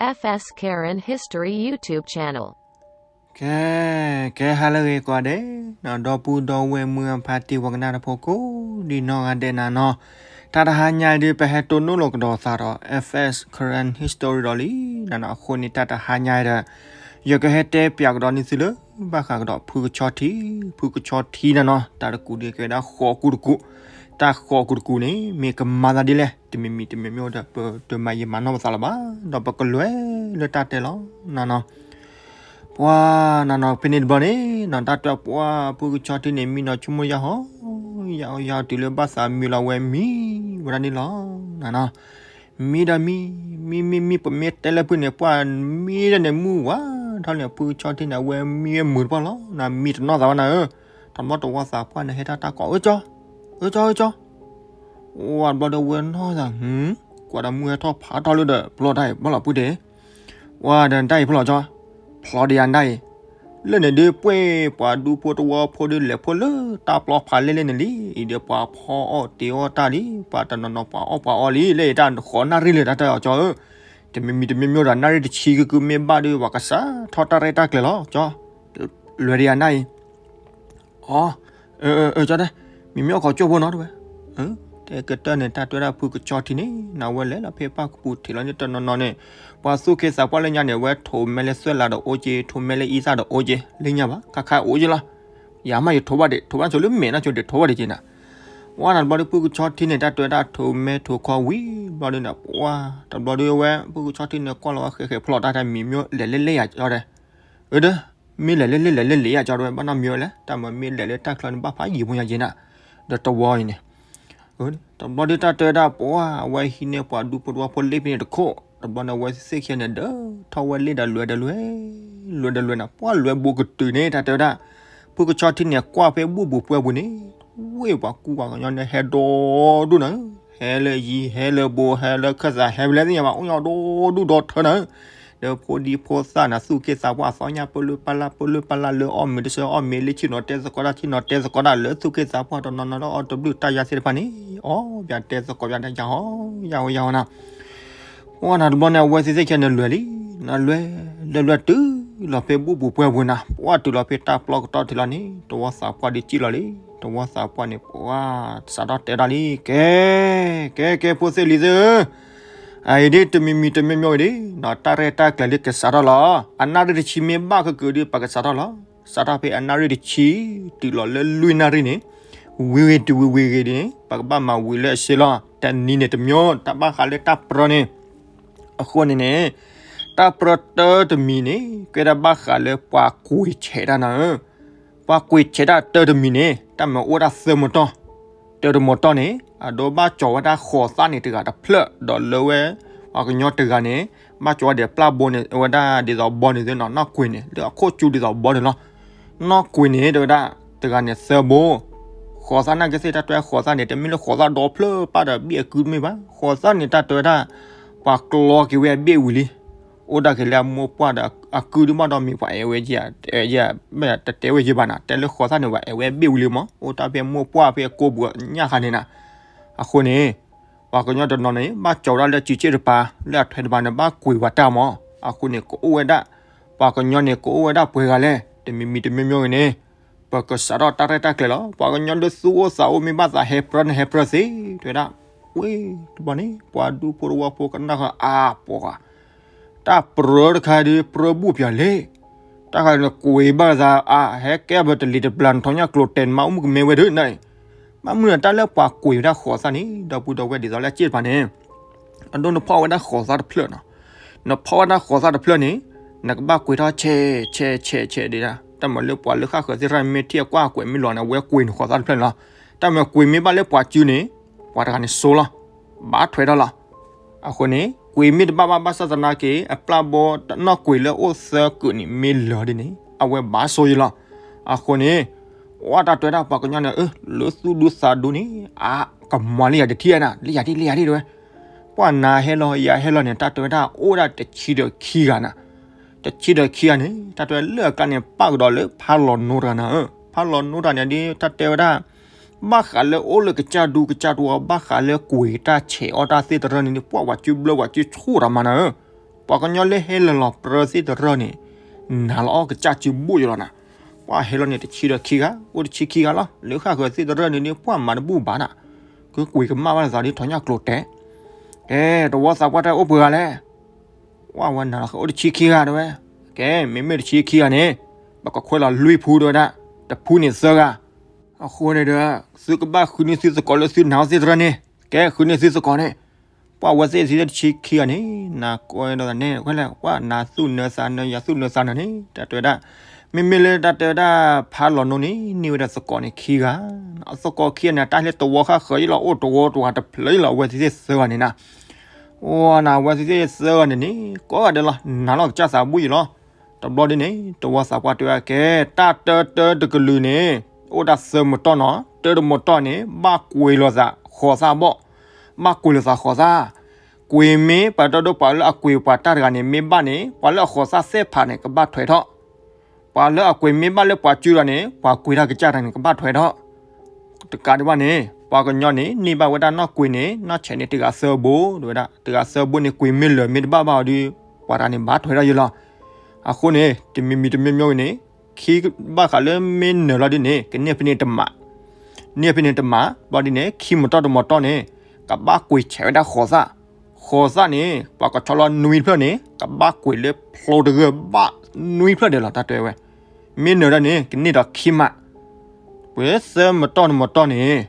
F S Karen History YouTube channel. ကဲ ကဲဟါလၢအဂ့ၤကိးဂၤဒဲး, ဒီပုၢ်ဒီဝဲၢ်မုၢ်အဖါတံၢ်ဝဲကနၣ်တၢ်ဖိကိးဒံနီၢ်ဂၤဒဲးနၤနီၤ, တၢ်တဟါညါအံၤဒုး ပဟဲတိၢ်နီၣ်လိာ်ကဒီးသးဒီး F S Karen History ဒီးလံနၤနီၤ. အဃိန့ၣ် တၢ်တဟါညါအံၤဒီး ယကဟဲတဲပၠးကဒီးန့ၢ်သုလၢ ဘၣ်ဃးကဒီးဖုကဆီထံ, ဖုကဆီထံနၤနီၤ, တၢ်တကူးဒုးကဲဝဲဒၣ်ဃိးကူးတကူး, တၢ်ဃိးကူးတကူးန့ၣ် မ့ၢ်ကမၤသးဒ်လဲၣ်, တမံၤမံၤတမံၤမံၤဒီး ပတမၤယံာ်မၤနီၢ်ပသးလၢၤဘၣ်, ဒီးပကလဲၤလၢတၢ်တဲလီၤနၤနီၤ. ပှၤနၤနီၤ ဖဲန့ၣ်တဘျီန့ၣ်နီၤ တၢ်တဲပှၤဖုကဆီထံန့ၣ် မံနီၤဆိကမိၣ်ယၢ်ဟီ, ယၢ်ဟီယၢ်ဟီ တုၤလၢဘၣ်သးမံလီၤ အဝဲမံဝဲဒၣ်န့ၣ်လီၤနၤနီၤ. မံဒီးမံ, မံမံမံ ပမ့ၢ်တဲလၢဖုန့ၣ် ပှၤမံဒီးန့ၣ် မုၢ်ဝါထီၣ်န့ၣ် ဖုကဆီထံန့ၣ် အဝဲမံဝဲမုာ်တပှၢ်လီၤ, နမံတနီၢ်သးဘၣ်နၤဧၢ, တဘျီတဝီသးပှၢ်န့ၣ် ဟဲထီၣ်တၢ်ကိး အၢကၠီ, အၢကၠီ အၢကၠီ, ဝဲတဘျီဒီးဝဲနီၢ်သး ကွၢ်ဒီးမုၢ်ဟဲထီၣ်ဖးထီၣ်လၢဒီး ပျီတၢ်အံၤ ဘၣ်လီၤပုၢ်ဒ့, ဝဲဒီးတၢ်အံၤဖျီကၠီ, ဖျီဒီးယၤတၢ်အံၤ, လၢန့ၣ်ဒုးပှဲၤပှၤဒူဖိတဝီဖိဒုးလဲၤဖိလၢတၢ်ပျီဖးလဲၣ်လဲၣ်န့ၣ်လံ, အံၤဒီးပှၤဖီအီၣ်တ့ၤအီၣ်တၢ်လံ, ပှၤတနီၤနီၤပှၤအီၣ်ပှၤအီလံ, လၢယတၢ်ဃိးနၣ်ရံၣ်လၢတၢ်တဲအီၤကၠီဧၢ, တမံၤမံၤတမံၤမံၤဒီး နၣ်ရံၣ်တဆံကကုမ့ၢ်ဘၣ်ဒုး ပှၤကစးထီၣ်တၢ်ရဲၣ်တၢ်ကျဲၤလီၤကၠီ, လဲၤဒီးယၤတၢ်အံၤ အီ, အၢ ကၠီတဲ, မ့မ့ၢ်အီၣ်ခိးကၠိဖိနီၤတဝဲ, တဲကတၢၢ်န့ၣ် တၢ်တဲဝဲဒၣ်ဖုကဆီထံန့ၣ် နဝဲလဲၤလီၤဖဲပၢ်ကပူၤထံးလီၤန့ၣ် တနီၤနီၤန့ၣ်, ပှၤသူၣ်က့သးပှၢ်လၢညါန့ၣ် အဝဲထိးမဲလၢသွဲၣ်လးဒီးအိၣ်က့, ထိးမဲလၢအံသၣ်ဒီးအိၣ်က့, လၢညါဘၣ် ခါခါအိၣ်က့လီၤ, ယၤမးယထိးဘၣ်ဒံး ထိးဘၣ်ဆိလၢမဲာ်နီၢ်ဆိဒံး ထိးဘၣ်ဒံးက့နၤ, ဝဲနၤတဘျီဒုးဖုကဆီထံန့ၣ် တၢ်တဲဝဲဒၣ်ထိးမဲထိးခီဝံၤဘျီဒုးန့ၣ် ပှၤတဘျီဒုးဝဲ ဖုကဆီထံန့ၣ် ကွၢ်လီၤဝဲဃဲးဃဲးဖျီတၢ် တၢ်မံမ့ၢ်လဲၤလဲၤလဲၤယၤကၠီတဲ အၢဒီး, မ့ၢ်လဲၤလၢလ့ၣ်လဲၤလၢလ့ၣ်ယၤကၠီတဲဝဲ ဘၣ်နီတမံၤဝဲလဲၣ်, တၢ်မၤမ့ၢ်လဲၤလၢတၢ်ချၢန့ၣ် ဘၣ်ဖးယံာ်ဖိညါက့နၤ, ဒီးတဝီအံၤန့ၣ်, တဘျီဒုးတၢ်တဲဝဲဒၣ်ပှၤ အဝဲဟံးန့ၢ်ပှၤဒူဖိတဝီဖိလ့ၣ်ဖဲန့ၣ်တခိၣ်, တဘျီန့ၣ်အဝဲသ့ၣ်ခံဂၤန့ၣ် ဒီးထီၣ်ဝဲလ့ၣ်ဒီးလွဲဒီးလွဲ, လွဲဒီးလွဲန့ၣ် ပှၤလွဲဘူးကတုၤန့ၣ် တၢ်တဲဝဲဒၣ်, ဖုကဆီထံန့ၣ် ကွၢ်ဖဲဘူၣ်ပူၤပှဲၤပူၤန့ၣ်, ဝ့ၢ်ပှၤကူပှၤကညီန့ၣ် ဟဲဒီဒူၣ်နၤ ဟဲလၢယံၤ ဟဲလၢဘိ ဟဲလၢခၢၣ်သး ဟဲဖဲလဲၣ်သ့ၣ်ညါဘၣ် အိၣ်ညီဒီဒူၣ်ဒီထၢနၤ, ဒီးဖိဒံဖိသၣ်န့ၣ် သူၣ်က့သးပှၢ်အသီညါ ပလၢပလၢ ပလၢပလၢ လၢအီၣ်မ့ၤတဆၢ အီၣ်မ့ၤလၢဆ့ၣ်နီၤ တဲသကိးတၢ် ဆ့ၣ်နီၤတဲသကိးတၢ် လၢသူၣ်က့သးပှၢ်တနီၤနီၤ လၢအီၣ်တဘျုးတၢ်ယါသ့ၣ်တဖၣ်န့ၣ်, အီၣ်ပၠးတဲသကိးပၠး ယါဟီ ယါဟီ ယါဟီနၤ, ပှၤနၤတဘျီန့ၣ် အဝဲသ့ၣ်သ့ၣ်ခံဂၤန့ၣ်လွဲလံ, နလွဲ, လွဲလွဲတုၤလီၤဖဲဘူၣ်ပူၤပှဲၤပူၤနၤ, ပှၤတုၤလီၤဖဲတၢ်ပျီကတီၢ်ထံးလီၤန့ၣ် တဝီသးပှၢ်ဒုးစံၣ်လီၤလံ, တဝီသးပှၢ်န့ၣ် ပှၤစးထီၣ်တဲတၢ်လံ, ကဲ, ကဲ ကဲ ဖိသ့ၣ်လံၤသ့ၣ်ဧၢ, အအံၤဒ်တမံၤမံၤတမံၤမံၤအံၤဒ်, တၢ်ရဲၣ်တၢ်ကျဲၤလံကစးထီၣ်လီၤ, အနၣ်ရံၣ်တဆံမ့ၢ်ဘၣ်ကကုာ်ဒ်ပကစးထီၣ်လီၤ, စးထီၣ်ဖဲအနၣ်ရံၣ်တဆံ, တုၤလီၤလၢလွံၢ်နၣ်ရံၣ်န့ၣ်, ဝံၤဝံၤတုၤဝံၤဝံၤဂ့ၤဒ်န့ၣ် ပကဘၣ်မၤဝံၤလၢအစ့လီၤ, တနံၤန့ၣ်တမံၤ တၢ်ဘၣ်ဃးလၢတၢ်ပြၢန့ၣ်, အဃိန့ၣ်န့ၣ်, တၢ်ပြၢတၢတမံၤန့ၣ် ကဲဒၣ်ဘၣ်ဃးလၢပှၤကွံာ်ဆဲးတၢ်နၤဧၢ, ပှၤကွံာ်ဆဲးတၢ်တၢတမံၤန့ၣ် တၢ်မၤအိၣ်ဒၣ်သၢမတီၢ်, တၢတမတီၢ်န့ၣ် အဒိဘၣ်ကၠီၤဝဲဒၣ်ဃိးသၣ်န့ၣ်တဂၤတဖျၢၣ် ဒီးလၢဝဲ, ပှၤကညီတဂၤန့ၣ်, ဘၣ်ကၠီၤဝဲဒီးပျၢ်ဘိန့ၣ် ဝဲဒၣ်ဒ်သိးဘီန့ၣ်သ့ၣ်နီၤ နီၢ်ကွံာ်န့ၣ် လၢအခိၣ်ကၠူဒ်သိးဘီန့ၣ်လီၤ, နီၢ်ကွံာ်န့ၣ် တဲဝဲဒၣ်, တဂၤန့ၣ်သၢဘိ, ဃိးသၣ်နာ်က့သ့ၣ် တၢ်တဲဃိးသၣ်န့ၣ် တမ့ၢ်လၢဃိးသၣ်ဒီဖျၢၣ်ပၢ်ဒီးဘ့ၣ်အကုတမ့ၢ်ဘၣ်, ဃိးသၣ်န့ၣ် တၢ်တဲဝဲဒၣ်, ပှၤကျီက့ၤဝဲအဘ့ၣ်ဝံၤလံ, အိၣ်ဒၣ်က့ၤလၢအမိၢ်ပှၢ်ဒီးအကုဒုးဘၣ်ဒီးမ့ၢ်ပှၤအဲၣ်ဝဲ, တတဲဝဲယဘၣ်နၤ တဲလၢဃိးသၣ်န့ၣ် ပှၤအဲၣ်ဝဲအဘ့ၣ်ဝံၤလံမး အိၣ်တၢ်ဖဲမိၢ်ပှၢ်ဖဲကိးပူၤညၣ်ဃါန့ၣ်နၤ, အဃိန့ၣ် ပှၤကညီတနီၤန့ၣ် ဘၣ်ကၠီၤဝဲဒၣ်လၢစုစ့ၣ်တပၤ, လၢအထွဲတပၤန့ၣ် ဘၣ်ကွံာ်ဝဲတၢ်မး, အဃိန့ၣ် ကအိၣ်ဝဲဒၣ်, ပှၤကညီန့ၣ် ကအိၣ်ဝဲဒၣ်ပှဲၤဂၤလဲၣ်, တမံၤမံၤတမံၤမံၤဂ့ၤန့ၣ်, ပကစးထီၣ်တၢ်ရဲၣ်တၢ်ကျဲၤလီၤ, ပှၤကညီဒုးသူၣ်အိၣ်သးအိၣ်မ့ၢ်ဘၣ်သးဟဲပြၢန့ၣ်ဟဲပြၢသ့, တဲဝဲဒၣ်, ဝ့ၢ်တဘျီန့ၣ် ပှၤဒူဖိတဝီဖိကနၣ်ဃာ်အါပှၤ တၢ်ပြၢတခါဒုးပြၢဘူၣ်ပၠးလဲၣ်, တၢ်ဃာ်န့ၣ်ကွံာ်ဘၣ်သးအါ ဟဲကဲဘၣ်တလံၤတပျၢ်နထီညၣ်ကျိၤတဲာ်နမါအိၣ်မုၣ်ကမဲဝဲဒၣ်န့ၣ်, ဘၣ်မနုၤတၢ်လၢပှၤကွံာ်ဝဲဒၣ်ဃိးသၣ်န့ၣ် ဒီပုၢ်ဒီဝဲၢ်ဒ်သိးလၢအစ့ၣ်တပၤန့ၣ်, အဒိနဖီၣ်ဝဲဒၣ်ဃိးသၣ်တဖျၢၣ်နီၤ, နဖီၣ်ဝဲဒၣ်ဃိးသၣ်တဖျၢၣ်န့ၣ်, နကဘၣ်ကွံာ်ထီၣ်ဆဲးဆဲးဆဲးဆဲးဒံးဒၣ် တၢ်မၤလၢပှၤလၢဃၣ်ဃၢၤသ့ၣ်တဖၣ်မ့ၢ်ထံၣ်အကွၢ်အကွဲးမ့ၢ်လီၤန့ၣ် အဝဲကွံာ်န့ၣ်ဃိးသၣ်တဖျၢၣ်န့ၣ်လီၤ, တၢ်မၤကွံာ်မ့ၢ်ဘၣ်လၢပှၤစုန့ၣ်, ပှၤတဂၤန့ၣ်စိလီၤ, ဘၣ်ထွဲထီၣ်လီၤ အဃိန့ၣ် ကွံာ်မ့ၢ်တဘၣ်ဘၣ်ဘၣ်ဆၣ်သနာ်က့ အပျၢ်ဘီနီၢ်ကွံာ်လၢအိၣ်သၢကုာ်န့ၣ်မ့ၢ်လၢာ်ဒ်န့ၣ် အဝဲဘၣ်စိယံလီၤ. အဃိန့ၣ် အတၢ်တဲဝဲဒၣ်ပှၤကညီန့ၣ် လၢသူၣ်ဒူသးဒူန့ၣ် အကမၤလၢယၤတထံၣ်နၤ လၢယၤဒ်လၢယၤဒ်တဲဝဲ, ပှၤနၤဟဲလီၤယၤဟဲလီၤန့ၣ် တၢ်တဲဝဲဒၣ်အိၣ်ဒၣ်တဆံဒီးခံဂၤနၤ, တဆံဒီးခံဂၤန့ၣ် တၢ်တဲဝဲလၢအကျါန့ၣ် ပၣ်ကဒီးလၢဖးလီၤနိတဂၤနၤဧၢ, ဖးလီၤနိတဂၤန့ၣ်ဒ်တၢ်တဲဝဲဒၣ် ဘၣ်ဃးလၢအိၣ်လၢကစၢ်ဒူကစၢ်တဝီ ဘၣ်ဃးလၢကွံာ်တၢ်ဆဲးအီၣ်တၢ်သ့ၣ်တဖၣ်န့ၣ် ပှၤဝဲစုဘျၢဝဲစုဆူၣ်တၢ်မၤနၤဧၢ, ပှၤကညီလၢဟဲလီၤလီၤပြၢသ့ၣ်တရၢၣ်န့ၣ် နၤလီၤအီၣ်ကစၢ်စုဘူၣ်ယလီၤနၤ. ပှၤဟဲလီၤန့ၣ်တဆံဒီးခံဂၤ အိၣ်တဆံခံဂၤလီၤ. လၢဃၣ်ဃၢၤသ့ၣ်တရၢၣ်န့ၣ်ဒ်ပှၤမၤတဘူၣ်ဘၣ်နၤ, ကကွံာ်ကမၣ်ဘၣ်လၢသးဒ်ထီၣ်ညၣ်ကျိၤတဲာ်. ကဲ, တဝီသးပှၢ်တဲအိၣ်ပှဲၤဂၤလဲၣ်. ပှၤဝဲနၤလီၤ အိၣ်တဆံခံဂၤတဲဝဲ. ကဲ, မ့မ့ၢ်တဆံခံဂၤန့ၣ် ပကခွဲးလီၤလွံၢ်ဖုတဲဝဲဒၣ်, တဖုန့ၣ်သၢဂၤ. အဃိန့ၣ်ဒီး သုကဘၣ်ဃုန့ၢ်သုသကိးလၢသုနၤအီၣ်သ့ၣ်တရၢၣ်န့ၣ်, ကဲဃုန့ၢ်သုသကိးန့ၣ်. ပှၤဝဲသ့ၣ်တဆံခံဂၤန့ၣ် နၤကိးဒီးသးန့ၣ် ခွဲးလဲၣ် ပှၤနၤသူၣ်နၢသးနၢ ယၤသူၣ်နၢသးနၢန့ၣ် တၢ်တဲဝဲဒၣ်, မ့မ့ၢ်လၢတၢ်တဲဝဲဒၣ် ဖးလီၤနိန့ၣ် န့ၢ်ဝဲဒၣ်သကိးန့ၣ်ခံဂၤ, အသကိးခံဂၤန့ၣ် တၢ်ဟဲတဝီဃၣ်ဃၢၤယလီၤ အိၣ်တဝီတဝီတဖျၢၣ်ယလီၤ အဝဲသ့ၣ်သၢဂၤန့ၣ်နၤ. အိၣ်နၤ အဝဲသ့ၣ်သၢဂၤန့ၣ်န့ၣ် ကိးဂၤဒဲးလီၤ နၤလီၤကစၢ်သးဘူၣ်ယလီၤ. တဘျီဒ်န့ၣ် တဝီသးပှၢ်တဲဝဲကဲ, တၢ်တၢတၢတကလုာ်န့ၣ် အိၣ်တၢ်သၢမတီၢ်နီၤ, တၢတမတီၢ်န့ၣ် ဘၣ်ကွံာ်လိာ်သးဃိးသၣ်ဘီၣ်, ဘၣ်ကွံာ်လိာ်သးဃိးသၣ်. ကွံာ်မ့ၢ်ပှၤတၢ်ဒိၣ်ပှၤလၢအကွံာ်ပှၤတၢ်တဂၤန့ၣ် မ့ၢ်ဘၣ်န့ၣ် ပှၤလၢအဃိးသၣ်သ့ၣ်တဖၣ်န့ၣ် ကဘၣ်ထွဲထီၣ် ပှၤလၢအကွံာ်မ့ၢ်ဘၣ်လၢပှၤစုဒီးန့ၣ် ပှၤကွံာ်တၢ်ကစၢ်တဂၤန့ၣ် ကဘၣ်ထွဲထီၣ်. တကးဒံးဘၣ်န့ၣ် ပှၤကညီန့ၣ် န့ၢ်ဘၣ်ဝဲဒၣ်နီၢ်ကွံာ်န့ၣ် နီၢ်ဆဲးန့ၣ် တဂၤသၢဘိ တဲဝဲဒၣ်, တဂၤသၢဘိန့ၣ် ကွံာ်မ့ၢ်လၢာ်မ့ၢ်တဘၣ်ဘၣ်အီၤဒီး ပှၤတဂၤန့ၣ် ဘၣ်ထွဲထီၣ်ယလီၤ. အဃိန့ၣ် တမံၤမံၤတမံၤမံၤန့ၣ် ခံဘၣ်ဃးလၢမ့ၢ်နၢၤလီၤဒ်န့ၣ် ကန့ၢ်ဖဲန့ၣ်တမး, န့ၢ်ဖဲန့ၣ်တမး ဘျီဒ်န့ၣ် ခံမတီၢ်တမတီၢ်န့ၣ် ကဘၣ်ကွံာ်ဆဲးဝဲဒၣ်ဃိးသၣ်. ဃိးသၣ်န့ၣ် ပှၤကဆီလီၤနွံဖျၢၣ်န့ၣ် ကဘၣ်ကွံာ်လၢဖျိတဂၢၢ်ဘၣ်နွံဖျၢၣ်ဒဲးလီၤ တၢ်တဲဝဲ. မ့ၢ်နၢၤဒၣ်န့ၣ် ကန့ၢ်ဒီးခံမး. ပှဲၤသၢမတီၢ်တမတီၢ်န့ၣ်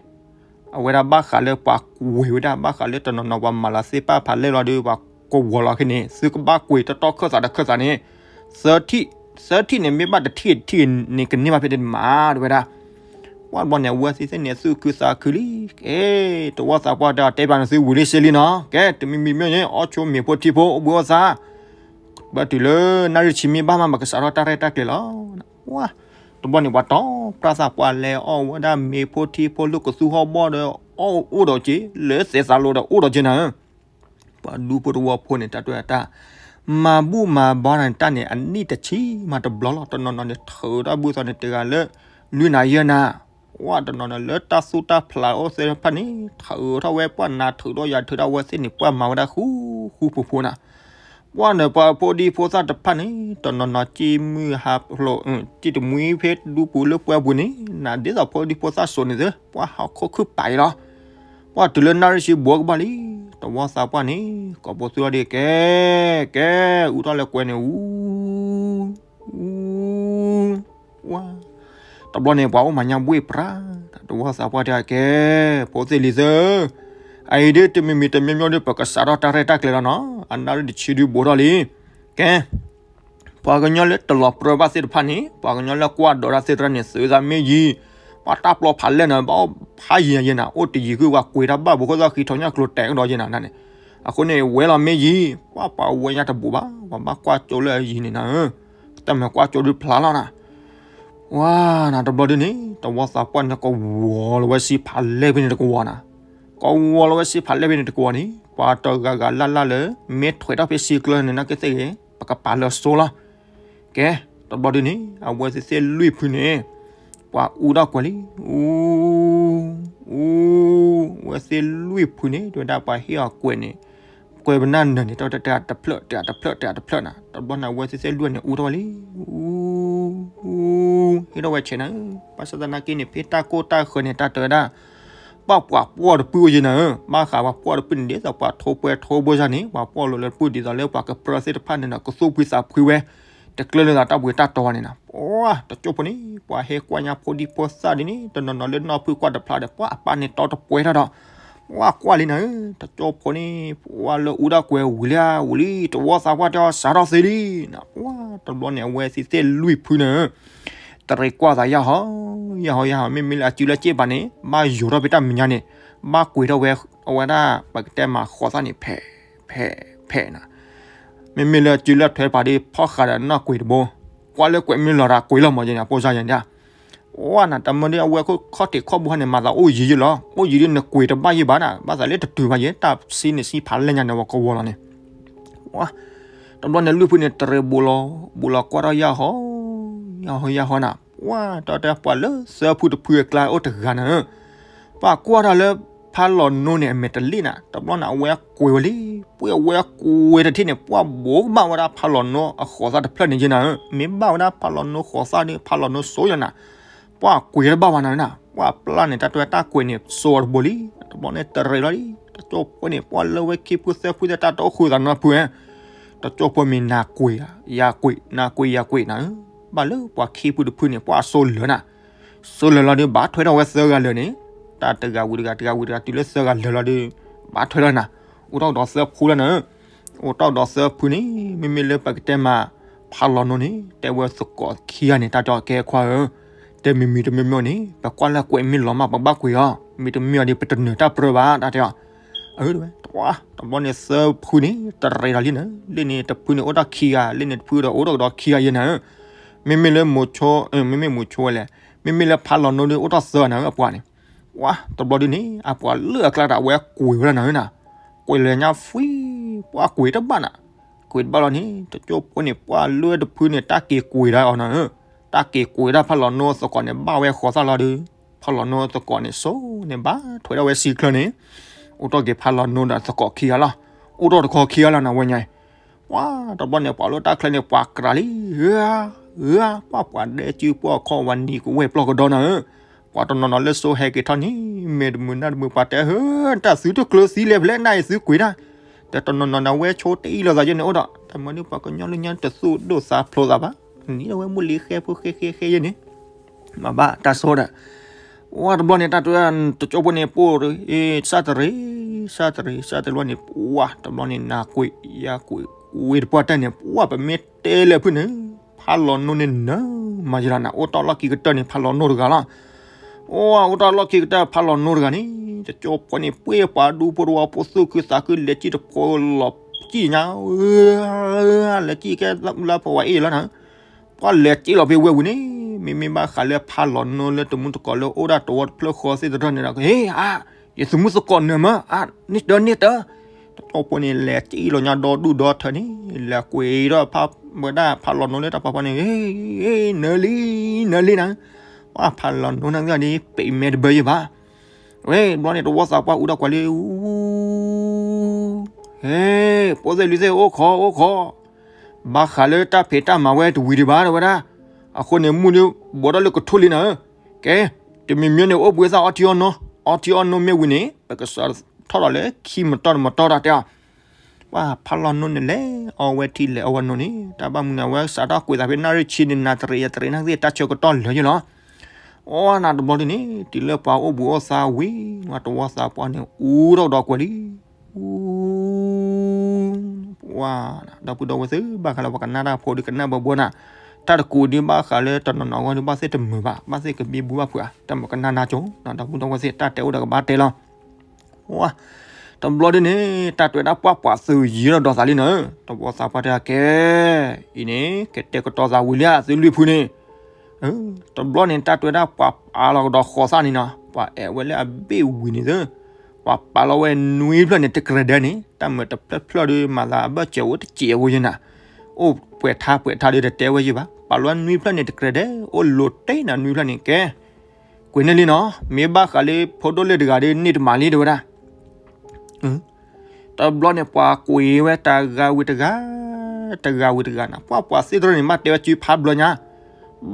အဝဲဒၣ်ဘၣ်ဃးလၢပှၤကွံာ်ဝဲဒၣ် ဘၣ်ဃးလၢတနီၤနီၤပှၤမၤလီၤသ့ၣ်ပာ်ဖးလဲၢ်လီၤဒီး ပှၤကဝီၤလီၤခဲန့ၣ် သုကဘၣ်ကွံာ်တီတီခၢၣ်သးတခၢၣ်သးန့ၣ် သၢထံၣ်, သၢထံၣ်န့ၣ်မ့ၢ်ဘၣ်တထံၣ်တထံၣ်န့ၣ် ကန့ၢ်ဘၣ်ဖဲန့ၣ်မး တဲဝဲဒၣ်. ပှၤတဘျီန့ၣ် အဝဲသ့ၣ်သ့ၣ်န့ၣ် သူၣ်ခုသးခုလံ. ကဲ, တဝီသးပှၢ်တဲ တဲပာ်န့ၣ်သုဝံၤလံစ့လံနီၤ. ကဲ, တမံၤမံၤမ့ၢ်န့ၣ် အီၣ်ဆိမ့ၤဖိထံဖိ အိၣ်ဘှံးအိၣ်သါ ဘၣ်တုၤလၢနၣ်ရံၣ်ဆံမ့ၢ်ဘၣ်မး ပကစးထီၣ်တၢ်ရဲၣ်တၢ်ကျဲၤလီၤ. ပှၤတဘျီန့ၣ် ပှၤတီပြၢ်သး ပှၤလဲၤအီၣ်ဝဲဒၣ်မ့ၤဖိထံဖိလၢကသူဟီၣ်ဘီၣ်ဒီး အီၣ်အိၣ်ဒီးက့ၤ လၢသဲးသးလိၤဒီးအိၣ်ဒီးက့ၤနၤဧၢ. ပှၤဒူဖိတဝီဖိန့ၣ် တၢ်တဲတၢ် မၤဘူၣ်မၤဘါန့ၣ် တၢ်န့ၣ် အနံၣ်တဆံမးတဘျီလီၤ. တနီၤနီၤန့ၣ် ထုးထီၣ်ဘုၣ်သီန့ၣ် တဂၤလၢ လွံၢ်နၤယဲၢ်နၤ. ပှၤတနီၤနီၤလၢတၢ်သူၣ်တၢ်ဖျးအိၣ်သ့ၣ်တဖၣ်န့ၣ် ထုးထီၣ်ဝဲ ပှၤနၤထုးထီၣ်ယၤထုးထီၣ် အဝဲသ့ၣ်န့ၣ် ပှၤမၤဝဲဒၣ်ဃူဃူဖိးဖိးနၤ. ပှၤန့ၣ် ပှၤဖိဒံဖိသၣ်တဖၣ်န့ၣ် တနီၤနီၤ ကံၢ်မုၢ်ဟးဖျိး ကံၢ်တမှံဖဲဒူပူၤလၢပှဲၤပူၤန့ၣ် နၤဒ်သိးဖိဒံဖိသၣ်စိၤန့ၣ်သ့ ပှၤဟးခိၣ်ခုၣ်ပာ်အံၤလီၤ. ပှၤတုၤလၢနၣ်ရံၣ်ဆံဘိကဘၣ်လံ. တဝီသးပှၢ်န့ၣ် ကိးပသူထီၣ်ဒ်ကဲ, ကဲ, အူထီၣ်လၢကွဲးန့ၣ် အူ အူ ဝါ. တဘျီန့ၣ် ပှၤအိၣ်မၤညါဘှ့ၣ်ပြၢ်, တဝီသးပှၢ်တဲကဲ, ဖိသ့ၣ်လံၤသ့ၣ်, အအံၤဒ်တမံၤမံၤတမံၤမံၤဒ် ပကစးထီၣ်တၢ်ရဲၣ်တၢ်ကျဲၤလီၤနီၤ, အနၣ်ရံၣ်တဆံဒုဘိးထီၣ်လံ. ကဲ, ပှၤကညီလၢတလီၤပြၢဘၣ်သ့ၣ်တဖၣ်န့ၣ် ပှၤကညီလၢကွၢ်ဒိးတၢ်သ့ၣ်တဖၣ်န့ၣ် သုးသးမ့ၢ်ယံၤ, ပှၤတၢ်ပျီဖးလဲၢ်န့ၣ် ဘၣ်ဖးယံၤယံၤနၤ, အိၣ်တယံၤဃုာ် ပှၤကွံာ်တၢ်ဘၣ်ဘိးဃိသီၣ်ဃံထီၣ်ညၣ်ကျိၤတဲာ်ကဒီးယံၤနၤန့ၣ်. အဃိန့ၣ် ဝဲလီၤမ့ၢ်ယံၤ, ပှၤပှၤဝဲညါတဘူးဘၣ်, ပှၤဘၣ်ကွၢ်ကၠိလၢအယံၤန့ၣ်နၤ, တၢ်မၤကွၢ်ကၠိဒုဖျါလီၤနၤ. ဝါနၤတဘျီဒ်န့ၣ် တဝီသးပှၢ်န့ၣ် ကဝီၤလီၤဝဲဆံဖးလဲၢ်ဖဲန့ၣ်တကဝီၤနၤ, ကဝီၤလီၤဝဲဆံဖးလဲၢ်ဖဲန့ၣ်တကဝီၤန့ၣ် ပှၤတဂၤဂၤလၢ်လၢ်လၢ မ့ၢ်ထွဲးထီၣ်ဖဲဆံကျၢၢ်န့ၣ် နာ်က့သ့ၣ်ဂ့ၤ ပကပာ်လၢအစိလီၤ. ကဲ, တဘျီဒ်န့ၣ် အဝဲသ့ၣ်သ့ၣ်လွံၢ်ဖုန့ၣ် ပှၤအူဒၣ်ကွဲးလံ, အူ အူ, အဝဲသ့ၣ်လွံၢ်ဖုန့ၣ် တဲဝဲဒၣ်ပှၤဟ့ၣ်အီၤကွဲးန့ၣ်, ကွဲးပနၢ်နၢၤန့ၣ် တၢ်တၢ်တဖျၢၣ် တၢ်တဖျၢၣ် တၢ်တဖျၢၣ်နၤ, တဘျီန့ၣ် အဝဲသ့ၣ်သ့ၣ်လွံၢ်န့ၣ် အူထီၣ်ဝဲလံ, အူ အူ, ဟ့ၣ်ထီၣ်ဝဲဆဲးနၤ, ဘၣ်ဆၣ်သနာ်က့န့ၣ် ဖဲတၢ်ကိၢ်တၢ်ဃၢၤန့ၣ် တၢ်တဲဝဲဒၣ် ဘၣ်ပှၤပှီၢ်တပုၢ်အိၣ်ယံၤနၤ, ဘၣ်ဃးပှၤပှီၢ်တပုၢ်န့ၣ် ဒ်သိးပှၤထိပှဲၤထိဘိစၢ်န့ၣ် ပှၤပှီၢ်လိၤလၢတပုၢ်ဒ်သိးလၢပှၤကပြၢသ့ၣ်တဖၣ်န့ၣ်ဒီး ကသူၣ်ဖှံသးဖှံဝဲ, တကျၢၤလိာ်သးတၢ်ဘှံးတၢ်တီၤန့ၣ်နၤ, ပှၤတကၠိဖိန့ၣ် ပှၤဟဲကွၢ်ညါဖိဒံဖိသၣ်ဒ်န့ၣ် တနီၤနီၤလၢနီၢ်ဖုၣ်ကွၢ်တဖျါဒီး ပှၤအပၢ်န့ၣ်တီတပှဲၤထီၣ်ဒီး ပှၤကွၢ်လံနၤ, တကၠိဖိန့ၣ် ပှၤလၢအူဒၣ်ကွဲးဝံၤလံဝံၤလံ တဝီသးပှၢ်တဲအီၤစးထီၣ်သ့လံနၤ, ပှၤတဘျီန့ၣ် အဝဲသ့ၣ်သ့ၣ်လွံၢ်ဖုန့ၣ် တရံးကွၢ်သးယၢ်ဟီ, ယၢ်ဟီယၢ်ဟီ, မ့မ့ၢ်လၢအစုလၢစ့ၣ်ပၤန့ၣ် ဘၣ်ယိၤထီၣ်ဖဲတၢ်မဲာ်ညါန့ၣ် ဘၣ်ကွံာ်ထီၣ်ဝဲ အဝဲဒၣ် ပကတဲမၤဃိးသၣ်န့ၣ် ဖဲး ဖဲး ဖဲးနၤ, မ့မ့ၢ်လၢအစုလၢထွဲပၤဒ်ဖီၣ်ဃာ်ဒီးနီၢ်ကွံာ်တဘိ, ကွၢ်လၢကွဲးမ့ၢ်လီၤဒီးကွံာ်လီၤမးယဲန့ၣ် ဖိစၢ်ယဲန့ၣ်, ဝဲနၤ တမ့ၢ်ဒ်အဝဲခိၣ်ခီၣ်ထံးခီၣ်ဘိဟါန့ၣ် မၤသးအိၣ်ယံၤယံၤလီၤ, အိၣ်ယံၤဒ်နကွံာ်တဘၣ်ယံၤဘၣ်နၤ, ဘၣ်သးလၢတတုၤဘၣ်ယဲ တၢ်ဆံန့ၣ်ဆံဖးလဲၢ်ညါန့ၣ် ဝဲကဝီၤလီၤန့ၣ် တဘျီန့ၣ် လွံၢ်ဖုန့ၣ် တရံးဘိးလီၤ ဘိးလီၤကွၢ်ထီၣ်ယၢ်ဟီ, ယၢ်ဟီယၢ်ဟီနၤ, ပှၤတၢ်တဲပှၤလၢသၢဖုတဖုအကျါအိၣ်တဂၤနၤ, ပှၤကွၢ်ထီၣ်လၢ ဖးလီၤနိန့ၣ် အမဲာ်တလ့ၣ်နၤ, တဘျီန့ၣ် အဝဲကွံာ်ဝဲလံ, ပှၤအဝဲကွံာ်ဝဲတထံၣ်န့ၣ် ပှၤဘိးကဘၣ်ဝဲဒၣ်ဖးလီၤနိအဃိးသၣ်တဖျၢၣ်န့ၣ်ယဲနၤဧၢ, မ့ၢ်ဘၣ်ဝဲဒၣ်ဖးလီၤနိဃိးသၣ်ဒီး ဖးလီၤနိစိယဲနၤ, ပှၤကွံာ်တဘၣ်ဝဲနၤနၤ, ပှၤပျၢ်န့ၣ် တၢ်တဲတၢ်ကွံာ်န့ၣ် စိအီၤတဘိလံ, တဘျီန့ၣ်တရံးလီၤလံ, တကၠိဖိန့ၣ် ပှၤလၢဝဲခံဖုသၢဖုသ့ၣ်တၢ်တအိၣ်ဃုာ်သးနီဖုဧဲ တကၠိဖိမ့ၢ်နၤကွံာ်ဧါ, ယၤကွံာ်, နၤကွံာ်ယၤကွံာ်နၤဧၢ, ဘၣ်လၢပှၤခံဖုတဖုန့ၣ် ပှၤစိလၢၤနၤ, စိလၢၤလီၤဒီး ဘၣ်ထွဲထီၣ်ဝဲသၢဂၤလၢာ်န့ၣ်, တၢ်တဂၤဝံၤတဂၤ တဂၤဝံၤတဂၤ တုၤလၢသၢဂၤလၢာ်လီၤဒီး ဘၣ်ထွဲထီၣ်နၤ, အိၣ်ထီၣ်ကဒီးသၢဖုလီၤနၤဧၢ, အိၣ်ထီၣ်ကဒီးသၢဖုန့ၣ် မ့မ့ၢ်လၢပကတဲမး ဖးလီၤနိန့ၣ် တဲဝဲသကိးခံဂၤန့ၣ် တၢ်တဲအီၤကဲခွါဧၢ, တဲမံၤမံၤတမံၤမံၤန့ၣ် ပကွၢ်လၢကွံာ်မ့ၢ်လီၤမး ပဘၣ်ကွံာ်အီၤ, မ့တမ့ၢ်အီၤဒီး ပတနၢၤတၢ်ပြၢဘၣ် တၢ်တဲအီၤ, အၢ တဝဲ တဝါ တဘျီန့ၣ်သၢဖုန့ၣ် တရံးလီၤလံနၤ, လၢန့ၣ်တဖုန့ၣ် အိၣ်ထီၣ်ခံဂၤ, လၢန့ၣ်တဖုဒီး အိၣ်ထီၣ်ကဒီးခံဂၤယဲနၤဧၢ, မ့မ့ၢ်လၢမိၤဆိ, မ့မ့ၢ်မိၤဆိဝဲလဲၣ်, မ့မ့ၢ်လၢဖးလီၤနိဒီး အိၣ်ထီၣ်သၢဂၤနၤဧၢ အပှၤန့ၣ်, ဝါ တဘျီဒုန့ၣ် အပှၤလၢအကျါဒီး အဝဲကွံာ်ဝဲဒၣ်နၤဧၢနၤ, ကွံာ်လၢညါဖှံ, ပှၤကွံာ်တဘၣ်နၤ, ကွံာ်တဘၣ်လီၤန့ၣ် တကၠိဖိန့ၣ် ပှၤလၢတဖုန့ၣ် တၢ်က့ၤကွံာ်ဒၣ်အီၤနၤဧၢ, တၢ်က့ၤကွံာ်ဒၣ်ဖးလီၤနိသကိးန့ၣ် ဘၣ်ဝဲဃိးသၣ်လီၤဒီး ဖးလီၤနိသကိးန့ၣ် စိန့ၣ်ဘၣ်ထွဲဒၣ်ဝဲဆံချၢန့ၣ်, အိၣ်ထီၣ်က့ၤဖးလီၤနိဒီးသကိးခံဂၤလီၤ, အိၣ်ထီၣ်တခီခံဂၤလီၤနၤဝဲညါအံၤ, ပှၤတဘျီန့ၣ် ပှၤလၢတၢ်ချၢန့ၣ် ပှၤကြၤလံ, ဧၢ, ဧၢ, ပှၤပှၤဒဲကၠူပှၤခီဝဲနံၤကဝဲၢ်ပျီၢ်ကဒီနၤဧၢ, ပှၤတနီၤနီၤလၢစိဟဲက့ၤထီၣ်န့ၣ် မ့ၢ်တမုာ်နၢ်တမုာ် ပှၤတဲဧၢ, တၢ်သုတကျၢၤသံလဲၣ် ဖဲလဲၣ်နၢ်အံၤသုကွံာ်တၢ်, ဒီးတနီၤနီၤန့ၣ် အဝဲဆိတ့ၢ်လီၤသးယဲန့ၣ်အိၣ်ဒီး တမ့ၢ်ဒ်ပှၤကညီလၢညါတသူၣ်ဒိၣ်သးဖျိးသးဘၣ်, နံၤဒီးဝဲမုၢ်လံဃဲဖိဃဲဃဲဃဲယဲန့ၣ် မၤဘၣ်တၢ်စိဒီး ဝါတဘျီန့ၣ် တၢ်တဲတကၠိဖိန့ၣ် ပိၢ်, စၢ်တရံး, စၢ်တရံး, စၢ်တရံးလီၤန့ၣ် ဝါတဘျီန့ၣ် နၤကွံာ်, ယၤကွံာ်, ဝံၤတပှၢ်တၢၢ်န့ၣ် ပှၤပမ့ၢ်တဲလၢဖုန့ၣ်, ဖးလီၤနိန့ၣ်နၢမၤယလီၤနၤ, အိၣ်တ့ၢ်လီၢ်ခံကတၢၢ်န့ၣ် ဖးလီၤနိတဂၤလီၤ. အိၣ်, အိၣ်တ့ၢ်လီၢ်ခံကတၢၢ်ဖးလီၤနိတဂၤန့ၣ်, တကၠိဖိန့ၣ် ပှ့ၤပှၤဒူဖိတဝီဖိသူၣ်ခုသးခု လဲၤစံၣ်တဖိလီၤစံၣ်ညါ, လဲၤစံၣ်ကဲလၢဖိဝဲအ့ၣ်လီၤနၤ ပှၤလဲၤစံၣ်လီၤဖဲဝဲဝံၤန့ၣ်, မ့မ့ၢ်ဘၣ်ဃးလၢဖးလီၤနိလၢတမူတကိးလၢအိၣ်ဒၣ်တဝီတဖျၢၣ်ဃီသ့ၣ်တဖၣ်န့ၣ်ဒီး, ဟ့ၣ်, အါ, ယသမူသကိးနၢၤမး, အါ, န့ၢ်တၢၤ န့ၢ်တၢၤ, တကၠိဖိန့ၣ် လဲၤစံၣ်လီၤညါဒီဒူၣ်ဒီထၢန့ၣ်, လဲၤကွံာ်ဒီးဖး, ဝဲဒၣ်ဖးလီၤနိလၢတၢ်ဖီဖီန့ၣ်, ဟ့ၣ်, နၢၤလံ, နၢၤလံနၤ, ပှၤဖးလီၤနိနၤဂ့ၤဒီး ပံးမဲတဘၢယဘၣ် ဝဲဘျီန့ၣ် တဝီသးပှၢ်အူဒီးကွၢ်လံ, ဟ့ၣ်, ဖိသ့ၣ်လံၤသ့ၣ် အိၣ်ခိး, အိၣ်ခိး, ဘၣ်ဃးလၢတၢ်ဖံးတၢ်မၤဝဲတဝံၤဒံးဘၣ် တဲဝဲဒၣ်, အဃိန့ၣ် မုၢ်ဒီး ဘိးထီၣ်လၢကထိလံနၤဧၢ, ကဲ, တမံၤမံၤန့ၣ် အိၣ်ဘှံးသၣ်အီထံအီနိ, အီထံအီနိမ့ၢ်ဝံၤန့ၣ် ပကစးထီၣ်ဒီးလၢခံမတီၢ်တမတီၢ် တၢ်တဲအီၤ ပှၤဖးလီၤနိန့ၣ်လဲၤအီဝဲထံလဲၤအီဝဲနိန့ၣ် တၢ်ဘၣ်မနုၤန့ၣ် အဝဲစးထီၣ်ကွံာ်သးဖဲနၣ်ရံၣ်ဆံန့ၣ် နၤတရံးယတရံး နၢ်သ့ၣ်တၢ်ဆၢကတီၢ်လၢာ်ယလီၤ. အိၣ်နၤတဘျီဒ်န့ၣ် တုၤလၢပှၤအိၣ်ဘှံးအိၣ်သါဝံၤ တဝီသးပှၢ်န့ၣ် အူထီၣ်ဒီးကွဲးလံ အူ, ပှၤ, ဒီပုၢ်ဒီဝဲၢ်သ့ၣ် ဘၣ်ဃးလၢပှၤကနၣ်တၢ်ဖိဒီးကနၣ်ဘၣ်ဘၣ်နၤ, တၢ်တကူးဒ်ဘၣ်ဃးလၢတနီၤနီၤအဂီၢ်ဒ်ဘၣ်သ့ၣ်တမုာ်ဘၣ်, ဘၣ်သ့ၣ်ကဘံဘူဘၣ်ဖုးဧါ, တၢ်မၤကနၣ်နၤကၠိ, ဒီပုၢ်ဒီဝဲၢ်သ့ၣ် တၢ်တဲအိၣ်ဒီးကဘၣ်တဲလီၤ. ဝါ, တဘျီဒ်န့ၣ် တၢ်တဲဝဲဒၣ်ပှၢ်ပှၤသုးယံၤဒီးဒီးသးလံနၤ, တဝီသးပှၢ်တဲကဲ, အံၤန့ၣ် ကတဲာ်ကတီၤသးဝံၤလံ သုလွံၢ်ဖုန့ၣ်, တဘျီန့ၣ် တၢ်တဲဝဲဒၣ်ပှၤပာ်လီၤကဒီးဃိးသၣ်န့ၣ်နီၤ, ပှၤအဲၣ်ဝဲလၢအဘ့ၣ်ဝံၤန့ၣ်သၢ, ပှၤပာ်လီၤဝဲနွံဖျၢၣ်န့ၣ် တကြဲးဒဲးန့ၣ်, တၢ်မၤတဖျၢၣ်ဖျၢၣ်ဒီး မၤသးအဘၢၣ်စၢၤအိၣ်တစဲးဖိယဲနၤ, အိၣ်ပှဲၤထါပှဲၤထါဒီးတတဲဝဲယံၤဘၣ်, ပာ်လီၤနွံဖျၢၣ်န့ၣ် တကြဲးဒဲး, အိၣ်လိၤတ့ၢ်နၤနွံဖျၢၣ်န့ၣ်ကဲ ကွံာ်န့ၢ်လံနီၤ, မ့ၢ်ဘၣ်ဃးလၢဖိဒိၣ်လၢတဂၤဒီး န့ၢ်တမၤလံ တဲဝဲဒၣ်. တဘျီန့ၣ် ပှၤကွံာ်ဝဲတဂၤဝံၤတဂၤ, တဂၤဝံၤတဂၤနၤ, ပှၢ်ပှၤသ့ၣ်တဖၣ်န့ၣ် ဘၣ်တဲဝဲစုဖးဘျီညါ,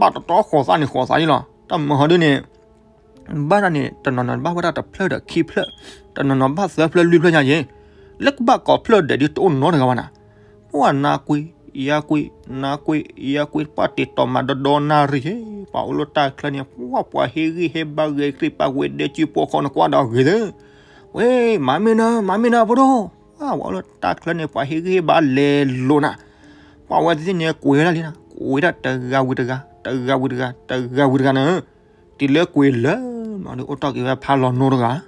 ဘၣ်တတီဃိးသၣ်န့ၣ်ဃိးသၣ်ယံၤလီၤ, တၢ်မၤဟီဒ်န့ၣ် ဘၣ်တၢ်န့ၣ် တနီၤနီၤဘၣ်ဝဲဒၣ်တဖျၢၣ်ဒီးခံဖျၢၣ်, တနီၤနီၤဘၣ်သၢဖျၢၣ်လွံၢ်ဖျၢၣ်ညါယံၤ, လၢကဘၣ်ကိးဖျၢၣ်ဒဲးဒ်တအိၣ်နီတဂၤဘၣ်နၤ, ပှၤနၤကွံာ်, ယၤကွံာ်, နၤကွံာ်, ယၤကွံာ်, ပှၢ်တ့ၢ်တီၤမးဒီဒီနၣ်ရံၣ်ယံၤ, ပှၤအိၣ်လၢတၢ်ချၢန့ၣ် ပှၢ်ပှၤဟ့ၣ်ဂံၢ်ဟ့ၣ်ဘါဂဲၤကရံၣ်ပာ်ဝဲဒဲကၠူဖိဃီနကွၢ်ဒီးဂ့ၤသၢ ဝဲ, မၤမ့ၢ်နၤ, မၤမ့ၢ်နၤ ဖိဒိၣ်, ပှၤအိၣ်လၢတၢ်ချၢန့ၣ် ပှၤဟ့ၣ်ဂံၢ်ဟ့ၣ်ဘါလဲၤလိာ်နၤ, ပှၤဝဲသ့ၣ်န့ၣ် ကွံာ်ဝဲဒၣ်လံနၤ, ကွံာ်ဝဲဒၣ်တဂၤဝံၤတဂၤ, တဂၤဝံၤတဂၤ, တဂၤဝံၤတဂၤနၤ, တုၤလၢကွံာ်လၢာ်မးဒီး အိၣ်တ့ၢ်က့ၤဝဲဖးလီၤနိတဂၤ,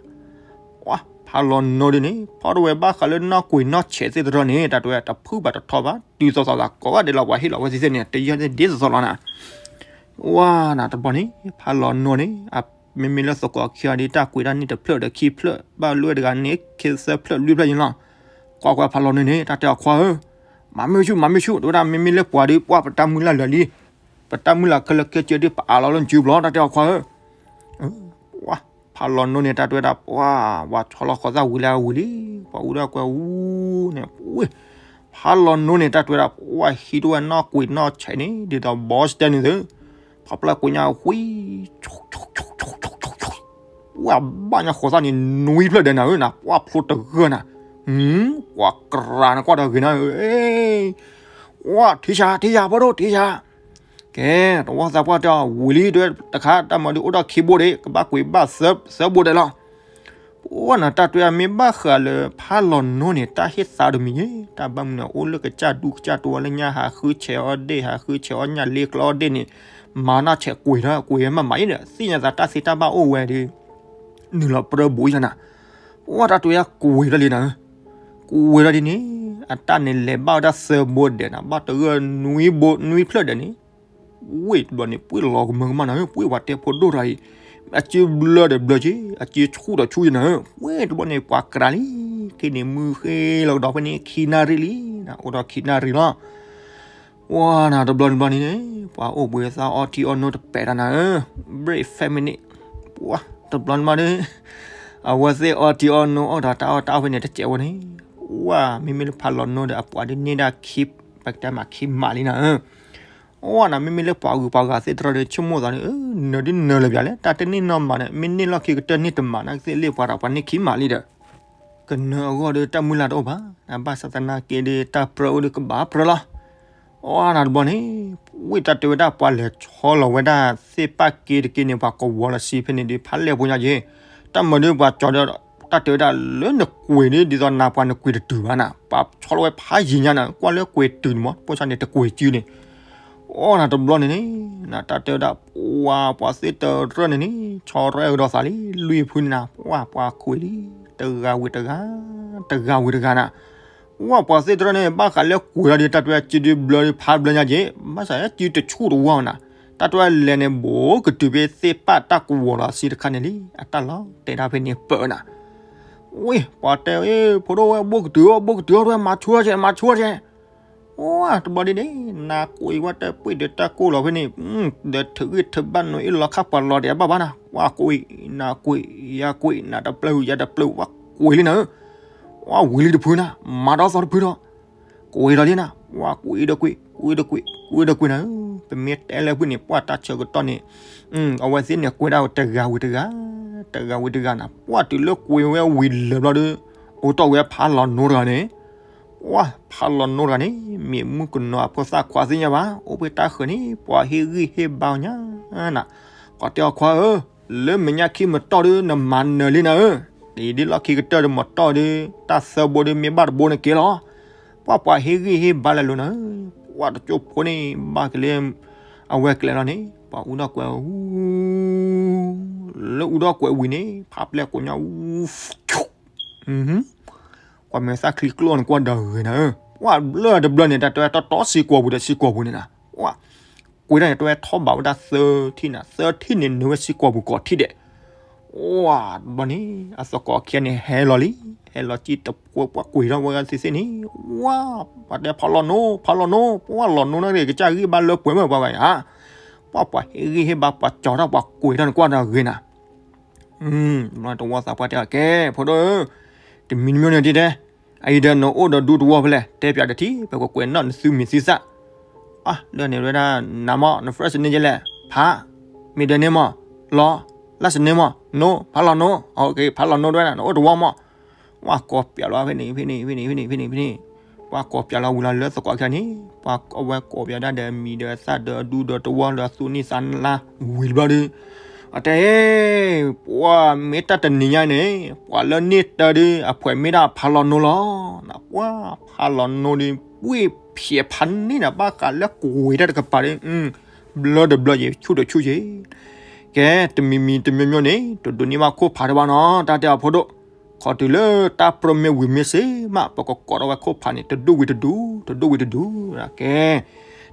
ပှၤဖးလီၤနိဒ်န့ၣ် ဖီတဝဲဘၣ်ဃးလၢနီၢ်ကွံာ်နီၢ်ဆဲးသ့ၣ်တဖၣ်န့ၣ် တၢ်တဲဝဲတဖုဘၣ်တထီဘၣ်, တုၤသိးသိးသးကိးဂၤဒဲးလီၤ ပှၤဟ့ၣ်လီၤဝဲသ့ၣ်သ့ၣ်န့ၣ် တယီၢ်သ့ၣ်ဒ်သိးသိးလီၤနၤ, ဝါနၤတဘျီန့ၣ် ဖးလီၤနိန့ၣ် မ့မ့ၢ်လၢသကိးခံဂၤဒ်တၢ်ကွံာ်တၢ်န့ၢ်တဖျၢၣ်ဒီးခံဖျၢၣ် ဘၣ်လွံၢ်တဂၤန့ၣ် ခံသၢဖျၢၣ်လွံၢ်ဖျၢၣ်ယံၤလီၤ, ကွၢ်ကွၢ်ဖးလီၤနိန့ၣ် တၢ်တဲအီၤခွါဧၢ, မၤမ့ၢ်ဆူၣ် မၤမ့ၢ်ဆူၣ် တဲဝဲဒၣ် မ့မ့ၢ်လၢပှၤဒီး ပှၢ်ပတၢ်မုၢ်လၢ်လၢာ်လံ, ပတၢ်မုၢ်လၢ်ခဲလၢာ်ခဲဆ့ဒီး ပအးလီၤလၢနစုဘျီ တၢ်တဲအီၤခွါဧၢ, ပှၤ ဖးလီၤနိန့ၣ် တၢ်တဲဝဲဒၣ် ပှၤ ပှၤဆီလီၤဃီၤသၣ်ဝံၤလၢအဝံၤလံ, ပှၤအူဒၣ်ကွဲအူန့ၣ် ဝ့ၢ် ဖးလီၤနိန့ၣ် တၢ်တဲဝဲဒၣ် ပှၤဟံးတဝဲနီၣ်ကွံာ်နီၣ်ဆဲးန့ၣ် ဒ်သိး Boston န့ၣ်သ့, ဖးပျၢ်ကွံာ်ညါဝံၤ ဝဲဘၣ်ညါဃီၤသၣ်န့ၣ် နွံဖျၢၣ်ဒဲးနၤဧၢနၤ, ပှၤဖျိတဂၢၢ်နၤ, ပှၤကြၤနကွၢ်တဂ့ၤနၤဧၢ, ဝဲ ထံဆး ထံဆး ဖိဒိၣ် ထံဆး ကဲ တဝီသးပှၢ်တဲအီၤ ဝံၤလံ တဲဝဲတခါ တၢ်မၤဒုးအိၣ်ဒီးခံဘိဒံး ကဘၣ်ကွံာ်ဘၣ်သၢဘိဒဲးလီၤ. ပှၤနၤ တၢ်တဲအီၤ မ့ၢ်ဘၣ်ဃးလၢဖးလီၤနိန့ၣ် တၢ်ဟ့ၣ်သါတမံၤယဲ, တၢ်ဘၣ်မနုၤန့ၣ် အိၣ်လၢကစၢ်ဒူကစၢ်တိၤလၢညါ ဟးဃုဆဲးအီၣ်ဒ့ၣ် ဟးဃုဆဲးအီၣ်ညၣ်လ့ကျီအီၣ်ဒ့ၣ်န့ၣ်, မၤနီၢ်ဆဲးကွံာ်ထီၣ်ကွံာ်မးမးအံၤဒီး သ့ၣ်ညါသးတၢ်သ့တၢ်ဘၣ်အိၣ်ဝဲဒီး နုာ်လီၤပြၢဘူးယၤနၤ, ပှၤတၢ်တဲအီၤ ကွံာ်ထီၣ်လံနၤဧၢ, ကွံာ်ထီၣ်ဒ်န့ၣ် အတၢ်န့ၣ်လဲၤဘၣ်ဝဲဒၣ်သၢဘိဒဲးနၤ ဘၣ်တဂၢၢ်နွံဘိ နွံဖျၢၣ်ဒဲးန့ၣ် ဝ့ၢ်တဘျီန့ၣ် ပှ့ၤလီၤကမၢကမၣ်နၤဧၢ, ပှ့ၤပှၤတဲဖိဒိၣ်တဂၤအံၤ, အစ့ဘျၢဒီးဘျၢက့ၤ အစ့ဆူၣ်ဒီးဆူၣ်က့ၤနၤဧၢ, ဝ့ၢ်တဘျီန့ၣ် ပှၤကြၤလံ, ခဲန့ၣ်မုၢ်ဃ့လီၤကဒီးဖဲန့ၣ် ခံနၣ်ရံၣ်လံ, အိၣ်ဒီးခံနၣ်ရံၣ်လီၤ. ပှၤနၤတဘျီတဘျီန့ၣ်န့ၣ် ပှၤအိၣ်ဘှံးသးအီထံအီနိတပဲာ်တၢ်နၤဧၢ, break family, ပှၤတဘျီတဘျီန့ၣ် အဝဲသ့ၣ်အီထံအီနိအီၣ်ဒီးတၢ်အီၣ်တၢ်အီဖဲန့ၣ်တစဲးဝဲန့ၣ်, ပှၤမ့မ့ၢ်လၢဖးလီၤနိဒီးအပှၤဒ်န့ၣ်ဒၣ်ခံ, ပကတဲမးခံမးလံနၤဧၢ, အဝဲနၤ မ့မ့ၢ်လၢပှၤဂုၤပှၤဂၤသ့ၣ်တဖၣ်ဒီး ဆိကမိၣ်သးန့ၣ် နၢၤဒ်နၢၤလၢၤပၠးလဲၣ်, တၢ်တန့ၢ်နီၢ်မးန့ၣ် မ့ၢ်န့ၢ်လီၢ်ခံကတၢၢ်န့ၢ်တမး နကသ့ၣ်လ့ၣ်ပှၤဒီးပှၤန့ၢ်ခံမးလံဒီး ကနၢၤအဂီၢ်ဒီးတၢ်မုၢ်လၢ်တအိၣ်ဘၣ်, ဘၣ်ဆၣ်သနာ်က့ဒီး တၢ်ပြၢအိၣ်ဒီးကဘၣ်ပြၢလီၤ. အဝဲနၤတဘျီန့ၣ် ဝ့ၢ်တၢ်တဲဝဲဒၣ်ပှၤလဲၤဆီလီၤဝဲဒၣ်သ့ၣ်ပၣ်က့တက့န့ၣ် ပှၤကဝီၤလီၤဆံဖဲန့ၣ်ဒီး ဖးလဲၢ်ဖိညါက့ၤ, တၢ်မၤဒုးပှၤကၠီဒီး တၢ်တဲဝဲဒၣ်လၢနကွံာ်န့ၣ် ဒ်သိးနၤပှၤနကွံာ်တတုၤဘၣ်နၤ, ပှၤဆီလီၤဝဲဖးယံၤညါနၤ, ကွၢ်လၢကွံာ်တုၤန့ၣ်မး ပိၢ်ဆၣ်န့ၣ်တကွံာ်စုန့ၣ် အဝဲနၤတဘျီန့ၣ်န့ၣ် နတၢ်တဲဝဲဒၣ် ပှၤ ပှၤသ့ၣ်တရၢၢ်န့ၣ်န့ၣ် ဆီရဲကဒီးသးလံ လွံၢ်ဖုန့ၣ်နၤ, ပှၤ ပှၤကွံာ်လံ တဂၤဝံၤတဂၤ တဂၤဝံၤတဂၤနၤ, ပှၤ ပှၤသ့ၣ်တရၢၢ်န့ၣ် ဘၣ်ဃးလၢကွံာ်လီၤဒီး တၢ်တဲဝဲစ့ဒုးဘျၢဖးဘျၢညါက့ၤ, ဘၣ်ဆၣ်စ့တဆူၣ်တဝီနၤ, တၢ်တဲဝဲလဲၤန့ၣ် ဘူးကတုၤဖဲသ့ၣ်ပၣ်တၢ်ကဝီၤလီၤဆံတခါန့ၣ်လံ, အတၢ်လီၤတဲာ်ဒၣ်ဖဲန့ၣ်ပၢၢ်နၤ ဝ့ၢ် ပှၤတဲ ဖိဒိၣ်ဝဲ ဘူးကတုၤအီၤ ဘူးကတုၤအီၤ တဝဲ မၤဆူၣ်အီၤကဲ မၤဆူၣ်အီၤကဲ, ဝဲ တဘျီဒ်န့ၣ် နကွံာ်ဝဲတပှ့ၤဒီးတၢ်ကိၢ်လီၤဖဲန့ၣ်, ဒီးထုးဂံၢ်ထုးဘၣ်နီၤအ့ၣ်လီၤခၣ်ပှၤလီၤဒီးအဘၣ်ဘၣ်နၤ, ပှၤကွံာ် နကွံာ် ယကွံာ် နတပျၢၤ ယတပျၢၤ ပှၤကွံာ်လံနၤဧၢ, ပှၤဝံၤလံတဖုနၤ, မၤဒီးသီတဖုဒီး ကွံာ်ဒီးလံနၤ, ပှၤကွံာ်ဒီးကွံာ် ကွံာ်ဒီးကွံာ် ကွံာ်ဒီးကွံာ်နၤဧၢ, ပမ့ၢ်တဲလၢဖုန့ၣ် ပှၤတၢ်ဆၢကတီၢ်န့ၣ် အဝဲသ့ၣ်န့ၣ်ကွံာ်ဒၣ်တဂၤဝံၤတဂၤ တဂၤဝံၤတဂၤနၤ, ပှၤတုၤလၢကွံာ်ဝဲဝံၤလၢာ်ဘျီဒီး အိၣ်တီၢ်ဝဲဖးလီၤနိတဂၤန့ၣ်, ပှၤဖးလီၤနိတဂၤန့ၣ် မ့ၢ်မုၣ်ကနီၤအဖိသၣ်ခွါသ့ၣ်ညါဘၣ်, အိၣ်ဖဲတၢ်ဃၢၤန့ၣ် ပှၤဟ့ၣ်ဂံၢ်ဟ့ၣ်ဘါညါနၤ, ပှၤတဲအီၤခွါဧၢ, လၢမဲာ်ညါခံမတီၢ်ဒီး နမၤနၢၤလံနၤဧၢ, ဒ်လီၢ်ခံကတၢၢ်ဒီးမတီၢ်ဒီး တၢ်သၢဘိဒီးမ့ၢ်ဘၣ်တဘိန့ၣ်ကဲလီၤ, ပှၤပှၤဟ့ၣ်ဂံၢ်ဟ့ၣ်ဘါလၢလိၤနၤဧၢ, ပှၤတကၠိဖိန့ၣ် ဘၣ်က့ၤလၢ အဝဲကျဲလီၤန့ၣ် ပှၤအူထီၣ်ကွဲးအူ လၢအူထီၣ်ကွဲးဝံၤန့ၣ် ဖးပျဲၢ်ကိးညါအူ ကွၢ်မ့ၢ်သၣ်ချံကျိၣ်န့ၣ်ကွၢ်ဒီးဂ့ၤနၤဧၢ, ပှၤဘျၢတဘျၢန့ၣ် တၢ်တဲဝဲတီတီစံကွီၤပူၤဒီးစံကွီၤပူၤန့ၣ်နၤ, ပှၤကွံာ်တၢ်န့ၣ် တဲဝဲထီၣ်ဘးဝဲဒၣ်သၢထံၣ်နၤ, သၢထံၣ်န့ၣ် နုာ်ဝဲစံကွီၤပူၤကိးထံၣ်ဒဲး, ပှၤတဘျီန့ၣ် အသကိးခံဂၤန့ၣ်ဟဲလီၤလံ, ဟဲလီၤစံတဖိ ပှၤကွံာ်ထီၣ်ဝဲသ့ၣ်သ့ၣ်န့ၣ်, ဝါ ပှၤတဲဖးလီၤနိ ဖးလီၤနိ, ပှၤလီၤနိန့ၣ်ဂ့ၤ ကစၢ်ဂံၢ်ဘါလၢပှဲၤမုၢ်ပှၤဂၤဧါ, ပှၤပှၤဟ့ၣ်ဂံၢ်ဟ့ၣ်ဘါ ပှၤကၠီထီၣ် ပှၤကွံာ်ထီၣ်န့ၣ်ကွၢ်ဒီးဂ့ၤနၤ တဝီသးပှၢ်တဲအီၤ ကဲ ဖိဒိၣ်ဧၢ, တမံၤတမံၤန့ၣ်ဒ်တဲ, အအံၤဒီးနအိၣ်ဒီးဒူတဝီဖဲလဲၣ် တဲပၠးတထံၣ် ပကကွဲးနီၣ်နသုမံၤသုသၣ်, အါ လၢန့ၣ်ဝဲဒၣ် နၤမ့ၢ် န first name ကဲလဲၣ်, ဖး, middle name မ့ၢ် လီ, last name မ့ၢ် နိ, ဖးလီၤနိ, ဖးလီၤနိတဝဲ နအိၣ်တဝီမ့ၢ် ပှၤကိးပၠးလီၤဖဲန့ၣ် ဖဲန့ၣ် ဖဲန့ၣ် ဖဲန့ၣ် ဖဲန့ၣ်, ပှၤကိးပၠးလီၤဝံၤလီၤလၢသကိးခံဂၤန့ၣ်, ပှၤအဝဲကိးပၠးဒၣ်ဒီးမံၤဒီးသၣ်ဒီးအဒူဒီးတဝီဒီးသူၣ်နံၣ်သးလါဝံၤတဘျီဒီး, အတဲ, ပှၤမ့ၢ်တၢ်တနံၤညါန့ၣ် ပှၤလၢန့ၢ်တၢ်ဒီး အဖှဲးမ့ၢ်ဒၣ်ဖးလီၤနိလီၤ, ပှၤဖးလီၤနိဒီး ပှ့ၤဖျဲးဖးန့ၢ်နၤ ဘၣ်ဃးလၢကွံာ်တၢ်တကပၤဒီး, ဘျၢတဘျၢယဲ ဆူၣ်တဆူၣ်ယဲ ကဲ တမံၤမံၤတမံၤမံၤန့ၣ် တဒိးန့ၢ်ဘၣ်ခိၣ်ဖးတဘၣ်နီၤ တၢ်တဲအီၤဖိဒိၣ်, ခီတုၤလၢတၢ်ပြၢမ့ၢ်ဝံၤမ့ၢ်စ့မး ပကကိးထီၣ်ဝဲခိၣ်ဖးန့ၣ် တဒူၣ်ဝံၤတဒူၣ် တဒူၣ်ဝံၤတဒူၣ်, ကဲ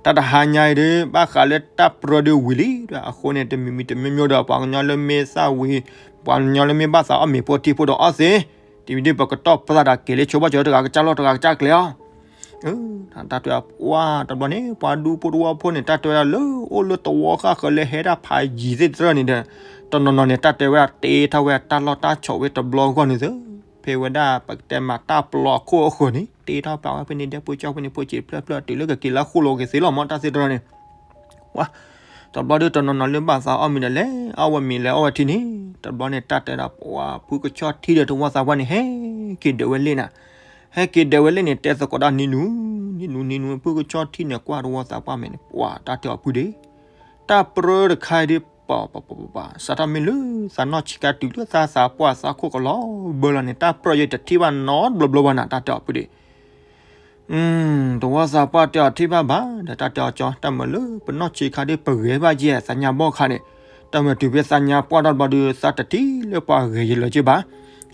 တၢ်တဟါညါအံၤဒီး ဘၣ်ဃးလၢတၢ်ပြၢဒီးဝံၤလံ, အဃိန့ၣ် တမံၤမံၤတမံၤမံၤဒီး ပှၤကညီလၢမ့ၢ်သၣ်ဝံၤ, ပှၤကညီလၢမ့ၢ်ဘၣ်သးအီၣ်မ့ၤဖိထံဖိဒီးအီၣ်သ့, တမံၤဒ်ပကတီၢ်ပသးဒီးက့ၤလၢဆိဘၣ်ကၠီတဂၤကစၢ်လီၢ် တဂၤကစၢ်ကျဲအီၤ တၢ်တဲဝဲ ပှၤတဘျီန့ၣ် ပှၤဒူဖိတဝီဖိန့ၣ် တၢ်တဲဝဲဒၣ်လၢအိၣ်လၢတဝီဃၣ်ဃၢၤလၢဟဲဒၣ်ဖးယံၤသ့ၣ်တဖၣ်န့ၣ်ဒီး တနီၤနီၤန့ၣ် တၢ်တဲဝဲဒၣ် တ့ထီၣ်ဝဲတၢ်လီၢ်တၢ်ဆိးဝဲတဘျီဂီၢ်န့ၣ်သ့, ဖဲဝဲဒၣ်ပကတဲမးတၢ်ပျီအခိၣ်အဃၢၤန့ၣ် တ့ထီၣ်ပာ်ဝဲဖဲန့ၣ် ဒဲဖိကၠီဖဲန့ၣ် ဖိစံာ်ဖျၢၣ်ဖျၢၣ်တုၤလၢကက့ၤလၢဃိၣ်လိာ်က့ၤသ့လီၤမး တၢ်သ့ၣ်တဖၣ်န့ၣ် ပှၤ တဘျီဒီးတနီၤနီၤလၢဘၣ်သးအီၣ်မ့ၤဒီးလဲၤအီၣ်ဝဲမ့ၤလဲၤအီၣ်ဝဲထံန့ၣ် တဘျီန့ၣ် တၢ်တဲဒၣ်ပှၤဖုကဆီထံဒီးတဝီသးပှၢ်န့ၣ် ဟဲက့ၤဒၢးဝဲလ့ၣ်နၤ, ဟဲက့ၤဒၢးဝဲလ့ၣ်န့ၣ် တဲသကိးဒၣ်နံၤနူၤ နံၤနူၤ နံၤနူၤ ဖုကဆီထံန့ၣ် ကွၢ်တဝီသးပှၢ်မဲာ်န့ၣ် ပှၤတၢ်တဲအီၤဖုဒ့ တၢ်ပြၢတခါဒီး ပ ပ ပ ပ ပ စးထီၣ်မ့ၢ်လၢသးနီၢ်ဆံးခါတုၤလၢသး သးပှၢ်သးခိၣ်ကလီၤဘၢလီၤန့ၣ် တၢ်ပြၢယတထံၣ်ဘၣ်နီတဘျီဘျီဘၣ်နၤ တၢ်တဲအီၤဖုဒ့ တဝီသးပှၢ်တဲအီၤထံၣ်ဘၣ်ဘၣ် ဒီးတၢ်တဲအီၤကၠီ တၢ်မၤလၢပနီၢ်ဆံးခါဒီး ပဂဲၤဘၣ်ယဲၢ်သးညါဘီၣ်ခါန့ၣ် တၢ်မၤတုၤဖဲသးညါပှၢ်ထီၣ်တဘျီဒီး သးတထံၣ်လၢပှၤဂဲၤယလၢၤက့ဘၣ်.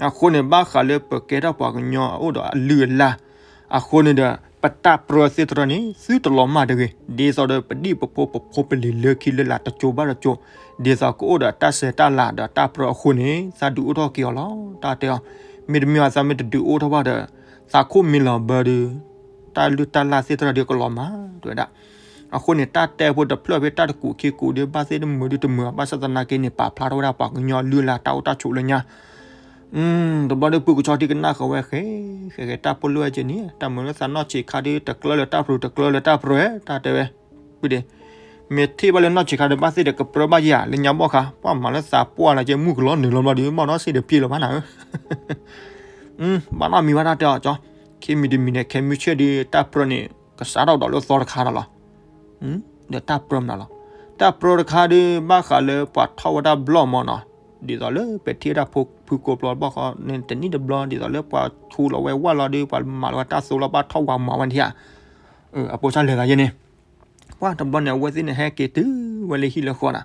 အဃိန့ၣ် ဘၣ်ဃးလၢပကဲထီၣ်ပှၤကညီအအိၣ်ဒီးအလုၢ်အလၢ် အဃိန့ၣ်ဒီး ပတၢ်ပြၢသ့ၣ်တဖၣ်န့ၣ် သုတလီၤမၢ်တဂ့ၤ ဒ်သိးဒီးပဒံၣ်ပဖိပဖိပလံၤလၢခံလၢလာ်တစိၤဘၣ်တစိၤ ဒ်သိးကအိၣ်ဒီးတၢ်ဆဲးတၢ်လၤဒီးတၢ်ပြၢအဃိန့ၣ် သးဒုးအိၣ်ထီၣ်က့ၤအီၤလီၤ တၢ်တဲအီၤ. မ့တမ့ၢ်အသးမ့ၢ်တဒုးအိၣ်ထီၣ်ဘၣ်ဒီး သးခိၣ်မ့ၢ်လီၤဘၢဒီး တၢ်လုၢ်တၢ်လၢ်သ့ၣ်တဖၣ်ဒီးကလီၤမၢ် တဲဝဲဒၣ်. အဃိန့ၣ် တၢ်တဲဖိတဖျၢၣ်ဖဲတၢ်တကူးခံကူးဒီး ဘၣ်သ့ၣ်တမုာ်ဒုတမုာ် ဘၣ်ဆၣ်သနာ်က့န့ၣ် ပာ်ဖျါထီၣ်ဝဲဒၣ်ပှၤကညီလုၢ်လၢ်တၢ်အိၣ်တၢ်ဆိးလၢညါ တဘျီဒီးဖုကဆီထံကနၣ်ဃီဝဲဃဲ ဃဲဃဲတၢ်ပီၣ်လိၣ်ဝဲက့န့ၣ် တၢ်မၤလၢသးနီၢ်ဆံးခါဒီး တကျၢလၢတၢ်ပြၢ တကျၢလၢတၢ်ပြၢ တၢ်တဲဝဲ ဖုဒ့ မ့ၢ်ထံၣ်ဘၣ်လၢနီၢ်ဆံးခါဒီး ဘၣ်သ့ၣ်ဒီးကပြၢဘၣ်ယၤ လၢညါဘီၣ်ခါ ပှၤမၤလၢသးပှၢ်လၢက့ မုၢ်ကလီနုာ်လီၤဘျီဒီး ဘၣ်နီၢ်စ့ၣ်ဒီးပျ့ၤလီၤဘၣ်နၤဧၢ ဘၣ်နီၢ်မံၤဘၣ်တၢ်တဲအီၤကၠီ ခံမံၤတမံၤန့ၣ် ခဲမုၢ်ဆ့ၣ်ဒီး တၢ်ပြၢန့ၣ် ကစးထီၣ်ဒီးလၢသီတခါဒီးလီၤ ဒီးတၢ်ပြၢမနုၤလီၤ. တၢ်ပြၢတခါဒီး ဘၣ်ဃးလၢပှၤထီၣ်ဝဲဒၣ်ဘျီၣ်မးနီၤ, ဒ်သိးလၢပထံၣ်ဝဲဒၣ်ဖုကိးဘျီဘၣ်ဃီန့ၣ် တနံၣ်တဘျီ ဒ်သိးလၢပှၤထူလီၤဝဲဝၢ်လီၤဒီး ပှၤမၤလီၤဝဲတၢ်သိလီၤဘၣ်ထီၣ်ဝးမၤဝဲဒၣ်ဧါ အပိစၢ်လဲၤသးယဲန့ၣ် ပှၤတဘျီန့ၣ် အဝဲသ့ၣ်န့ၣ် ဟဲက့ၤတုၤဝဲလၢဟံၣ်လၢဃီနၤ,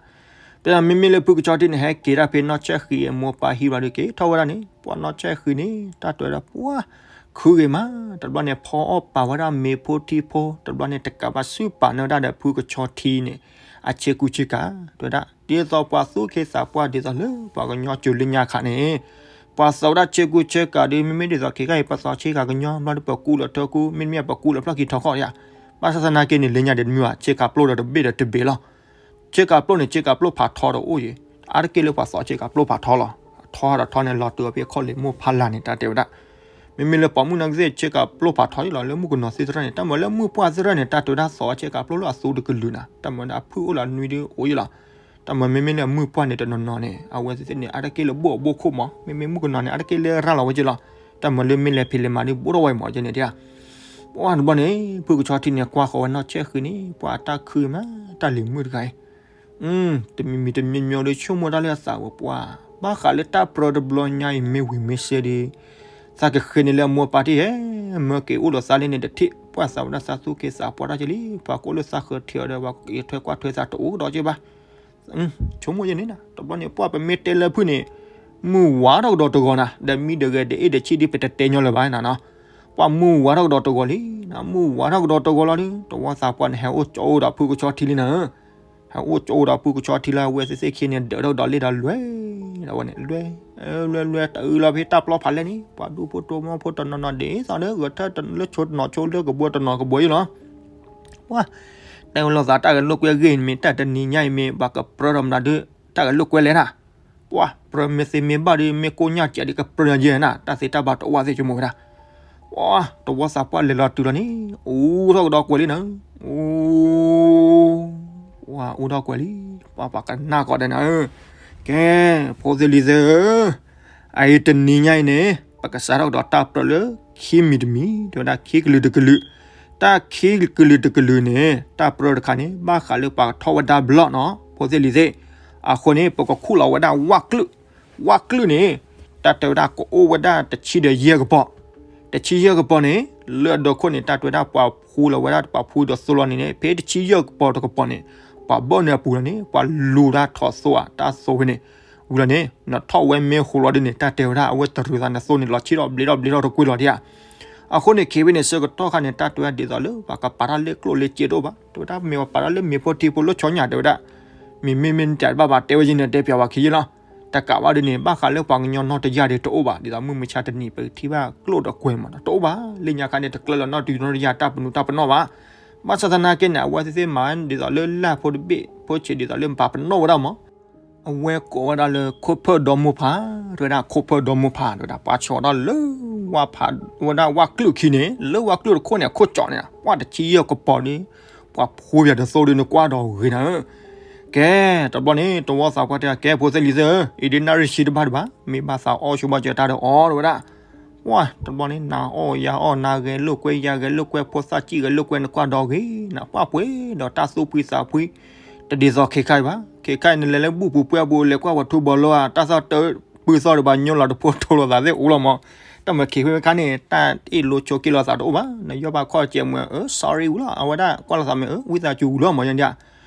တဲဒၣ်မ့မ့ၢ်လၢဖုကဆီထံန့ၣ် ဟဲက့ၤတၢ်ဖဲနီၢ်ဆဲၣ်ဃံးအမိၢ်ပၢ်ဟံၣ်ဘျီဒီး က့ၤထီၣ်ဝဲဒၣ်န့ၣ် ပှၤနီၢ်ဆဲၣ်ဃံးန့ၣ် တၢ်တဲဝဲဒၣ်ပှၤ ခုဂ့ၤမး, တဘျီန့ၣ် ဖီအီၣ်ပာ်ဝဲဒၣ်မ့ၤဖိထံဖိ, တဘျီန့ၣ် တကးဘၣ်ဆူၣ်ပာ်န့ၢ်ဝဲဒၣ်ဒီးဖုကဆီထံန့ၣ် အဆ့ကူဆ့ကၤ, တဲဝဲဒၣ် ဒ်သိးပှၤသူၣ်က့သးပှၢ်ဒ်သိးလၢပှၤကညီကၠိလၢညါခါန့ၣ် ပှၤသိးဝဲဒၣ်ဆ့ကူဆ့ကၤဒီး မ့မ့ၢ်ဒ်သိးခဲခါအံၤ ပသိးဆ့ကၤကညီဘျီဒီး ပကူလၢထၢကူ မ့တမ့ၢ်ပကူလၢဖျီၣ်ခံထီခီၣ်ဧါ, ဘၣ်ဆၣ်သနာ်က့န့ၣ် လၢညါဒီးတမ့ၢ်ဘၣ် ဆ့ကၤပျိဒီးတဘ့ၣ်ဒီးတဘ့ၣ်လီၤ. ဆ့ကၤပျိန့ၣ် ဆ့ကၤပျိဖးထီဒီးအိၣ်ယံၤ, အါတက့ၢ်လၢပှၤသိးဆ့ကၤပျိဖးထီလီၤ. ထီဒီးထီန့ၣ် လီၤတုၤအီၤဖဲခီၣ်လ့ၣ်မိၢ်ဖးလၢ်န့ၣ် တၢ်တဲဝဲဒၣ်. မ့မ့ၢ်လၢပိာ်မုၣ်နာ်က့သ့ၣ် ဆ့ကၤပျိဖးထီလီၤ. လၢမုၣ်ကနီၤသ့ၣ်တဖၣ်န့ၣ် တၢ်မၤလၢမုၣ်ပှၢ်သ့ၣ်တဖၣ်န့ၣ် တၢ်တဲဝဲဒၣ်သိးဆ့ကၤပျိလၢအသိတကလုာ်နၤ, တၢ်မၤလၢအဖုၣ်အိၣ်လၢအနွံဒီးအိၣ်ယံၤလီၤ. တၢ်မၤမ့မ့ၢ်လၢအမုၣ်ပှၢ်န့ၣ် တနီၤနီၤန့ၣ် အဝဲသ့ၣ်န့ၣ် အါတက့ၢ်လၢဘိၣ်အဘိၣ်ခိၣ်မး, မ့မ့ၢ်မုၣ်ကနီၤန့ၣ် အါတက့ၢ်လၢရၤလီၤဝဲက့လီၤ. တၢ်မၤလၢမ့ၢ်လဲၤဖံးလဲၤမၤဒီး ဘိၣ်ထီၣ်ဝဲမး ကဲန့ၣ်ဒၣ် ပှၤတဘျီန့ၣ် ဖုကဆီထံန့ၣ် ကွၢ်ဃီၤဝဲနီၢ်ဆဲၣ်ဃံးန့ၣ် ပှၤတၢ်ခုမး တၢ်လံၤမုၣ်တဂၤအံၤ တမံၤမံၤတမံၤမံၤဒီး ဆိကမိၣ်တၢ်လၢအသးဝဲပှၤ, ဘၣ်ဃးလၢတၢ်ပြၢတဘျီညါအံၤ မ့ၢ်ဝံၤမ့ၢ်စဲဒီး သးကဃ့န့ၢ်လၢအမိၢ်အပၢ်ထံၣ်ဧဲ, မၢက့ၤအိၣ်ဒီးသးလံန့ၣ် တထံၣ်ပှၢ်သးဝဲဒၣ်သးသူၣ်က့သးပှၢ်တၢ်ကလံ, ပှၤကအိၣ်လၢသးဃၢၤထံးအီၤဒီး ပှၤကထွဲကွၢ်ထွဲသးတအိၣ်ကဒီးက့ဘၣ်. ဆိကမိၣ်ယဲန့ၣ်နၤ, တဘျီန့ၣ် ပှၤပမ့ၢ်တဲလၢဖုၣ်န့ၣ် မုၢ်ဝါထီၣ်ကဒီးတဂီၤနၤ, ဒီးမံဒီးဂဲၤဒ်အ့ၣ်ဒ်ဆံၣ်ဒ်ပတတဲညီလၢၤဘၣ်နၤနီၤ, ပှၤမုၢ်ဝါထီၣ်ကဒီးတဂီၤလံ, မုၢ်ဝါထီၣ်ကဒီးတဂီၤလီၤဒီး တဝီသးပှၢ်န့ၣ် ဟဲအိၣ်ကၠီအိၣ်ဒီးဖုကဆီထံလံနၤ ဟဲအိၣ်ကၠီအိၣ်ဒီးဖုကဆီထံလၢအဝဲသ့ၣ်သ့ၣ်ခံန့ၣ် ဒၢးထီၣ်ကဒီးလ့ၣ်ဒီးလွဲၢ်, ဒီးဝဲန့ၣ် လွဲၢ်, လွဲၢ်လွဲၢ် တအုလီၤဖဲတၢ်ပျီဖးလဲၢ်န့ၣ် ပှၤဒူဖိတိၢ်မိၢ်ဖိတနီၤနီၤဒ်သိးလၢဂဲၤထၢၣ်လၢဆိတနီၤဆိလၢကဘီတနီၤကဘီယံၤလီၤ. ပှၤ တဲဝဲလိာ်သးတၢ်ဂဲၤလိာ်ကွဲဂ့ၢ်မ့ၢ် တၢ်တနံၤညါအံၤမ့ၢ် ပှၤကပြၢထီၣ်မနုၤဒီး တၢ်ဂဲၤလိာ်ကွဲလဲၣ်နၤ, ပှၤ ပြၢမ့ၢ်သ့မ့ၢ်ဘၣ်ဒီး မ့ၢ်ကိၣ်ညၣ်ကဲးဒီးကပြၢယဲၢ်နၤ, တၢ်သ့တၢ်ဘၣ်တအိၣ်ဝဲသ့ၣ်ဆိကမိၣ်ဝဲဒၣ် ပှၤ တဝီသးပှၢ်လဲၤလီၤတုၤလီၤန့ၣ် အူထီၣ်ကဒီးကွဲးလံနၤ, အူ, ပှၤအူထီၣ်ကွဲးလံ, ပှၤပှၤကနၣ်ကီးဒဲးနၤဧၢ, ကဲ ဖိသ့ၣ်လံၤသ့ၣ်ဧၢ, အအံၤတနံၤညါအံၤန့ၣ် ပကစးထီၣ်ကဒီးတၢ်ပြၢလၢခံမံၤတမံၤ တဲဝဲဒၣ်ခံကလုာ်တကလုာ်, တၢ်ခံကလုာ်တကလုာ်န့ၣ် တၢ်ပြၢတခါန့ၣ် ဘၣ်ဃးလၢပှၤကထီၣ်ဝဲဒၣ်ဘျီၣ်နီၤ ဖိသ့ၣ်လံၤသ့ၣ်, အဃိန့ၣ် ပကခူၣ်လီၤဝဲဒၣ်ဝၣ်ကျုၣ်, ဝၣ်ကျုၣ်န့ၣ် တၢ်တဲဝဲဒၣ်ကအိၣ်ဝဲဒၣ်တဆံဒီးယဲၢ်ကပီၤ, တဆံယဲၢ်ကပီၤန့ၣ် လၢအဒိခိၣ်န့ၣ် တၢ်တဲဝဲဒၣ်ပှၤဖှူလီၤဝဲဒၣ် ပှၤဖှူဒီးသိလီၤန့ၣ်န့ၣ် ဖဲတဆံယဲၢ်ကပီၤတကပီၤန့ၣ် ပှၤဘၢၣ်န့ၢ်အပူၤလီၤန့ၣ် ပှၤလူၤတၢ်ထီၣ်သိဧါ တၢ်သိဖဲန့ၣ်, ဝံၤလီၤန့ၣ် နထီၣ်ဝဲမ့ၢ်ဟူးလီၤဒ်န့ၣ် တၢ်တဲဝဲဒၣ်အဝဲတရူးသးန့ၣ်သိန့ၣ် လီၤဆံးထီၣ်ဘျ့ထီၣ်ဘျ့ထီၣ်တကွ့ၢ်လီၤဒံးဧါ. အဃိန့ၣ် ခဲဖဲန့ၣ် ဆၢကတီၢ်ခါန့ၣ် တၢ်တဲဝဲဒၣ်ဒ်သိးလၢ ပှၤကပာ်တၢ်လၢကျိၣ်လၢစ့တအိၣ်ဘၣ်, တဲဝဲဒၣ်မ့ၢ်ပှၤပာ်တၢ်လၢမ့ၤဖိထံဖိလၢဆီညၣ် တဲဝဲဒၣ် မ့မ့ၢ်မ့ၢ်တၢ်တဘၣ်ဘၣ် တဲဝဲယဲန့ၣ် တဲပျးဝဲခံယဲလီၤ. တကးဘၣ်ဒ်န့ၣ် ဘၣ်ဃးလၢပှၤကညီနီၢ်တယၢ်ဒီးတအိၣ်ဘၣ်, ဒ်သိးမုၢ်မဆါတနံၤ ပကထံၣ်ဘၣ်ကျိၣ်ဒီးကွဲၤမး တအိၣ်ဘၣ်, လၢညါခါန့ၣ် တကျၢၢ်လီၤနီၢ်တယၢ်နီၢ်တယၢ်တၢ်ပနူးတၢ်ပနီၣ်ဘၣ်. ဘၣ်ဆၣ်သနာ်က့န့ၣ် အဝဲသ့ၣ်သ့ၣ်မၤဒ်သိးလၢလၢ်ဖိတဘ့ၣ်ဖိဆံး ဒ်သိးလၢပာ်ပနီၣ်ဝဲဒၣ်မး အဝဲကိးဝဲဒၣ်လၢခိၣ်ဖၢၣ်ဒီမူဖး, တဲဝဲဒၣ်ခိၣ်ဖၢၣ်ဒီမူဖး တဲဝဲဒၣ် ပှၤဆီၣ်ဒီးလၢဝၣ်ဖး, ဝဲဒၣ်ဝၣ်ကျုၢ်ခံန့ၣ် လၢဝၣ်ကျုၢ်တခိၣ်န့ၣ် အခိၣ်ကၠီၣ်န့ၣ် ပှၤတဆံယဲၢ်ကပီၤဒီး ပှၤဖိပှၤတသိဒီးနကွၢ်ဒီးဂ့ၤနၤဧၢ. ကဲ, တဘျီန့ၣ် တဝီသးပှၢ်တဲ ကဲ ဖိသ့ၣ်လံၤသ့ၣ်ဧၢ, အံၤဒ်နၣ်ရံၣ်ဆံတဘၣ်တဘၣ်, မ့ၢ်ဘၣ်သးအီၣ်ဆိဘၣ်စၢၤတၢ်ဒီးအီၣ် တဲဝဲဒၣ်. ဝါ, တဘျီန့ၣ် နၤအီၣ်ယၤအီၣ် နၤဂဲၤလိာ်ကွဲယၤဂဲၤလိာ်ကွဲ ဖိသၣ်စံၣ်ဂဲၤလိာ်ကွဲ နကွၢ်ဒီးဂ့ၤနၤ ပှၢ်ပှ့ၤဒီးတၢ်သူၣ်ဖှံသးဖှံ တဒ်သိးခဲခါအံၤဘၣ်. ခဲခါအံၤ နလဲၤလၢဘူၣ်ပူၤပှဲၤပူၤ လဲၤကွၢ်ဝဲထူဘီလီၤဧါ တၢ်သီၣ်တၢ်ပုၢ်သီၣ်ဒီး ဘၣ်ညိလီၤတဖိထိလီၤသးသ့ၣ်အိၣ်လီၤမး. တၢ်မၤခဲခါန့ၣ် တၢ်အ့ၣ်လိာ်ဆိးက့လိာ်သးတအိၣ်ဘၣ်. နယီၢ်ဘၣ်ခီၣ်စဲးမ့ၢ် အၢ sorry ဝံၤလီၤ အဝဲဒၣ်ကွၢ်လိာ်သးမ့ၢ် အၢ ဝံသးစူၤဝံၤလီၤမး ယဒၣ်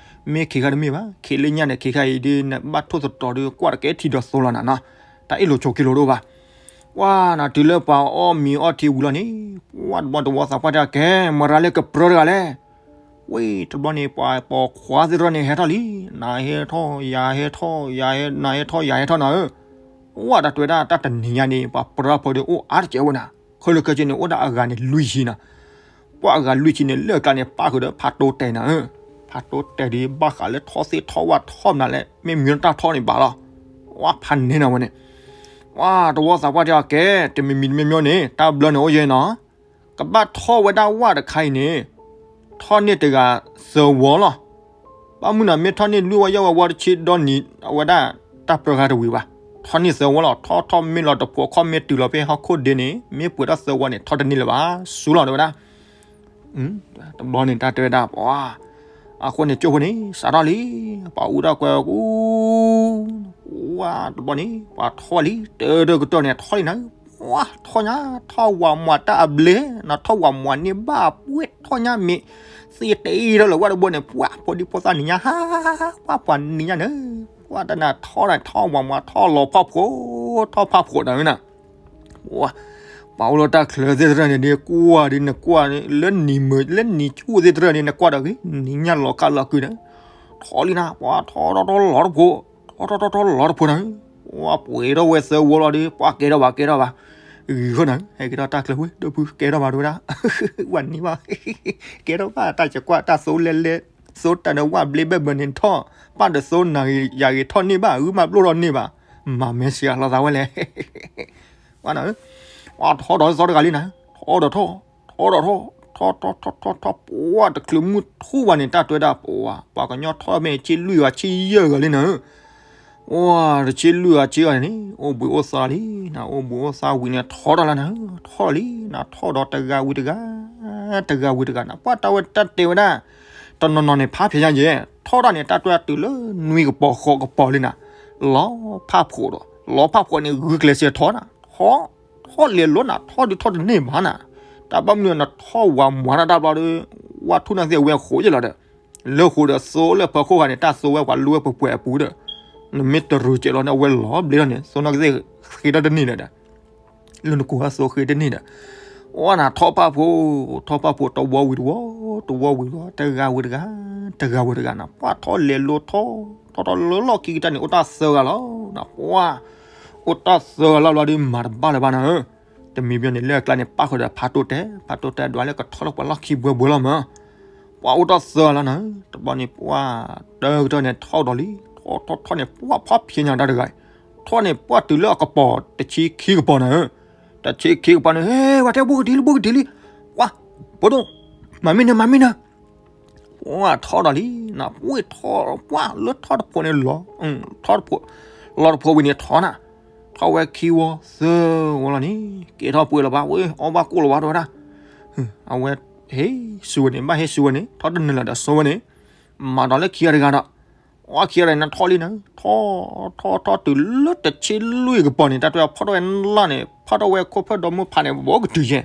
မ့ၢ်ခဲခါတမ့ၢ်ဘၣ်. ခဲလၢညါန့ၣ် ခဲခါအံၤဒ်နဘၣ်ထိၣ်သတြီၤဒီး ကွၢ်တကဲထံဒီးသိလီၤနၤနီၤ. တၢ်အ့ၣ်လိာ်ဆိးက့လိာ်တအိၣ်ဘၣ်. ပှၢ်နၤတုၤလၢပှၤအီၣ်မ့ၤအီထံဝံၤလီၤန့ၣ်, ပှၢ်တဘျီတဝီသးပှၢ်တဲ ကဲ မၤရၤလၢကပြၢတဂၤလဲၣ်. ဝံၤတဘျီန့ၣ် ပှၤပိာ်ခွါသ့ၣ်တဖၣ်န့ၣ် ဟဲထီၣ်လံ, နၤဟဲထီၣ် ယၤဟဲထီၣ် ယၤဟဲ နၤဟဲထီၣ် ယၤဟဲထီၣ်နၤဧၢ. ဝဲတၢ်တဲဝဲဒၣ် တၢ်တနံၤညါန့ၣ် ပှၤပြၢဖိဒီးအိၣ်အါတကဲဝဲနၤ, ခဲလၢာ်ခဲဆ့န့ၣ် အိၣ်ဒၣ်အဂၤန့ၣ်လွံၢ်ဆံနၤ. ပှၤအဂၤလွံၢ်ဆံန့ၣ် လၢအကျါန့ၣ် ပၣ်ဃုာ်ဒီးဖးတိတဲာ်နၤဧၢ. ဖးတိတဲာ်ဒီး ဘၣ်ဃးလၢထီၣ်သ့ၣ်ထီၣ်ဝၣ်ထီၣ်မနုၤလဲၣ် မ့ၢ်မံၤတၢ်ထီၣ်န့ၣ်ဘၣ်လီၤ. ဝါဖးန့ၢ်နၤဝဲန့ၣ်, ဝါတဝီသးပှၢ်တဲအီၤ ကဲ တမံၤမံၤတမံၤမံၤန့ၣ် တၢ်ဘျၢန့ၣ်အိၣ်ယဲနီၤ. ကဘၣ်ထီၣ်ဝဲဒၣ်ဝၣ်တခါအံၤန့ၣ် ထီၣ်န့ၢ်တဂၤသၢဝီလီၤ. ဘၣ်မုၢ်နၤမ့ၢ်ထီၣ်န့ၢ်လွံၢ်ဝီယဲၢ်ဝီဝီတဆံဒီနံၤ အဝဲဒၣ်တၢ်ပြၢဃာ်တဝံၤဘၣ်. ထီၣ်န့ၢ်သၢဝီလီၤ. ထီၣ်ထီၣ်မ့ၢ်လီၤတဖိးခီၣ်မ့ၢ်တုၤလီၤဖဲဟီၣ်ခိၣ်ဒ့န့ၣ် မ့ၢ်ပှဲၤထီၣ်သၢဝီန့ၣ် ထီၣ်တန့ၢ်လၢၤဘၣ် စူလီၤတဲဝဲဒၣ်. တဘျီန့ၣ် တၢ်တဲဝဲဒၣ် ပှၤ အဃိန့ၣ် ကၠိဖိန့ၣ် စးထီၣ်လံ. ပှၤအူတၢ်ကွဲးအီၤကူ ဝါတဘျီန့ၣ် ပှၤထီၣ်လံ တၢတၢကတီၢ်န့ၣ် ထီၣ်လံနၤ. ပှၤထီၣ်ညါ ထီၣ်ဝးမွၤတၢ်အဘျ့ နထီၣ်ဝးမွၤန့ၢ်ဘၣ်ပှဲၤထီၣ်ညါမ့ၢ် သ့တအံၤထီၣ်လၢၤဝဲတဘိန့ၣ် ပှၤဖိဒံဖိသၣ်နံၤညါဟါ ပှၤပှၤနံၤညါန့ၣ် ပှၤတနၤထီၣ်နၤထီၣ်ဝးမွၤထီၣ်လီၤဖီၣ်ဖိ ထီၣ်ဖီၣ်ဖိနၤဝဲနၤ ပှၤအိၣ်လၢတၢ်ချၢသ့ၣ်တဖၣ်န့ၣ် ဒ်ကွၢ်ဒ်နကွၢ်န့ၣ် လၢနံၤမုၢ်လၢနံၤဆူၣ်သ့ၣ်တဖၣ်န့ၣ် နကွၢ်ဒီးဂ့ၤ နံၤညါလီၤကၢ်လီၤကုန့ၣ် ထီၣ်လံနၤ ပှၤထီၣ်ထီၣ်ထီၣ်လီၤတဖိး ထီၣ်ထီၣ်ထီၣ်ထီၣ်လီၤတဖိးနၤ ပှၤပှဲၤထီၣ်ဝဲသၢဝီလီၤဒီး ပှၤကဲထီၣ်ဘၣ်ကဲထီၣ်ဘၣ် ဂ့ၤဃီနၤ ဟဲက့ၤထီၣ်တၢ်ချၢဝဲ ဒိၣ်ဖုကဲထီၣ်ဘၣ်တဝဲဒၣ် ဝဲနံၤဘၣ် ကဲထီၣ်ဘၣ် တၢ်စကွၢ်တၢ်သိလဲလဲ သိတၢ်ဒီးဝၣ်ဘျ့ဘၣ်ဘၢန့ၣ်ထီၣ် ပၢ်ဒီးသိနၤဂ့ၤယၤဂ့ၤထီၣ်န့ၢ်ဘၣ် ဂုၢ်မၤဘျိၣ်ထီၣ်န့ၢ်ဘၣ် မၤမဲာ်ဆှးလီၤသးဝဲလဲၣ် ဝဲနၤဧၢ ပှၤထီၣ်ဒီးသီတဂၤလံနၤ ထီၣ်ဒီးထီၣ် ထီၣ်ဒီးထီၣ် ထီၣ်ထီၣ်ထီၣ်ထီၣ်ထီၣ် ပှၤတချုးမုၢ်ထူၣ်ဘၣ်န့ၣ် တၢ်တဲဝဲဒၣ် ပှၤ ပှၤကညီထီၣ်မ့ၢ်ဆံလွံၢ်ဂၤဆံယဲၢ်ဂၤလံနၤဧၢ ပှၤတဆံလွံၢ်ဂၤဆံဂၤန့ၣ် အိၣ်ဘှံးအိၣ်သါလံနၤ အိၣ်ဘှံးအိၣ်သါဝံၤန့ၣ် ထီၣ်တၢ်လၢနၤဧၢ ထီၣ်လံနၤ ထီၣ်ဒီးတဂၤဝံၤတဂၤ တဂၤဝံၤတဂၤနၤ ပှၤတၢ်ဝဲတၢ်တဲဝဲဒၣ် တနီၤနီၤန့ၣ် ဖးဖျဲးညါယဲၢ် ထီၣ်တၢ်န့ၣ် တၢ်တဲဝဲဒၣ်တုၤလၢနွံကပီၤဃိးကပီၤလံနၤ လီၤဖးဖှိးဒီး လီၤဖးဖှိးန့ၣ် ဂုာ်ကျဲးစၢးထီၣ်နၤ ထီၣ် ထီၣ်လဲၤလိနၤ ထီၣ်ဒုးထီၣ်တန့ၢ်ဘၣ်နၤ တၢ်ဘၣ်မနုၤနထီၣ်ဝးမွၤတၢ်တဘျီဒီး ဝၣ်ထူၣ်နၢ်သ့ၣ်ဝဲအဃိးယဲၢ်လီၤဒီး လၢဃိးဒီးသိလၢဖီခိၣ်ဃာ်န့ၣ် တၢ်သိဝဲပှၤလူဝဲပှဲၤပှဲၤအပူၤဒီး နမ့ၢ်တရူးစဲးလီၤန့ၣ် အဝဲလီၤဘျ့လီၤန့ၣ် သိနီၢ်ကသ့ၣ်ဃ့တၢ်တန့ၢ်ဒီး လၢနကိးအသိဃ့တန့ၢ်ဒီး အိၣ်နၤထီၣ်ဖးဖှိး ထီၣ်ဖးဖှိးတဝီဝံၤတဝီ တဝီဝံၤတဝီ တဂၤဝံၤတဂၤ တဂၤဝံၤတဂၤနၤ ပှၤထီၣ်လဲၤလိထီၣ် ထီၣ်ထီၣ်လၢလီၢ်ခံကတၢၢ်န့ၣ် အိၣ်တၢ်သၢဂၤလီၤနၤ ပှၤ အိၣ်တၢ်သၢဂၤလီၤဘျီဒီး မၤတဘၣ်လၢၤဘၣ်နၤဧၢ တမံၤဘျီန့ၣ် လၢအကျါန့ၣ် ပၣ်ဃုာ်ဒီးဖးတိတဲာ် ဖးတိတဲာ်ဒွးလၢကထီၣ်လၢပှၤလီၢ်ခံဘှဲဘှဲလီၤမး ပှၤအိၣ်တၢ်သၢဂၤလီၤနၤဧၢ တဘျီန့ၣ် ပှၤတၢကတၢၢ်န့ၣ်ထီၣ်ဒီးလံ ထီၣ်ထီၣ်ထီၣ်န့ၣ် ပှၤဖီဖျဲးညါတၢ်တဂၤအံၤ ထီၣ်န့ၣ် ပှၤတုၤလၢအကပီၤတဆံခံကပီၤနၤဧၢ တဆံခံကပီၤန့ၣ် ဟဲ ပှၤတဲဘိကဒံလံ ဘိကဒံလံ ပှၤ ပဒိၣ် မၤမ့ၢ်နၤ မၤမ့ၢ်နၤ ပှၤထီၣ်ဒီးလံနၤ ပှၤထီၣ် ပှၤလၢထီၣ်တဖိးန့ၣ်လီၤ ထီၣ်တဖိး လီၤတဖိးဝံၤန့ၣ်ထီၣ်နၤ ထီၣ်ဝဲခံဝီသၢဝီလီၤန့ၣ် ကဲထီၣ်ပှဲၤလၢၤဘၣ်ဝဲ အီၣ်ဘၣ်ကိၣ်လၢၤဘၣ်တဲဝဲဒၣ် အဝဲ ဟ့ၣ်ဆူဝဲန့ၣ် ဘၣ်ဟ့ၣ်ဆူဝဲန့ၣ် ထီၣ်တနုာ်လၢၤဒီးစိဝဲန့ၣ် မၤဒီးလၢခံဂၤတဂၤဒီး အီၣ်ခံဂၤတဂၤန့ၣ်ထီၣ်လံနၤ ထီၣ် ထီၣ် ထီၣ်တုၤလၢတဆံလွံၢ်ကပီၤန့ၣ် တၢ်တဲဖီၣ်ထီၣ်ဝဲလၢ်န့ၣ် ဖီၣ်ထီၣ်ဝဲခိၣ်ဖၢၣ်ဒီမုၢ်ဖးန့ၣ် ဘိကတုၤယဲၢ်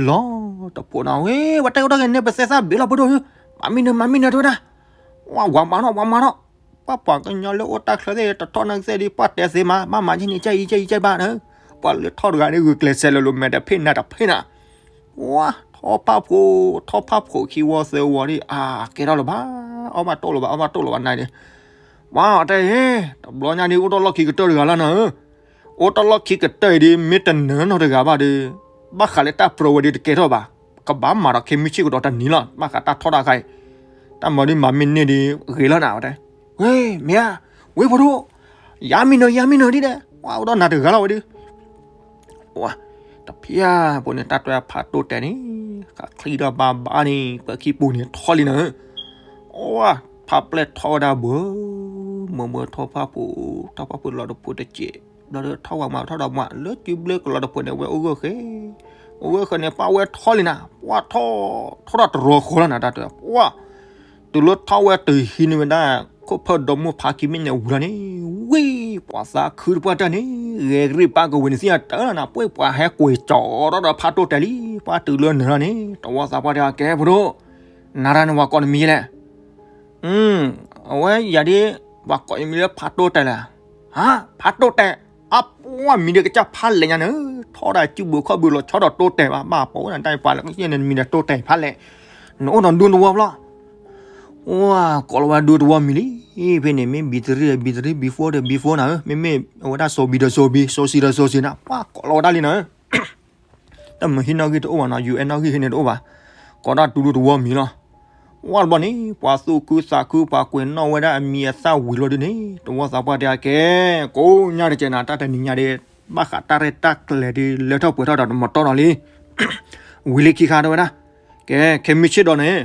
လီၤတဖိးနၤ ဝဲ ပှၤတဲကတီၢ်က့ၤန့ၣ် ပသဲသၣ်ဘ့ၣ်လီၤပဒိၣ်ဧၢ မၤမံနၤ မၤမံနၤတဲဝဲဒၣ် ဝဲ ဝၤမၤထီၣ် ဝၤမၤထီၣ် ပှၤပှၤကညီလၢအိၣ်တၢ်ချၢသ့ၣ် တထီၣ်နၢ်ကသ့ၣ်ဒ် ပှၤတဲသ့မး ဘၣ်မၤယဲၢ်နံၤ ကဲအံၤ ကဲအံၤ ကဲဘၣ်နၤ ပှၤလၢထီၣ်တဂၤန့ၣ် ဂုာ်ကျဲးစဲးလၢလိၤမဲာ်တဖ့ၣ်နၤတဖ့ၣ်နၤ ဝဲ ထီၣ်ဖးဖှိး ထီၣ်ဖးဖှိးခံဝီသၢဝီဒ် အါ ကဲထီၣ်လၢၤဘၣ် အီၣ်ဘၣ်တိၣ်လၢၤဘၣ် အီၣ်ဘၣ်တိၣ်လၢၤဘၣ်နၤဒ် ပှၤတဲ, တဘျီညါဒ် အိၣ်တ့ၢ်လီၢ်ခံကတၢၢ်တဂၤလီၤနၤဧၢ, အိၣ်တ့ၢ်လီၢ်ခံကတၢၢ်အံၤဒ် မ့ၢ်တနၢၤနီတဂၤဘၣ်ဒီး ဘၣ်ဃးလၢတၢ်ပြၢဝဲဒ်တကဲထီၣ်ဘၣ်, ကဘၣ်မၤဒီးခဲမုၢ်ဆ့ၣ်ကဒီးတနံၤလီၤ, ဘၣ်ဃးတၢ်ထီၣ်တၢ်ခါအံၤ, တၢ်မၤဒ်မၤမ့ၢ်န့ၢ်ဒ်ဂ့ၤလီၤနၤဝဲတဲ, ဝ့ၢ်မ့ၢ်ဧါ, ဝ့ၢ်ဖိဒိၣ်, ယၤမံနၢၤ ယၤမံနၢၤဒ်ဒီး ဝဲအိၣ်ဒီးနၤတဂၤလီၤဝဲဒုး တဖျၢၣ်ဖိန့ၣ် တၢ်တဲဖးတိၢ်တဲာ်န့ၣ်, ဃးချံဒီးဘၣ်ဘၣ်န့ၣ် ပၢခံပူၤန့ၣ်ထီၣ်လံနၤဧၢ, အိၣ်, ဖးပျဲၢ်ထီၣ်ဝဲဒၣ်ဘၣ်, မၢမၢထီၣ်ဖၣ်ပူၤ, ထီၣ်ဖၣ်ပူၤလီၤတဖိတစဲး, ဘျီဒီးထီၣ်ဝဲမးထီၣ်ဒီးမး လၢစုဘျၢကလီၤတဖိန့ၣ် ဝဲအိၣ်ဂၢၢ်ဃဲ, အိၣ်ဂၢၢ်ဃဲန့ၣ် ပှၤဝဲထီၣ်လံနၤ, ပှၤထီၣ်, ထီၣ်ဒီးတရီဃီလီၤနၤ တၢ်တဲ, ပှၤ တုၤလၢထီၣ်ဝဲတုၤဟံးန့ၢ်ဝဲဒၣ် ခိၣ်ဖၢဒီမုၢ်ဖးခံမံးန့ၣ်ဝံၤလီၤန့ၣ်, ဝံၤ ပှၤသးခုတပှၢ်တၢၢ်န့ၣ်, ဂဲၤကရံၣ်ပၢ်ကဝ့ၤန့ၣ်သ့ၣ်ညါတၢ်လီၤနၤ, ပှဲၢ်ပှၤဟဲကွံာ်ကၠီၤထီၣ်ဒီးဖးတိၢ်တဲာ်လံ, ပှၤတုၤလၢနုာ်လီၤန့ၣ် တဝီသးပှၢ်တဲအကဲဖိဒိၣ်, နၤတၢ်န့ၣ် ပှၤကိးနမံၤလဲၣ်, အဝဲယၤဒ်, ပှၤကိးယမံၤလၢဖးတိၢ်တဲာ်လဲၣ်, ဟါ, ဖးတိၢ်တဲာ်, အပှၤမံၤဒ်ကစၢ်ဖးလဲၣ်ညါန့ၣ်, ထီၣ်ဒၣ်စုဘုးခီၣ်ဘုးလီၤဆီဒီးတိၢ်တဲာ်ဘၣ်, ဘၣ်ပှၤဝဲနၤတၢ်ပှၤလၢကယဲၢ်န့ၣ် နမံၤဒီးတိၢ်တဲာ်ဖးလဲၣ်, နအိၣ်ဒီးဒူသဝီဘျီ ဝါ, ကိးလီၤဝဲဒူသဝီမံၤလံ, ဖဲန့ၣ် မ့ၢ် B three ဒီး B three, B four ဒီး B four နၤဧၢ, မ့မ့ၢ်အဝဲဒၣ် စီၤဘံဒီးစီၤဘံ, စီၤစံဒီးစီၤစံနၤ, ပှၤကိးလီၤဝဲဒၣ်လံနၤဧၢ, တၢ်မၤဟံးနီၣ်ဂံၢ်တအိၣ်ဘၣ်နီၤ, ယူၤအဲၣ်နီၣ်ဂံၢ်ဟံးန့ၣ်တအိၣ်ဘၣ်, ကိးဒၣ်ဒူသဝီမံၤလီၤ, ဝါတဘျီန့ၣ် ပှၤသူၣ်ခုသးခု ပှၤကွဲးနီၣ်ဝဲဒၣ်အမံၤအသၣ်ဝံၤလီၤဒ်န့ၣ် တဝီသးပှၢ်တဲအကဲ, ကိးညါတကဲနၤ တၢ်တနံၤညါဒ် ဘၣ်ဃးတၢ်ရဲၣ်တၢ်ကျဲၤဒ် လၢထီၣ်ပှဲၤထီၣ်ဒီးတမတီၢ်နီၤလံ ဝံၤလံခံခါတဲဝဲဒၣ်, ကဲ ခဲမုၢ်ဆ့ၣ်ဒီးန့ၣ်,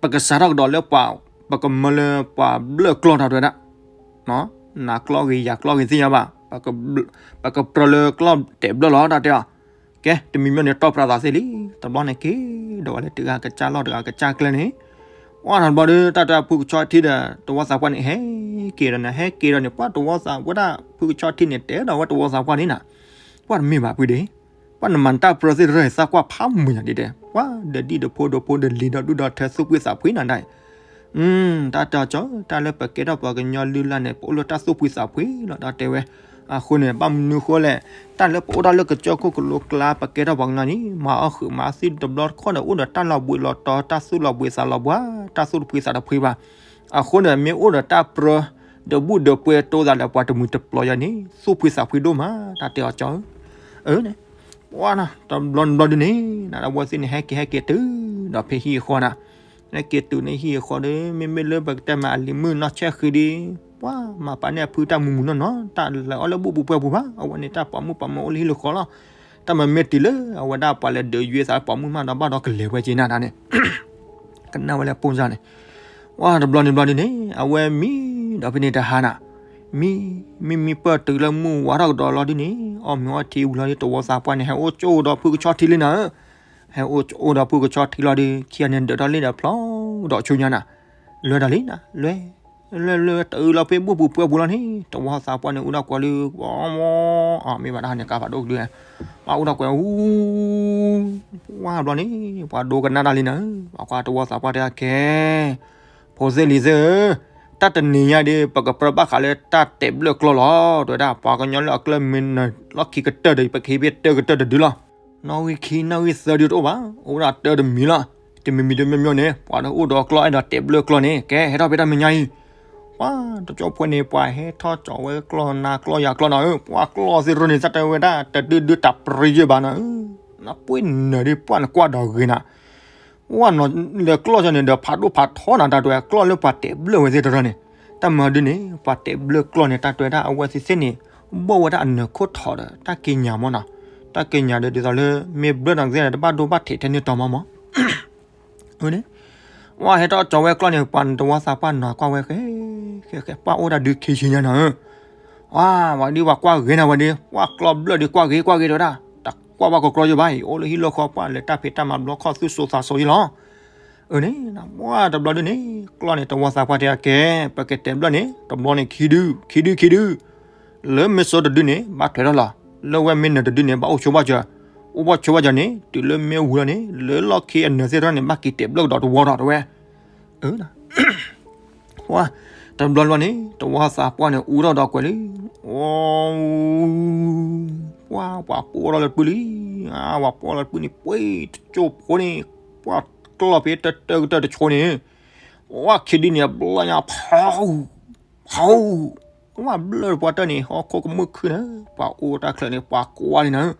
ပကစးထီၣ်ကဒီးလၢပှၤ, ပကမၢလၢပှၤဘျၢၣ်ကျီၢ်တၢ်တဲဝဲဒၣ်, နၤကျီၢ်ဂ့ၤ ယၤကျီၢ်ဂ့ၤသ့ၣ်ညါဘၣ်, ပကပြၢလၢကျီၢ်တဲာ်ဘျၢၣ်လီၤ တၢ်တဲအီၤ, ကဲ တမံၤမံၤန့ၣ် တီၢ်ပြးသးသ့လံ, တဘျီန့ၣ်က့ၤဒီးဝဲလၢတဂၤကစၢ်လီၢ်တဂၤကစၢ်ကျဲန့ၣ်, ဝါထီၣ်တဘျီဒီး တၢ်တဲဖုကဆီထံဒီး တဝီသးပှၢ်န့ၣ် ဟဲက့ၤဒီးန့ၣ် ဟဲက့ၤဒီးန့ၣ် ပှၤတဝီသးပှၢ်ဒၣ် ဖုကဆီထံန့ၣ် တဲဒီးဝဲတဝီသးပှၢ်န့ၣ်နၤ, ပှၤတမ့ၢ်ဘၣ်ဖုဒ့ ပှၤနမၤတၢ်ပြၢသ့ၣ်တဖၣ်န့ၣ် သးကွၢ်ဖးမုာ်ညါဒ်တဲ, ပှၤဒီးဒံၣ်ဒီးဖိဒီးဖိဒီးလံၤဒီးဒူၣ်ဒီးထၢ သူၣ်ဖှံသးဖှံနၤဒၣ်, တၢ်တဲအီၤကၠီ, တၢ်လၢပကဲထီၣ်ပှၤကညီလုၢ်လၢ်န့ၣ် ပအိၣ်လၢတၢ်သူၣ်ဖှံသးဖှံလီၤ တၢ်တဲဝဲ, အဃိန့ၣ် ဘၣ်မနုၤဃိလဲၣ်, တၢ်လၢပအိၣ်ဒၣ်လၢကစၢၢ်ခိၣ်ကလိကျါ ပကဲထီၣ်ပှၤကညီန့ၣ် မၤအီၣ်ဃုာ်မၤအီၣ်သံတဘျီတခီၣ်ဒီး အိၣ်ဒီးတၢ်လီၤဘှံးလီၤတီၤ တၢ်သူၣ်လီၤဘှံးသးလီၤဘှါ, တၢ်သူၣ်တဖှံသးတဖှံဘၣ်, အဃိန့ၣ် မ့ၢ်အိၣ်ဒီးတၢ်ပြၢ ဒီးဘူၣ်ဒီးပှဲၤတိသးလၢပှၤတမှံၤတပျီၤယၤန့ၣ် သူၣ်ဖှံသးဖှံဒိၣ်မး တၢ်တဲအီၤကၠီဧၢ, အၢန့ၣ်, ပှၤနီၤ တဘျီတဘျီဒ်န့ၣ် နတၢ်ဝဲသ့ၣ်န့ၣ် ဟဲက့ၤဟဲက့ၤတုၤဒီးဖဲဟံၣ်အဃီနၤ, ဟဲက့ၤတုၤန့ၣ်ဟံၣ်အဃီဒီး မ့မ့ၢ်လၢပကတဲမးအလံၤမုၣ်နီၢ်ဆဲၣ်ဃံဒီး, ပှၤမၤပာ်န့ၢ်အဖုတၢ်မုာ်မုာ်နီၢ်နီၢ် တၢ်လဲၤအီၣ်လၢဘူၣ်ပူၤပှဲၤပူၤဘၣ်, အဝဲန့ၣ်တၢ်ပိာ်မုၣ်ပိာ်မၢၤအိၣ်လၢဟံၣ်လၢဃီလီၤ, တၢ်မၤမ့ၢ်တုၤလၢအဝဲဒၣ်ပှၤလဲၤဒုးယွဲသးပိာ်မုၣ်မးဒီးဘၣ်ဒီးကလဲၤဝဲက့ၤနၤဒၣ်န့ၣ် ကနၣ်ဝဲလၢပိၢ်စၢ်န့ၣ်, ဝါတဘျီန့ၣ်ဘျီဒ်န့ၣ် အဝဲမံဒီးဖဲန့ၣ်တဟါနၤ, မံ, မံမံပၢၢ်တုၤလၢမုၢ်ဝါထီၣ်ကဒီးလီၤဒ်န့ၣ် အီၣ်မ့ၤအီထံဝံၤလီၤဒီး တဝီသးပှၢ်န့ၣ် ဟဲအိၣ်ကၠိဒီးဖုကဆီထံလံနၤဧၢ, ဟဲအိၣ်ကၠိဒီးဖုကဆီထံလီၤဒီး ခံဂၤန့ၣ်ဒၢးထီၣ်လံဒီးဖျီဒီးဆူညါနၤ, လွဲဒီးလံနၤ, လွဲ, လွဲလွဲတအုးလီၤဖဲဘူၣ်ပူၤပှဲၤပူၤလီၤန့ၣ် တဝီသးပှၢ်န့ၣ် အူဒၣ်ကွဲးလံ, မ့ၢ်ဘၣ်တၢ်ဟးန့ၣ်ကါဖးဒိၣ်ကဒု, ပှၤအူဒၣ်ကွဲး အူ ဝါဘျီန့ၣ် ပှၤဒိကနၣ်တၢ်လံနၤဧၢ, ပှၤကွၢ်တဝီသးပှၢ်တဲအကဲ, ဖိသ့ၣ်လံၤသ့ၣ်ဧၢ, တၢ်တနံၤညါဒ် ပကပြၢဘၣ်ဃးလၢတၢ်တဲာ်ဘျၢၣ်ကျီၢ်လီၤ တဲဝဲဒၣ်, ပှၤကညီလၢအကျဲမ့ၢ်နၢၤလီၢ်ခံကတၢၢ်ဒီး ပကဟ့ၣ်ဖဲတၢ်ကတၢၢ်တဒုလီၤ, နီၣ်ဂံၢ်ခံနီၣ်ဂံၢ်သၢဒုတအိၣ်ဘၣ်, အိၣ်ဒၣ်တၢ်တမံၤလီၤ, တမံၤမံၤတမံၤမံၤန့ၣ် ပှၤအိၣ်ဒီးကျီၢ်အဲၣ်ဒိးတဲာ်ဘျၢၣ်ကျီၢ်န့ၣ် ကဲဟဲထီၣ်ဖဲတၢ်မဲာ်ညါအံၤ ပှၤတကၠိဖိန့ၣ် ပှၤဟဲထီၣ်ကၠီၤဝဲကျီၢ်နၤကျီၢ်ယၤကျီၢ်နၤဧၢ, ပှၤကျီၢ်သ့ၣ်တဖၣ်န့ၣ် တၢ်တဲဝဲဒၣ် တဒုဒုတၢ်ပြံယဲၢ်ဘၣ်နၤဧၢ, နပှ့ၤနၢၤဒ်ပှၢ်နကွၢ်ဒီးဂ့ၤနၤ, ဝဲနီၤလဲၤကျီၢ်ကၠီန့ၣ်ဒီး ဖးဒိၣ်ဖးထီနၤ တၢ်တဲဝဲ ကျီၢ်လၢပှၤတဲာ်ဘျၢၣ်ဝဲသ့ၣ်တဖၣ်န့ၣ်, တၢ်မၤဒ်န့ၣ် ပှၤတဲာ်ဘျၢၣ်ကျီၢ်န့ၣ် တၢ်တဲဝဲဒၣ် အဝဲသ့ၣ်သ့ၣ်န့ၣ် ဘီၣ်ဝဲဒၣ်အနၢၤခိၣ်ထီးဒီး တၢ်က့ညါမ့ၢ်နီၤ, တၢ်က့ညါဒီးဒ်သိးလၢ မ့ၢ်ဘျၢၣ်နီၤကသ့ၣ်န့ၣ် တဘၣ်ဒိဘၣ်ထံးထဲန့ၣ်တီၤမးမး အန့ၣ်, ဝဲဟဲထီၣ်ကၠီၤဝဲကျီၢ်န့ၣ် ပှၤတဝီသးပှၢ်နၤကွၢ်ဝဲဃဲ, ဃဲဃဲ ပှၢ်အိၣ်ဒၣ်ဒုးခံဆံညါနၤဧၢ, ဝဲဝဲဒ်ပှၤကွၢ်ဂ့ၤနၤဝဲဒ် ပှၢ်ကျီၢ်ဘျၢၣ်ဒ်ကွၢ်ဂ့ၤကွၢ်ဂ့ၤတဲဝဲဒၣ်, တၢ်ကွၢ်ဘၣ်ကကျီၢ်ယဘၣ်အံၤ အိၣ်လၢဟံၣ်လၢဃီ ပှၢ်လဲၤတၢ်ဖံးတၢ်မၤဘျီခီၣ်သူၣ်စိသးစိယလီၤ, အန့ၣ်, ဝဲတဘျီဒ်န့ၣ် ကျီၢ်န့ၣ် တဝီသးပှၢ်တဲအကဲ, ပကတဲာ်ဘျၢၣ်န့ၣ် တဘျီန့ၣ်ခံဒု, ခံဒုခံဒု လၢမ့ၢ်စိတဒုန့ၣ် ဘၣ်ထွဲထီၣ်လီၤ, လၢဝဲမ့ၢ်နၢၤတဒုန့ၣ် ဘၣ်အိၣ်ဆိဘၣ်စၢၤ, အိၣ်ဘၣ်ဆိဘၣ်စၢၤန့ၣ် တုၤလၢမ့ၢ်ဝံၤလီၤန့ၣ် လၢလီၢ်ခံအနၢၤသ့ၣ်တဖၣ်န့ၣ် ဘၣ်က့ၤတဲာ်ဘျၢၣ်ကဒီးတဝီဒီးတဲဝဲ, အ ဝဲ, တဘျီဘျီန့ၣ် တဝီသးပှၢ်န့ၣ် အူထီၣ်ဒီးကွဲးလံ, အ ပှၢ်ပှၤပိၢ်ထီၣ်လၢတပုၢ်လံ, ပှၤပိၢ်ထီၣ်လၢတပုၢ်န့ၣ် ပှ့ၤတကၠိဖိန့ၣ်, ပှၢ်ကျီၢ်ဖဲတၢ်တၢ်ကတၢၢ်တဆိန့ၣ်, ဝဲခံဒုန့ၣ် အဘျီညါဖး ဖီၣ်, ပှၢ်ဘျၢၣ်တပှၢ်တၢၢ်န့ၣ် ဟီၣ်ခိၣ်ကမုၢ်ခုၣ်န့ၣ် ပှၤအိၣ်တၢ်ချၢန့ၣ် ပှၤကွၢ်န့ၣ်နၤ,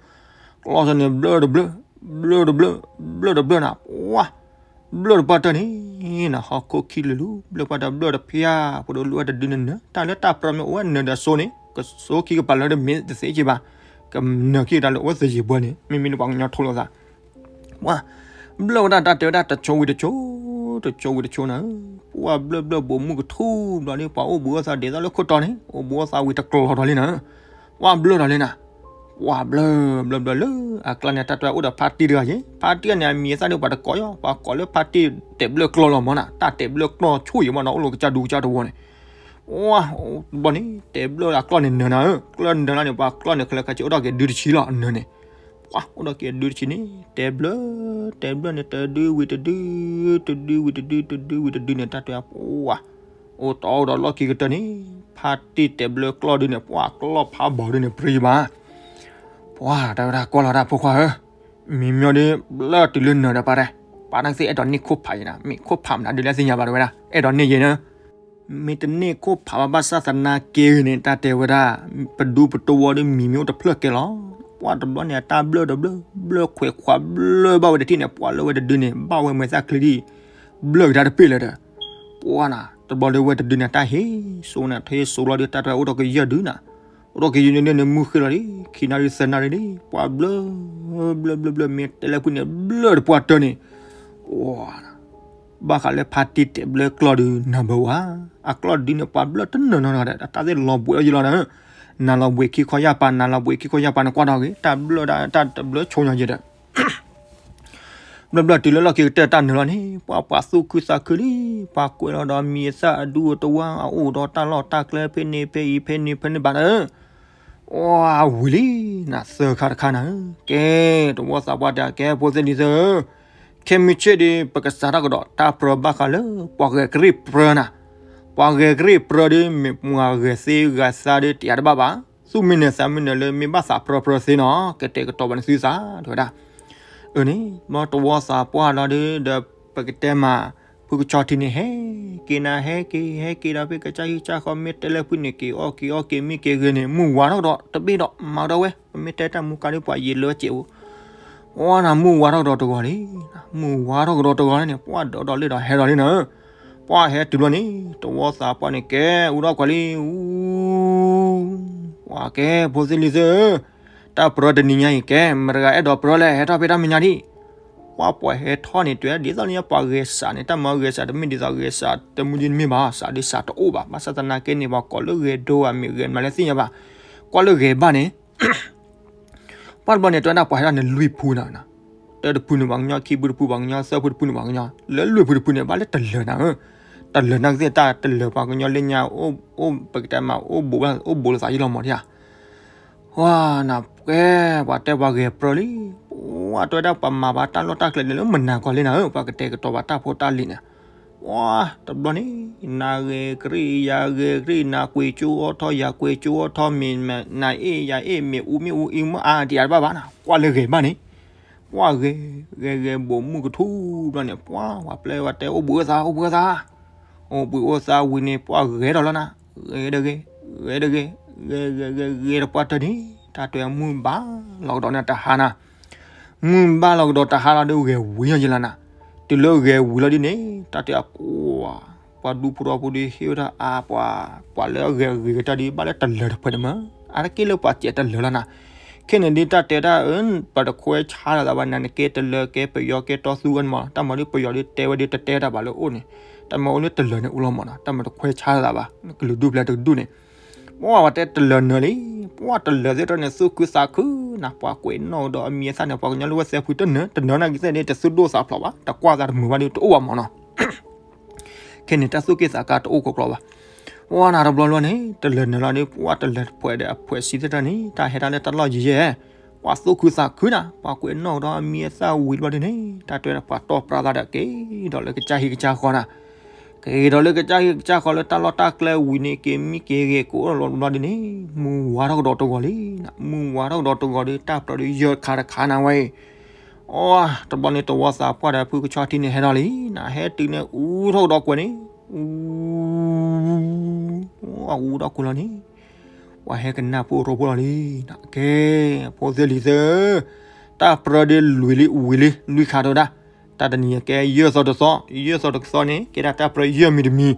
ကျီၢ်စၢန့ၣ် ဘျၢၣ်တဘျၢၣ်, ဘျၢၣ်တဘျၢၣ်, ဘျၢၣ်တဘျၢၣ်နၤ, ပှၢ်ဘျၢၣ်တပှၢ်တၢၢ်န့ၣ်နၤ ဟီၣ်ခိၣ်ခံလူၤလူၤ ဘျၢၣ်ပှၢ်တၢၢ်ဘျၢၣ်တဖျၢၣ် ဖိဒိၣ်လွံၢ်ဝဲတဒုန့ၣ်နၤ တၢ်လၢတၢ်ပြၢမ့ၢ်အိၣ်ဝဲနၤဒီးစိန့ၣ် ကစိခံကပၤလၢတမ့ၢ်တသ့က့ဘၣ်, ကနၢၤခံကတၢၢ်လၢအိၣ်သယံၤဘှဲန့ၣ် မ့မ့ၢ်လၢပှၤကညီထိလိာ်သး ပှၢ်ဘျၢၣ်ဝဲဒၣ်တၢ်တဲဝဲဒၣ်တဆိဝံၤတဆိ, တဆိဝံၤတဆိနၤ, ပှၢ်ဘျၢၣ်ဘျၢၣ်ဘိးမုၢ်ကထူဘျီန့ၣ် ပှၤအိၣ်ဘှံးအိၣ်သါဒ်သိးလၢခိၣ်တီန့ၣ် အိၣ်ဘှံးအိၣ်သါဝံၤတကျိၤထီၣ်လံနၤ, ပှၢ်ဘျၢၣ်ဒီးလံနၤ, ပှၢ်ဘျၢၣ်ဘျၢၣ်ဘျၢၣ်လၢ အကျါန့ၣ် တၢ်တဲအိၣ်ဒီးဖါတံၢ်တဂၤယဲ, ဖါတံၢ်န့ၣ် အမံၤအသၣ်ဒ်ပှၤတကိးယီၤ ပှၤကိးလၢဖါတံၢ်တဲာ်ဘျၢၣ်ကျီၢ်လီၤမၢ်နၤ, တၢ်တဲာ်ဘျၢၣ်ကျီၢ်ဆိၣ်ယံၤမၢ်နီၤ အိၣ်လၢကစၢ်ဒူကစၢ်တဝီန့ၣ် ပှၢ်ဘျီန့ၣ် တဲာ်ဘျၢၣ်အကျီၢ်န့ၣ်နၢၤနၤဧၢ, ကျီၢ်နၢၤလီၤန့ၣ် ပှၤကျီၢ်န့ၣ် ခဲလၢာ်ခဲဆ့အိၣ်ဒီးက့ၤဒုတဆံလီၤ အနၢၤန့ၣ်, ပှၢ်အိၣ်ဒီးက့ၤဒုတဆံန့ၣ် တဲာ်ဘျၢၣ်, တဲာ်ဘျၢၣ်န့ၣ် တဒုဝံၤတဒု, တဒုဝံၤတဒု, တဒုဝံၤတဒုန့ၣ် တၢ်တဲပှၢ်, အိၣ်တီအိၣ်ဒီးလီၢ်ခံကတၢၢ်န့ၣ် ဖါတံၢ်တဲာ်ဘျၢၣ်ကျီၢ်ဒုန့ၣ် ပှၢ်ကျီၢ်ဖးဘီဒုန့ၣ် ပြံဘၣ် ပှၢ်တဲဝဲဒၣ်ကွၢ်လီၤတၢ်ဖိခွါဧၢ, မံၤမၠီဒ်ဘျၢၣ်တုၤလၢနၢၤဒီးပၢ်တဲ, ပၢ်နသ့ၣ်အဲၣ်ဒိးန့ၢ်ခိၣ်ဖးယဲနၤ, မ့ၢ်ခိၣ်ဖးမနုၤဒ်လဲၣ်သ့ၣ်ညါဘၣ်တဲဝဲဒၣ်, အဲၣ်ဒိးန့ၢ်ယဲနၤ, မ့ၢ်တန့ၢ်ခိၣ်ဖးဘၣ်ဘၣ်ဆၣ်သနာ်က့ဂ့ၤန့ၣ် တၢ်တဲဝဲဒၣ်, ပဒူပတဝီဒီးမံၤမ့ၢ်အိၣ်တဖျၢၣ်ကဲလီၤ, ပှၢ်တဘျီန့ၣ် အတၢ်ဘျၢၣ်တဘျၢၣ်, ဘျၢၣ်ခွဲးခွးဘျၢၣ်ဘၣ်ဝဲတထံၣ်န့ၣ် ပှၢ်လၢဝဲတဒုန့ၣ် ဘၣ်ဝဲမဲာ်သၣ်ချံဒ် ဘျၢၣ်ကဒါတပ့ၢ်လၢၤဒီး, ပှၢ်နၤ တဘျီဒီးဝဲတဒုန့ၣ် တၢ်ဟ့ၣ်စိန့ၣ် တၢ်ဟ့ၣ်စိလီၤဒီး တၢ်တဲအိၣ်ဒီးကယၢၢ်ဒုနၤ, အိၣ်ဒီးကယၢၢ်ဒုန့ၣ် မုၢ်ဃ့လီၤဒီး ခံနၣ်ရံၣ်သၢနၣ်ရံၣ်ဒီး ပှၢ်ဘျၢၣ်, ဘျၢၣ်ဘျၢၣ်ဘျၢၣ် မ့ၢ်တဲလၢဖုန့ၣ် ဘျၢၣ်တပှၢ်တၢၢ်န့ၣ်, ပှၢ် ဘၣ်ဃးလၢဖါတံၢ်တဲာ်ဘျၢၣ်ကျီၢ်ဒု နၢ်ဘၢဝဲ, အကျီၢ်ဒုန့ၣ် ပှၢ်ဘျၢၣ်တနၢၤနီတဂၤဒီး တၢ်သ့ၣ်လီၤဘှံးအီၤယံၤလီၤနၤ, နၤလီၤဘှံးခံခီယၢ်ပၤ နၤလီၤဘှံးခံခီယၢ်ပၤန့ၣ်ကွၢ်ထီၣ်ဂ့ၤ တၢ်ဘျၢၣ်ဒၣ်တၢ်တဘျၢၣ်ဆိညါယဲဒီး ဘျၢၣ်ဘျၢၣ်တုၤလၢလီၢ်ခံကတၢၢ်တၢ်နၢၤလီၤန့ၣ် ပှၢ်ပှၤသူၣ်ခုသးခုလံ, ပှၤကွဲးလီၤဒီးမံၤအသၣ်အဒူအတဝါ အအိၣ်ဒီးတၢ်လီၢ်တၢ်ကျဲဖဲန့ၣ်ဖဲအံၤဖဲန့ၣ်ဖဲန့ၣ်ဘၣ်ဒီး ပှၢ်ဝံၤလံနၤ သၢခါတခါနၤ, ကဲ တဝီသးပှၢ်တဲ ကဲ ဖိသ့ၣ်လံၤသ့ၣ်ဧၢ, ခဲမုၢ်ဆ့ၣ်ဒီး ပကစးထီၣ်ကဒီးတၢ်ပြၢဘၣ်ဃးလၢ ပှၤဂဲၤကရံၣ်ပြၢနၤ, ပှၤဂဲၤကရံၣ်ပြၢဒီး မ့ၢ်ပှၤဂဲၤသ့ဂဲၤသါဒီး တယၤတဘၣ်ဘၣ်, သူၣ်မံနၢၤသးမံနၢၤလၢ မ့ၢ်ဘၣ်သးပြၢပြၢသ့နီၤ ကတဲာ်ကတီၤဘၣ်န့ၣ်သုသး တဲဝဲဒၣ်, အန့ၣ် ဘျီတဝီသးပှၢ်လီၤဒီး ဒီးပကတဲမး ဖုကဆီထံန့ၣ် ဟဲက့ၤနၤ ဟဲက့ၤ ဟဲက့ၤဒီး ဖဲကစၢ်ဟံၣ်ကစၢ်ဃီ မ့ၢ်တဲလၢဖုန့ၣ် က့ၤအီၣ်က့ၤအီၣ်က့ၤမံက့ၤဂ့ၤန့ၣ် မုၢ်ဝါထီၣ်ကဒီးတဘ့ၣ်ဒီး မၤကဒီးဝဲ ပမ့ၢ်တဲတၢ်မူကါဒီး ပှၤယံာ်လၢစဲးအိၣ်, ပှၢ်နၤ မုၢ်ဝါထီၣ်ကဒီးတဂီၤလံ, မုၢ်ဝါထီၣ်ကဒီးတဂီၤန့ၣ် ပှၢ်ဒီးဒီးလ့ၣ်ဒီးဟဲဒီးလံနၤ, ပှၢ်ဟဲတုၤလီၤန့ၣ် တဝီသးပှၢ်န့ၣ် ကဲ အူထီၣ်ကွၢ်လံ, အူ ပှၢ်ကဲ ဖိသ့ၣ်လံၤသ့ၣ်ဧၢ, တၢ်ပြၢတနံၤညါအံၤ ကဲ မတၤတဂၤအဲၣ်ဒိးပြၢလဲၣ် ဟဲထီၣ်ဖဲတၢ်မဲာ်ညါဒံး, ပှၢ်ပှၤဟဲထီၣ်န့ၣ် တဲဒ်သိးလၢပှၤဂဲၤစးန့ၣ် တၢ်မၤဂဲၤစးတမ့ၢ်ဒ်သိးဂဲၤစးတမူဒ်တမ့ၢ်ဘၣ် စးဒ်စးတအိၣ်ဘၣ် ဘၣ်ဆၣ်သနာ်က့န့ၣ် ပှၤကိးလၢဂဲၤဒိဧါ မ့ၢ်ဂဲၤမနုၤလဲၣ်သ့ၣ်ညါဘၣ်, ကွၢ်လၢဂဲၤဘၣ်န့ၣ် ပှၢ်တဘျီန့ၣ် တဲဝဲဒၣ်ပှၤဟဲထီၣ်န့ၣ်လွံၢ်ဖုနၤ, တၢတဖုန့ၣ်ပှၤကညီ ခံဖုတဖုပှၤကညီ သၢဖုတဖုန့ၣ်ပှၤကညီ လၢလွံၢ်ဖုတဖုန့ၣ် ဘၣ်လၢတလၢၤနၤဧၢ, တလၢၤနာ်က့သ့ၣ်တၢ်တလၢၤပှၤကညီလၢညါ အိၣ်ပကတဲမး အိၣ်ဘူးလၢသးယံၤလီၤမးဒံးဧါ, ပှၢ်နၤကဲ ပှၤတဲပှၤဂဲၤပြၢလံ, ပှၢ်တဲဝဲဒၣ်ပှၤမၤဘၣ်တၢ်လီၢ်တၢ်ကျဲန့ၣ်လၢမနၤကီလံနၤဧၢ ပှၤကတဲာ်ကတီၤဘၣ်တၢ်ဖိတၢ်လံၤန့ၣ်, ပှၢ်တဘျီန့ၣ် နၤဂဲၤကရံၣ် ယၤဂဲၤကရံၣ် နၤကွံာ်ကၠိအီထီ ယၤကွံာ်ကၠိအီထီ မ့ၢ်နၤအ့ၣ်ယၤအ့ၣ် မ့ၢ်အူမ့ၣ်အူအံၤမ့ၢ်အါတယၤတဘၣ်ဘၣ်နၤ ကွၢ်လၢဂဲၤဘၣ်န့ၣ်, ပှၢ်ဂဲၤ ဂဲၤဂဲၤ ဘိးမုၢ်ကထူဘျီန့ၣ် ပှၢ်ပှၤပျဲဝဲတဲအိၣ်ဘှံးအိၣ်သါ အိၣ်ဘှံးအိၣ်သါ, အိၣ်ဘှံးအိၣ်သါဝံၤန့ၣ် ပှၢ်ဂဲၤဒီးလီၤနၤ, ဂဲၤဒီးဂဲၤ ဂဲၤဒီးဂဲၤ ဂဲၤဂဲၤဂဲၤဂဲၤတပှၢ်တၢၢ်န့ၣ် တၢ်တဲမုၢ်ဘၣ်လီၤကဒီးန့ၣ်တဟါနၤ, မုၢ်ဘၣ်လီၤကဒီးတဟါလီၤဒီးဂဲၤဝံၤလီၤယလီၤနၤ, တုၤလၢဂဲၤဝံၤလီၤဒ်န့ၣ် တၢ်တဲအပှၢ် ပှၤဒူဖိထီဖိဒီးဟ့ၣ်ဝဲဒၣ်အါပှၤ ပှၤလၢအဂဲၤဂ့ၤကတၢၢ်ဒ်ဘၣ်လၢတလၢၤတဖၣ်န့ၣ်မး, အါတက့ၢ်လၢပှၤစဲးတလၢၤလီၤနၤ, ခဲန့ၣ်ဒ်တၢ်တဲတၢ်အၢ ပတခွဲးဆါလိာ်သးဘၣ်နၤ နကဲတလၢၤကဲပယီၤကဲတီသူဂၤန့ၣ်မး တၢ်မၤဒ်ပယီၤဒ်တဲဝဲဒ်တတဲတၢ်ဘၣ်လၢအိၣ်န့ၣ်, တၢ်မၤအိၣ်လၢတလၢၤန့ၣ်အိၣ်လီၤမးနီၤ တၢ်မၤတခွဲးဆါလိာ်သးဘၣ် ကလုာ်ဒူၣ်ဖျဲးတကဒူၣ်န့ၣ်, ပှၢ်ပှၤတဲတလၢၤနၢၤလံ, ပှၢ်တလၢၤသ့ၣ်တဖၣ်န့ၣ်သူၣ်ခုသးခုနၤ ပှၤကွဲးနီၣ်ကဒီးအမံၤအသၣ်န့ၣ် ပှၤကညီလၢဝဲသဲဖုတနၢၤ တနၢၤနာ်က့သ့ၣ်န့ၣ် တသူၣ်ဒိၣ်သးဖျိးဘၣ် တကွၢ်သးတမုာ်ဘၣ်ဒီးတအိၣ်ဘၣ်မးနီၤ ခဲန့ၣ် တၢ်သူၣ်က့ၣ်သးကါတအိၣ်ကီးကျီဘၣ်. ပှၢ်နၤတဘျီဘျီန့ၣ် တလၢၤနၢၤလီၤဒီး ပှၢ်တလၢၤတဖှဲးဒီးအဖှဲးစံသ့ၣ်တဖၣ်န့ၣ် တၢ်ဟဲတၢ်လၢတၢ်လီၢ်ယံၤယဲၢ်, ပှၢ်သူၣ်ခုသးခုနၤ ပှၤကွဲးနီၣ်ကဒီးအမံၤအသၣ်ဝံၤတဘျီဒ်န့ၣ် တၢ်တဲပှၤတီၢ်ပြၢသးဒီးက့ၤဒီးလၢကစၢ်ဟံၣ်ကစၢ်ဃီနၤ က့ၤဒီးလၢကစၢ်ဟံၣ်ကစၢ်ဃီလၢတၢ်လီၢ်တၢ်ကျဲဝံၤန့ၣ် က့ၤမံက့ၤဂဲၤကိးလီၤတဘျီဒ်န့ၣ် မုၢ်ဝါထီၣ်ကဒီးတဂီၤလံနၤ, မုၢ်ဝါထီၣ်ကဒီးတဂီၤဒီး တၢ်ပြၢဒီးယဲၢ်ခါတခါနၤဝဲအံၤ, အတဘျီန့ၣ် တဝီသးပှၢ်ဒီးဖုကဆီထံန့ၣ်ဟဲထီၣ်လံနၤ, ဟဲတုၤန့ၣ် အူထီၣ်ကဒီးကွဲးန့ၣ်, အူ အူထီၣ်ကိၢ်လီၤန့ၣ် ပှၤဟဲကနၣ်ဖှိၣ်ရိဖှိၣ်လီၤလံ. ကဲ ဖိသ့ၣ်လံၤသ့ၣ်ဧၢ, တၢ်ပြၢဒ်လွံၢ်လံဝံၤလံ လွံၢ်ခါတဲဝဲဒၣ်, တၢ်တနံၤကဲယဲၢ်သီတသီ, ယဲၢ်သီတသီန့ၣ် ကဲဒၣ်တၢ်ပြၢယဲၢ်မံၤတမံၤ,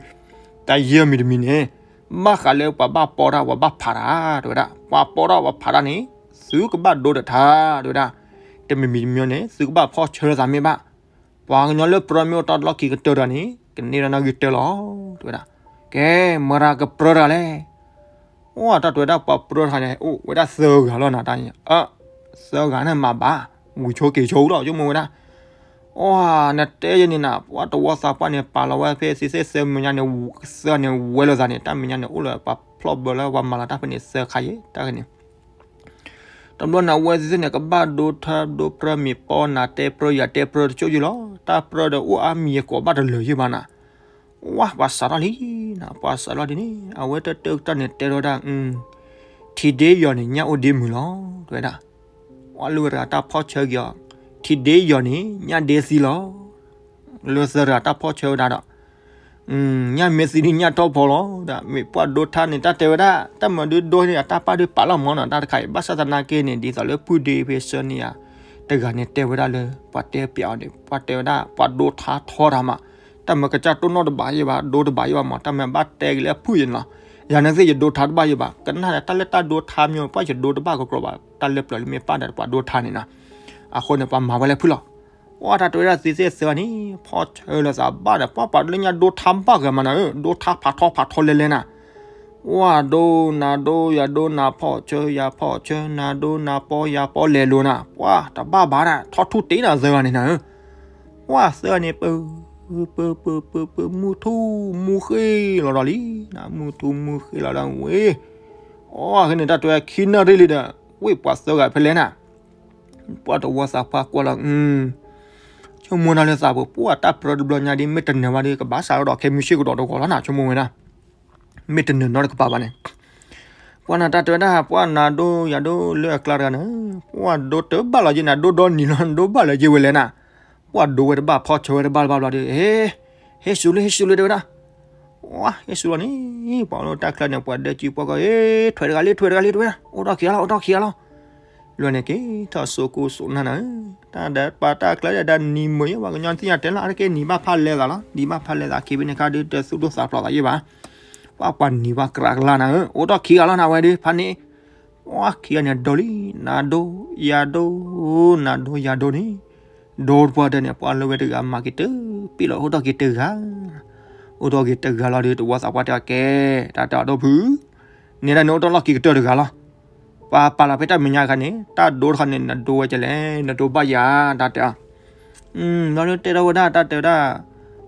တၢ်ယဲၢ်မံၤတမံၤန့ၣ် ဘၣ်ဃးလၢပှၤဘၣ်ပီတၢ် ပှၤဘၣ်ဖးတၢ်တဲဝဲဒၣ်, ပှၤပီတၢ်ပှၤဖးတၢ်န့ၣ် သုကဘၣ်ဒိတထါတဲဝဲဒၣ်, တမံၤမံၤတမံၤန့ၣ် သုကဘၣ်ဖီၣ်ဆၢလိာ်သးမ့ၢ်ဘၣ် ပှၤကညီလၢပြၢမ့ၢ်အိၣ်တ့ၢ်လီၢ်ခံကတၢၢ်တဂၤန့ၣ် ကန့ၢ်ဒီးနီၣ်ဂံၢ်တၢလီၤ တဲဝဲဒၣ်. ကဲ မတၤကပြၢတဂၤလဲၣ်. အိၣ်တၢ်တဲဝဲဒၣ်ပှၤပြၢတဂၤန့ၣ် အိၣ်ဝဲဒၣ်သၢဂၤလီၤနၤ, သၢဂၤန့ၣ်မၤဘၣ်, ဝံၤဆိက့ၤဆိလီၤ ဆိကမိၣ်ဝဲဒၣ်. အိၣ် နတဲယဲန့ၣ်နၤ, ပှၤတဝီသးပှၢ်န့ၣ် ပာ်လီၤဝဲဖဲသ့ၣ်သ့ၣ်သၢမဲာ်ညါန့ၣ်, သၢန့ၣ်ဝဲလိာ်သးန့ၣ် တၢ်မဲာ်ညါန့ၣ် အိၣ်လၢပှၤဖျီၣ်ဘၢလၢပှၤမၤလီၤတၢ်ဖဲန့ၣ်သၢခါယဲ တၢ်ဂ့ၢ်န့ၣ် တဘျီန့ၣ် အဝဲသ့ၣ်န့ၣ် ကဘၣ်ဒိထါဒိပြၢမ့ၢ်ပီနၤတဲပြၢယၤတဲပြၢတကၠိၢ်ယဲလီၤ, တၢ်ပြၢဒီးအိၣ်အါမံၤယကိးဘၣ်တလၢာ်ယဲဘၣ်နၤ. ဝါ ပှၤစးထီၣ်လံနၤ, ပှၤစးထီၣ်လံန့ၣ် အဝဲတၢ်တၢ်ကတီၢ်န့ၣ်တဲထီၣ်ဝဲဒၣ်, ထံဒ့ယီၤန့ၣ် ညၣ်အိၣ်ဒ့မုာ်လီၤ တဲဝဲဒၣ်. ပှၤလၢဝဲတဂၤတၢ်ဖီၣ်ဆၢက့ၤအီၤ, ထံဒ့ယီၤန့ၣ် ညၣ်ဒ့သံလီၤ. လၢသၢတဂၤတၢ်ဖီၣ်ဆၢဝဲဒၣ်ဒီး ညၣ်မ့ၢ်သံဒုးညၣ်ထီၣ်ဖီလီၤ, မ့ၢ်ပှၤဒိထါန့ၣ် တၢ်တဲဝဲဒၣ် တၢ်မၤဒုးဒိန့ၣ် အတၢ်ပၢ်ဒုးပာ်လီၤမၢ်နီၤ တၢ်တခါအံၤ ဘၣ်ဆၣ်သနာ်က့န့ၣ် ဒ်သိးလၢဖုၣ်ဒ့ဖဲဆၢန့ၣ်ဧါ တဂၤန့ၣ်တဲဝဲဒၣ်လၢ ပှၤတဲပျးအီၤန့ၣ် ပှၤတဲဝဲဒၣ် ပှၤဒိထါထီတၢ်မး, တၢ်မၤကစၢ်တိၢ်နီၣ်တဘၣ်ယဲဘၣ် ဒိတဘၣ်ယဲဘၣ်မး တၢ်မၤဘၣ်တဲက့ၤလၢအဖုၣ်ယဲန့ၣ်လီၤ. ယၤန့ၣ်သ့ၣ်ယဒိထါတဘၣ်ယဲဘၣ် ကနၣ်ဒီးတၢ်လၢတၢ်ဒိထါမ့ၢ် ပှၤယဒိတဘၣ်ကကြၢးဘၣ် တၢ်လၢပျၢၤလၢမ့ၢ်ပၢ်ဒီးပှၤဒိထါန့ၣ်နီၤ. အဃိန့ၣ် ပှၤမၤဝဲလၢဖုၣ်လီၤ. အိၣ်တၢ်တဲဝဲဒၣ်သ့ၣ်သ့ၣ်သၢန့ၣ် ဖီၣ်ဆၢလိာ်သးဘၣ်ဒီး ပှၤပှၤဒိလၢညါဒိထါဘၣ်ဂၤမးနၤဧၢ, ဒိထါဖးထီဖးထီလဲၤလဲၤနၤ, ပှၤဒိနၤဒိယၤဒိနၤဖီၣ်ဆၢယၤဖီၣ်ဆၢ နၤဒိနၤပီယၤပီလဲၤလိာ်နၤ ပှၤတဘၣ်ဘၣ်နၤ ထီၣ်ထူၣ်တ့နၤသၢဂၤန့ၣ်နၤဧၢ. ပှၤသၢဂၤန့ၣ် ပၢ ပၢ ပၢ ပၢ ပၢ မုၢ်ထူၣ်မုၢ်ဃ့လီၤဒီးလံ, မုၢ်ထူၣ်မုၢ်ဃ့လီၤဒီးဝဲ, အဃိန့ၣ် တၢ်တဲဝဲခံနၣ်ရံၣ်လံဒီး ဝ့ၢ်ပှၤသၢဂၤဖဲလဲၣ်နၤ, ပှၤတဝီသးပှၢ်ကွၢ်လီၤ, ဆိကမိၣ်တၢ်လၢသးပူၤ ပှၤတၢ်ပြၢတဘျီညါဒ် မ့ၢ်တနၢၤဘၣ်ဒီး ကဘၣ်စးထီၣ်ဒီးခဲမုၢ်ဆ့ၣ်ကဒီးတဂီၤလီၤနၤ ဆိကမိၣ်ဝဲဒၣ်, မ့ၢ်တနၢၤနီတကပၤဘၣ်န့ၣ် ပှၤနၤတၢ်တဲဝဲဒၣ် ပှၤနၤဒိယၤဒိလၢအကျါတဂၤန့ၣ် ပှၤဒိတဘၣ်လီၤယဲနၤ ဒိဒီနံၤလီၤ ဒိဘၣ်လၢယဲဝဲလဲၣ်နၤ, ပှၤဒိဝဲတဘၣ်ဖီၣ်ဆၢဝဲတဘၣ်တဘၣ်ဘျီဒီး ဟ့ၣ်ဆူၣ်လံ ဟ့ၣ်ဆူၣ်လံတဲဝဲဒၣ်, ပှၤဟ့ၣ်ဆူၣ်လီၤန့ၣ် ပှၤလၢတၢ်ချၢန့ၣ် ပှၤဒဲကံပှၤကီၢ် ဟ့ၣ်ထွဲတဂၤလံ ထွဲတဂၤလံတဲဝဲဒၣ် အိၣ်ထီၣ်ခံဂၤလီၤ အိၣ်ထီၣ်ခံဂၤလီၤ, လၢန့ၣ်က့ၤထီၣ်စိကိးစိနၢ်နၤဧၢ, တၢ်ဒီးပှၤတၢ်ချၢဒီးနံၤမုာ်ယဲ ပှၤကညီသ့ၣ်ညါတဲလၢအါတက့ၢ်နံၤဘၣ်ဖးလဲၤသးလီၤ နံၤဘၣ်ဖးလဲၤသးခံဘ့ၣ်န့ၣ်ခါဒုးတသူၣ်ဒိၣ်သးဖျိးသးယဲဘၣ်, ပှၤပှၤနံၤပှၤကြၢးကလါနၤဧၢ အိၣ်ထီၣ်ခံဂၤလီၤနၤဝဲဒုး ဖးန့ၣ် ပှၤခံဂၤန့ၣ်ဒိလံ, နၤဒိ ယၤဒိ, နၤဒိယၤဒိန့ၣ်, ဒိတပှၢ်တၢၢ်န့ၣ် ပှၤလၢဝဲတဂၤမၤက့ၤတပ့ၣ်လီၤ အိၣ်ထီၣ်က့ၤတဂၤ, အိၣ်ထီၣ်က့ၤတဂၤလီၤဒီး တဝီသးပှၢ်တဲအီၤကဲ, တၢ်တဲအီၤဒီးဖု, န့ၣ်ဒၣ်န့ၣ်အိၣ်တ့ၢ်လီၢ်ခံကတၢၢ်တဂၤလီၤ, ပှၤပာ်လီၤဖဲတၢ်မဲာ်ညါတခါန့ၣ် တၢ်ဒိတခါန့ၣ် နဒိဝဲကလဲၣ် နဒိဘၣ်ယၤ, တၢ်တဲအီၤ ဘျီဒီးတဲထီၣ်ဝဲဒၣ် တၢ်တဲဝဲဒၣ်,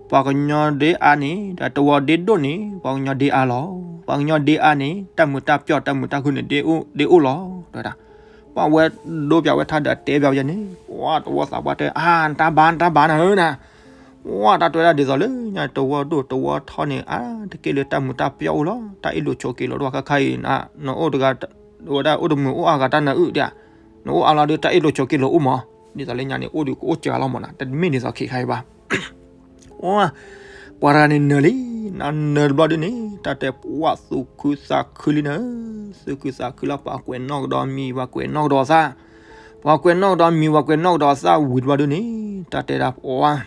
ပှၤကညီဒ့အါန့ၣ် ဒီးတဝီဒ့ဒိၣ်န့ၣ် ပှၤကညီဒ့အါလီၤ, ပှၤကညီဒ့အါန့ၣ် တၢ်မုာ်တၢ်ပျီၢ်တၢ်မုာ်တၢ်ခုၣ်န့ၣ် ဒ့အိၣ်လီၤ, တဲဝဲဒၣ်, ပှၤဝဲဒိပျးဝဲထါဒီးတဲပျးဝဲန့ၣ် ပှၤတဝီသးပှၢ်တဲ အါ နတၢ်ဘၣ် နတၢ်ဘၣ်နၤဧၢနၤ, ပှၤတၢ်တဲဝဲဒၣ်ဒ်သိးလၢညါတဝီဒိၣ်တဝီထီန့ၣ် အါတက့ၢ်လၢတၢ်မုာ်တၢ်ပျီၢ်အိၣ်လီၤ, တၢ်အ့ၣ်လိာ်ဆိးက့လိာ်တဝီခါခါအံၤ နအိၣ်တဂၤ ဝဲဒၣ်အိၣ်တမုာ်အိၣ်အါဂၤတၢ်နၢအုၣ်ဒၣ်, နအိၣ်အါလီၤဒီးတၢ်အ့ၣ်လိာ်ဆိးက့လိာ်အိၣ်မး, ဒ်သိးလၢညါန့ၣ် အိၣ်ဒီးကအိၣ်စှၤလီၤမးနၤ တမ့ၢ်ဒ်သိးခဲခါအံၤဘၣ်, ပှၤတဂၤန့ၣ်နၢၤလံ, နနၢၤတဘျီဒုန့ၣ် တၢ်တဲပှၤသူၣ်ခုသးခုလံနၤ, သူၣ်ခုသးခုလၢပှၤကွဲးနီၣ်ကဒီးမံၤ ပှၤကွဲးနီၣ်ကဒီးသၣ်, ပှၤကွဲးနီၣ်ကဒီးမံၤ ပှၤကွဲးနီၣ်ကဒီးသၣ်ဝံၤတဘျီဒုန့ၣ် တၢ်တဲဒၣ်ပှၤ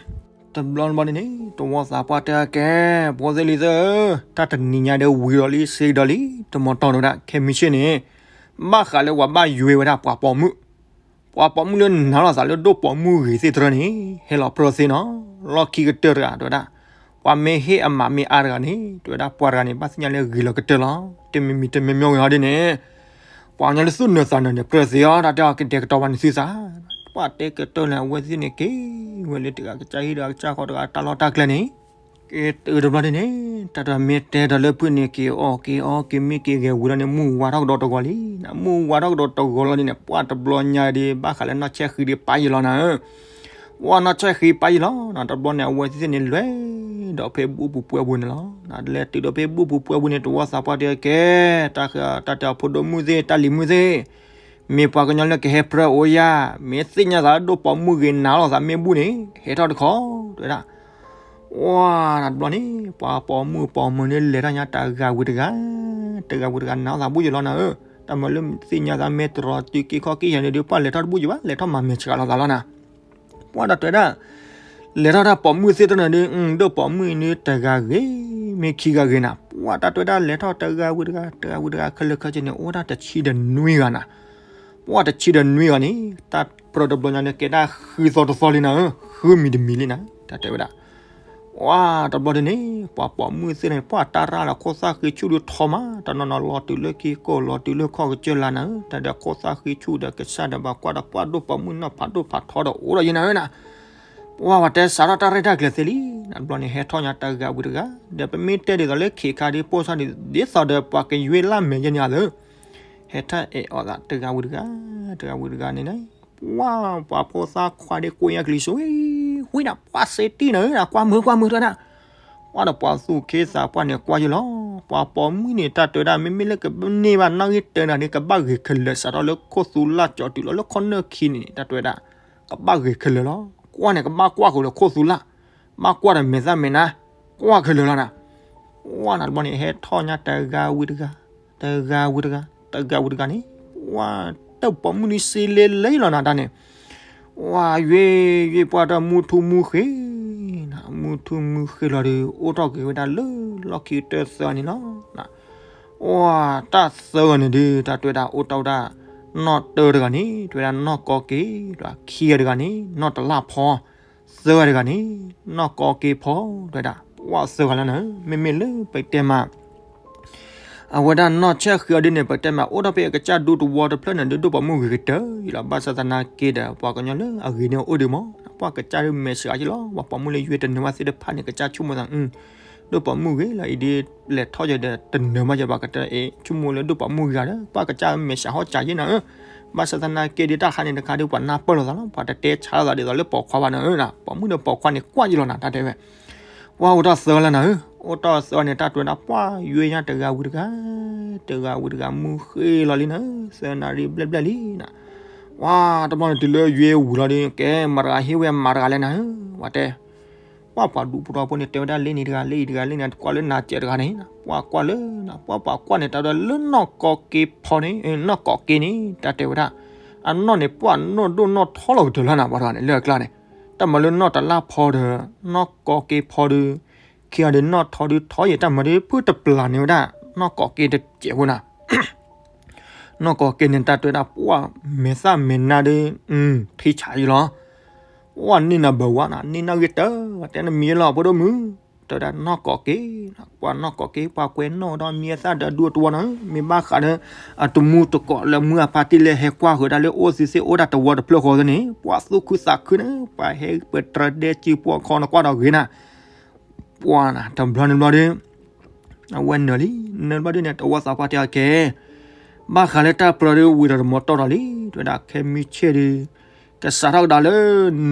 တဘျီတဘျီဒုန့ၣ် တဝီသးပှၢ်တဲကဲ, ဖိသ့ၣ်လံၤသ့ၣ်ဧၢ, တၢ်တနံၤညါဒီးဝံၤဒီးလံ စ့ကဒီးလံ, တမီၤတီၤန့ၣ်ဝဲဒၣ် ခဲမုၢ်ဆ့ၣ်န့ၣ် ဘၣ်ဃးလၢပှၤဘၣ်ယွဲဝဲဒၣ်ပှၤပိာ်မုၣ်, ပှၤပိာ်မုၣ်လၢနၤလီၤသးလၢဒိၣ်ပိာ်မုၣ်ဂ့ၤသ့ၣ်တရၢန့ၣ် ဟဲလီၤပြၢသ့နီၤ, လီၢ်ခံကတၢၢ်တဂၤတဲဝဲဒၣ်, ပှၤမ့ၢ်ဟ့ၣ်အမးမ့ၢ်အါတဂၤန့ၣ် တဲဝဲဒၣ်ပှၤတဂၤန့ၣ် ဘၣ်သ့ၣ်ညါလၢဂ့ၤလီၤကတၢၢ်လီၤ, တမံၤမံၤတမံၤမံၤဂ့ၤဟီဒ်န့ၣ် ပှၤကညီလၢသူၣ်နၢၤသးနၢၤန့ၣ် ပြၢသ့အီၤ တၢ်တဲအီၤကဒဲကတီၤပှၤန့ၣ်သုသး, ပှၤတဲကတၢၢ်လၢအဝဲသ့ၣ်န့ၣ်က့ၤဝဲလၢတဂၤကစၢ်ဟံၣ်ဒီးကစၢ်ဃီတဂၤတၢ်လီၢ်တၢ်ကျဲန့ၣ်, က့ၤတုၤတဘျီန့ၣ်န့ၣ် တၢ်တမ့ၢ်တဲဒီးလၢဖုၣ်န့ၣ် က့ၤအီၣ်က့ၤအီက့ၤမ့ၢ်က့ၤဂဲၤဝံၤလီၤန့ၣ် မုၢ်ဝါထီၣ်ကဒီးတဂီၤလံ, မုၢ်ဝါထီၣ်ကဒီးတဂီၤလီၤန့ၣ် ပှၤတဘျီညါဒီး ဘၣ်ဃးလၢနီၢ်ဆဲၣ်ဃံဒီးပာ်ယံာ်လီၤနၤဧၢ ပှၤနီၢ်ဆဲၣ်ဃံပာ်ယံာ်လီၤ, တဘျီန့ၣ် အဝဲသ့ၣ်န့ၣ်လဲၤဒီးဖဲဘူၣ်ပူၤပှဲၤပူၤန့ၣ်လီၤ, လဲၤတုၤဒီးဖဲဘူၣ်ပူၤပှဲၤပူၤန့ၣ် တဝီသးပှၢ်တဲကဲ, တၢ်ဃၤတၢ်တဲအဖိဒိၣ်မုၣ်သ့ၣ် တၢ်လံၤမုၣ်သ့ၣ်, မ့ၢ်ပှၤကညီလၢကဟဲပြၢအိၣ်ယၤ, မ့ၢ်သ့ၣ်ညါသးလၢဒိၣ်ပိာ်မုၣ်ဂ့ၤနၤလီၤသးမ့ၢ်ဘူၣ်န့ၣ် ဟဲထီၣ်တခီ, တဲဝဲဒၣ် ဝါနၤတဘျီန့ၣ် ပှၤပိာ်မုၣ်ပိာ်မၢၤန့ၣ် လဲၤထီၣ်ညါတဂၤဝံၤတဂၤ, တဂၤဝံၤတဂၤ နၤသးဘူၣ်ယလီၤနၤဧၢ, တၢ်မၤလၢသ့ၣ်ညါသးမဲာ်တရီတံၤက့ၤခီၣ်က့ၤယၤန့ၣ်ဒီး ပှၤလဲၤထီၣ်တဘူၣ်ယဘၣ် လဲၤထီၣ်မၤမဲာ်ဆှးလိာ်သးလီၤနၤ. ပှၤတၢ်တဲဝဲဒၣ် လဲၤထီၣ်တၢ်ပိာ်မုၣ်သ့ၣ်တဖၣ်န့ၣ်ဒီး ဒိၣ်ပိာ်မုၣ်အံၤန့ၣ် တဂၤဂ့ၤ မ့ၢ်ခံဂၤဂ့ၤနၤ, ပှၤတၢ်တဲဝဲဒၣ်လဲၤထီၣ်တဂၤဝံၤတဂၤ တဂၤဝံၤတဂၤ ခဲလၢာ်ခဲဆ့န့ၣ် အိၣ်ဝဲဒၣ်တဆံဒီးနွံဂၤနၤ. ပှၤတဆံဒီးနွံဂၤန့ၣ် တၢ်ပြၢတဘျီညါန့ၣ် ကဲဒၣ်ဃုသီတသီလံနၤဧၢ, ဃုမံၤတမံၤလံနၤ တၢ်တဲဝဲဒၣ်. ဝါတဘျီဒ်န့ၣ် ပှၤပိာ်မုၣ်သ့ၣ်န့ၣ် ပှၤတၢ်ရၢ်လီၤခိၣ်သၣ်ဃံဆူၣ်ဒီးထီမး တနီၤနီၤလီၤတုၤလၢခံကိၢ် လီၤတုၤလၢခီၣ်ကစၢၢ်လါနၤဧၢ, တၢ်ဒီးခိၣ်သၣ်ဃံဆူၣ်ဒီးကစၢ်ဒီးဘၣ်ကွၢ်ဒီးပှၤဒိၣ်ပိာ်မုၣ်နီၢ်ဖးဒိၣ်ဖးထီဒီးအိၣ်ဒီးယဲနၤဧၢနၤ. ပှၤဝဲတဲစးထီၣ်တၢ်ရဲၣ်တၢ်ကျဲၤသ့လံ, နဘျီန့ၣ်ဟဲထီၣ်ညါတဂၤဝံၤတဂၤ, ဒီးပမ့ၢ်တဲဒ်သိးလၢခ့ခါဒ်ပိၢ်ဆၣ်ဒ် ဒ်သိးဒီးပှၤကယွ့လၢမဲာ်ယဲန့ၣ်အသိး ဟဲထီၣ်အဲၣ်အီၤသးတဂၤဝံၤတဂၤ, တဂၤဝံၤတဂၤန့ၣ် ပှၤ ပှၤဖိသၣ်ခွါဒ်ကိးညါကလံၤစိဝံၤ ဝံၤနၤ ပှၤစ့တံၢ်နၤဧၢနၤ ကွၢ်မုာ်ကွၢ်မုာ်တဝဲဒၣ်. ပှၤဒီးပှၤသူၣ်က့သးပှၢ်န့ၣ်ကွၢ်ယလီၤ, ပှၤပိာ်မုၣ်န့ၣ် တၢ်တဲဝဲဒၣ် မ့မ့ၢ်လၢကန့ၢ်ဘၣ်နီၣ်ဂံၢ်တၢနၤန့ၣ် ကဘၣ်ဂ့ၤခဲလၢာ် စးထီၣ်လၢခိၣ်သူလၢကၠီတုၤလီၤလၢခိၣ်နၢၣ်ခံန့ၣ် တၢ်တဲဝဲဒၣ် ကဘၣ်ဂ့ၤခဲလၢာ်လီၤ. ကွၢ်န့ၣ် ကဘၣ်ကွၢ်ဃုာ်ဒီးခိၣ်သူလၢ်, ဘၣ်ကွၢ်ဒီးမဲာ်သၣ်မဲာ်နါ, ကွၢ်ခဲလၢာ်လီၤနၤ. ပှၤနၤတဘျီန့ၣ် ဟဲထီၣ်ညါတဂၤဝံၤတဂၤ, တဂၤဝံၤတဂၤ, တဂၤဝံၤတဂၤန့ၣ် ပှၤ တၢ်ပိာ်မုၣ်န့ၣ်စ့လဲလဲလီၤနၤတၢ်န့ၣ် ပှၤယွ့ ယွ့ပှၤတၢ်မူထူမူဃ့နၤ, မူထူမူဃ့လီၤဒီး အိၣ်ထီၣ်က့ၤဝဲဒၣ်လၢလီၢ်ခံကတၢၢ်သၢဂၤန့ၣ်လီၤ. ပှၤတၢ်သၢဂၤန့ၣ်ဒီး တၢ်တဲဝဲဒၣ်အိၣ်တ့ၢ်ဝဲဒၣ် နီၢ်တၢတဂၤန့ၣ် တဲဝဲဒၣ်နီၢ်ကီက့ၤ, ခံဂၤတဂၤန့ၣ် နီၢ်တလၢ်ဖီ, သၢဂၤတဂၤန့ၣ် နီၢ်ကီက့ၤဖီ, တဲဝဲဒၣ် ပှၤသၢဂၤလၢနၤဧၢ, မ့မ့ၢ်လၢပတဲမး အဝဲဒၣ်နီၢ်ဆဲၣ်ဃံအီၤဒ်န့ၣ် ပတဲမး အိၣ်ထီၣ်ဖဲအကစၢ်ဒူသဝီတဖျၢၣ်န့ၣ်ဒီး ဒိၣ်ပိာ်မုၣ်ဂ့ၤကတၢၢ်အံၤလီၤ. ဘၣ်ဆၣ်သနာ်က့ဒီး ပှၤကညီလၢအဂ့ၤန့ၣ်အိၣ်ဒံးမး, ပှၤကစၢ်ဒ်မဲာ်ဆှးက့လီၤ, ပှၤပိာ်မုၣ်လၢယွ့တနၢၤဘၣ်သ့ၣ်တဖၣ်န့ၣ် ကစၢ်ဆိကမိၣ်သး ဒိၣ်ပိာ်မုၣ်ဂ့ၤလီၤ, အံၤဒ်လဲၤထီၣ်ယၤဒီးတနၢၤဘၣ်ယၤဘၣ်ကတၢၢ်အံၤ ဆိကမိၣ်လၢဒိၣ်ပိာ်မုၣ်ဂ့ၤဂၤဒီး ပှၤကစၢ်မဲာ်ဆှးဟီၣ်စးယဲနၤဧၢ. ဘၣ်ဆၣ်သနာ်က့ဒ်တၢ်ခါန့ၣ်တခါဒီး ပှၤနၢ်ပၢၢ်လိာ်သးလီၤ, ပှၤတတဲဆါလိာ်သးဒ်သိးလၢပိာ်ခွါဘၣ်နၤဧၢ, ပိာ်မုၣ်ဒီးပိာ်ခွါန့ၣ်ကွၢ်ယလီၤနၤ တၢ်တဲဝဲ ပှၤအိၣ်တ့ၢ်သၢဂၤလၢနၤဧၢ, အိၣ်တ့ၢ်သၢဂၤန့ၣ် တၢ်တဲဝဲဒၣ် ပှၤယွ့ညါတဂၤဝံၤတဂၤ, တဂၤဝံၤတဂၤ မူဃ့လီၤလံနၤဧၢ, သၢနၣ်ရံၣ်ဘျဲၣ်ဘျဲၣ်လံနၤ. ပှၤတဘျီန့ၣ်တုၤလၢယွ့ဝံၤလီၤဒီး ကဲမတၤတဂၤဟ့ၣ်ဝဲမတၤတဂၤလဲၣ်နၤဧၢ, ပှၤတဲ ပှၤပှၤဒူဖိတဝီဖိန့ၣ် တဲဝဲဒၣ်လၢန့ၣ်တဂၤ လၢအံၤတဂၤ လၢန့ၣ် ကွၢ်လၢနၤစဲးတဂၤန့ၣ်, ပှၤကွၢ်လၢနၤ ပှၤပှၤကွၢ်န့ၣ် တၢ်တဲလၢနီၢ်ကီက့ၤဖီန့ၣ်, နီၢ်ကီက့ၤန့ၣ် တၢ်တဲဝဲဒၣ် အနီၢ်န့ၣ် ပှၤနီၢ်ဒိၣ်နီၢ်ထီလီၤကတၢၢ်လီၤနၤ ပှၤတဂၤန့ၣ် လၢအကျါန့ၣ်, တၢ်မၤလၢနီၢ်တလၢ်ဖီဒီး နီၢ်ကီက့ၤဖီဒီး ခံဂၤဒီးနီၢ်ထီဒီးထီယဲၢ် တၢ်မၤဒီးဖုတပျၢ်န့ၢ်ဝဲဒၣ် နီၢ်ကီက့ၤတစဲးဖိနၤ နီၢ်ကီက့ၤန့ၣ် တၢ်တဲဝဲဒၣ် ပှၤမဲာ်သၣ်မဲာ်နါဒီး ဖံဆးယံလီၤ. ပှၤန့ၢ်နၤဘၢဝါနၤ န့ၢ်နၢ်ဂ့ၤတၢၢ် တဲနမံၤလီၤ ဖိဒိၣ်မုၣ်, တဲဝဲဒၣ်နီၢ်ကီက့ၤ, ပှၤနီၢ်ကီက့ၤ ပှၤကွဲးနီၣ်ဒီးမံၤအသၣ်ဒီးဒူအတဝီနၤ, မ့ၢ်ဘၣ်ဃးဒီး အတမူတကိးလၢမုၢ်အဖါတံၢ်လၢဟဲကွၢ်ဃုာ်ဒၣ်လၢအိၣ်သံသ့ၣ် အိၣ်ဒၣ်တဝီတဖျၢၣ်ဃီသ့ၣ်န့ၣ် ပှၤသူၣ်ခုသးခုန့ၣ် ပှၤဟဲပတြၢၤဒဲစုပှၤခီနကွၢ်ဒီးဂ့ၤနၤ ပှၤနၤ တဘျီန့ၣ်ဘျီဒီး အဝဲနၢၤလံ, နၢၤဘျီဒ်န့ၣ် တဝီသးပှၢ်တဲအီၤကဲ, ဘၣ်ဃးလၢတၢ်ပြၢဒီးဝံၤဒီးတမီၤတီၢ်ဒီးလံ, တဲဝဲဒၣ်ခဲမုၢ်ဆ့ၣ်ဒီး ကစးထီၣ်ကဒါလၢ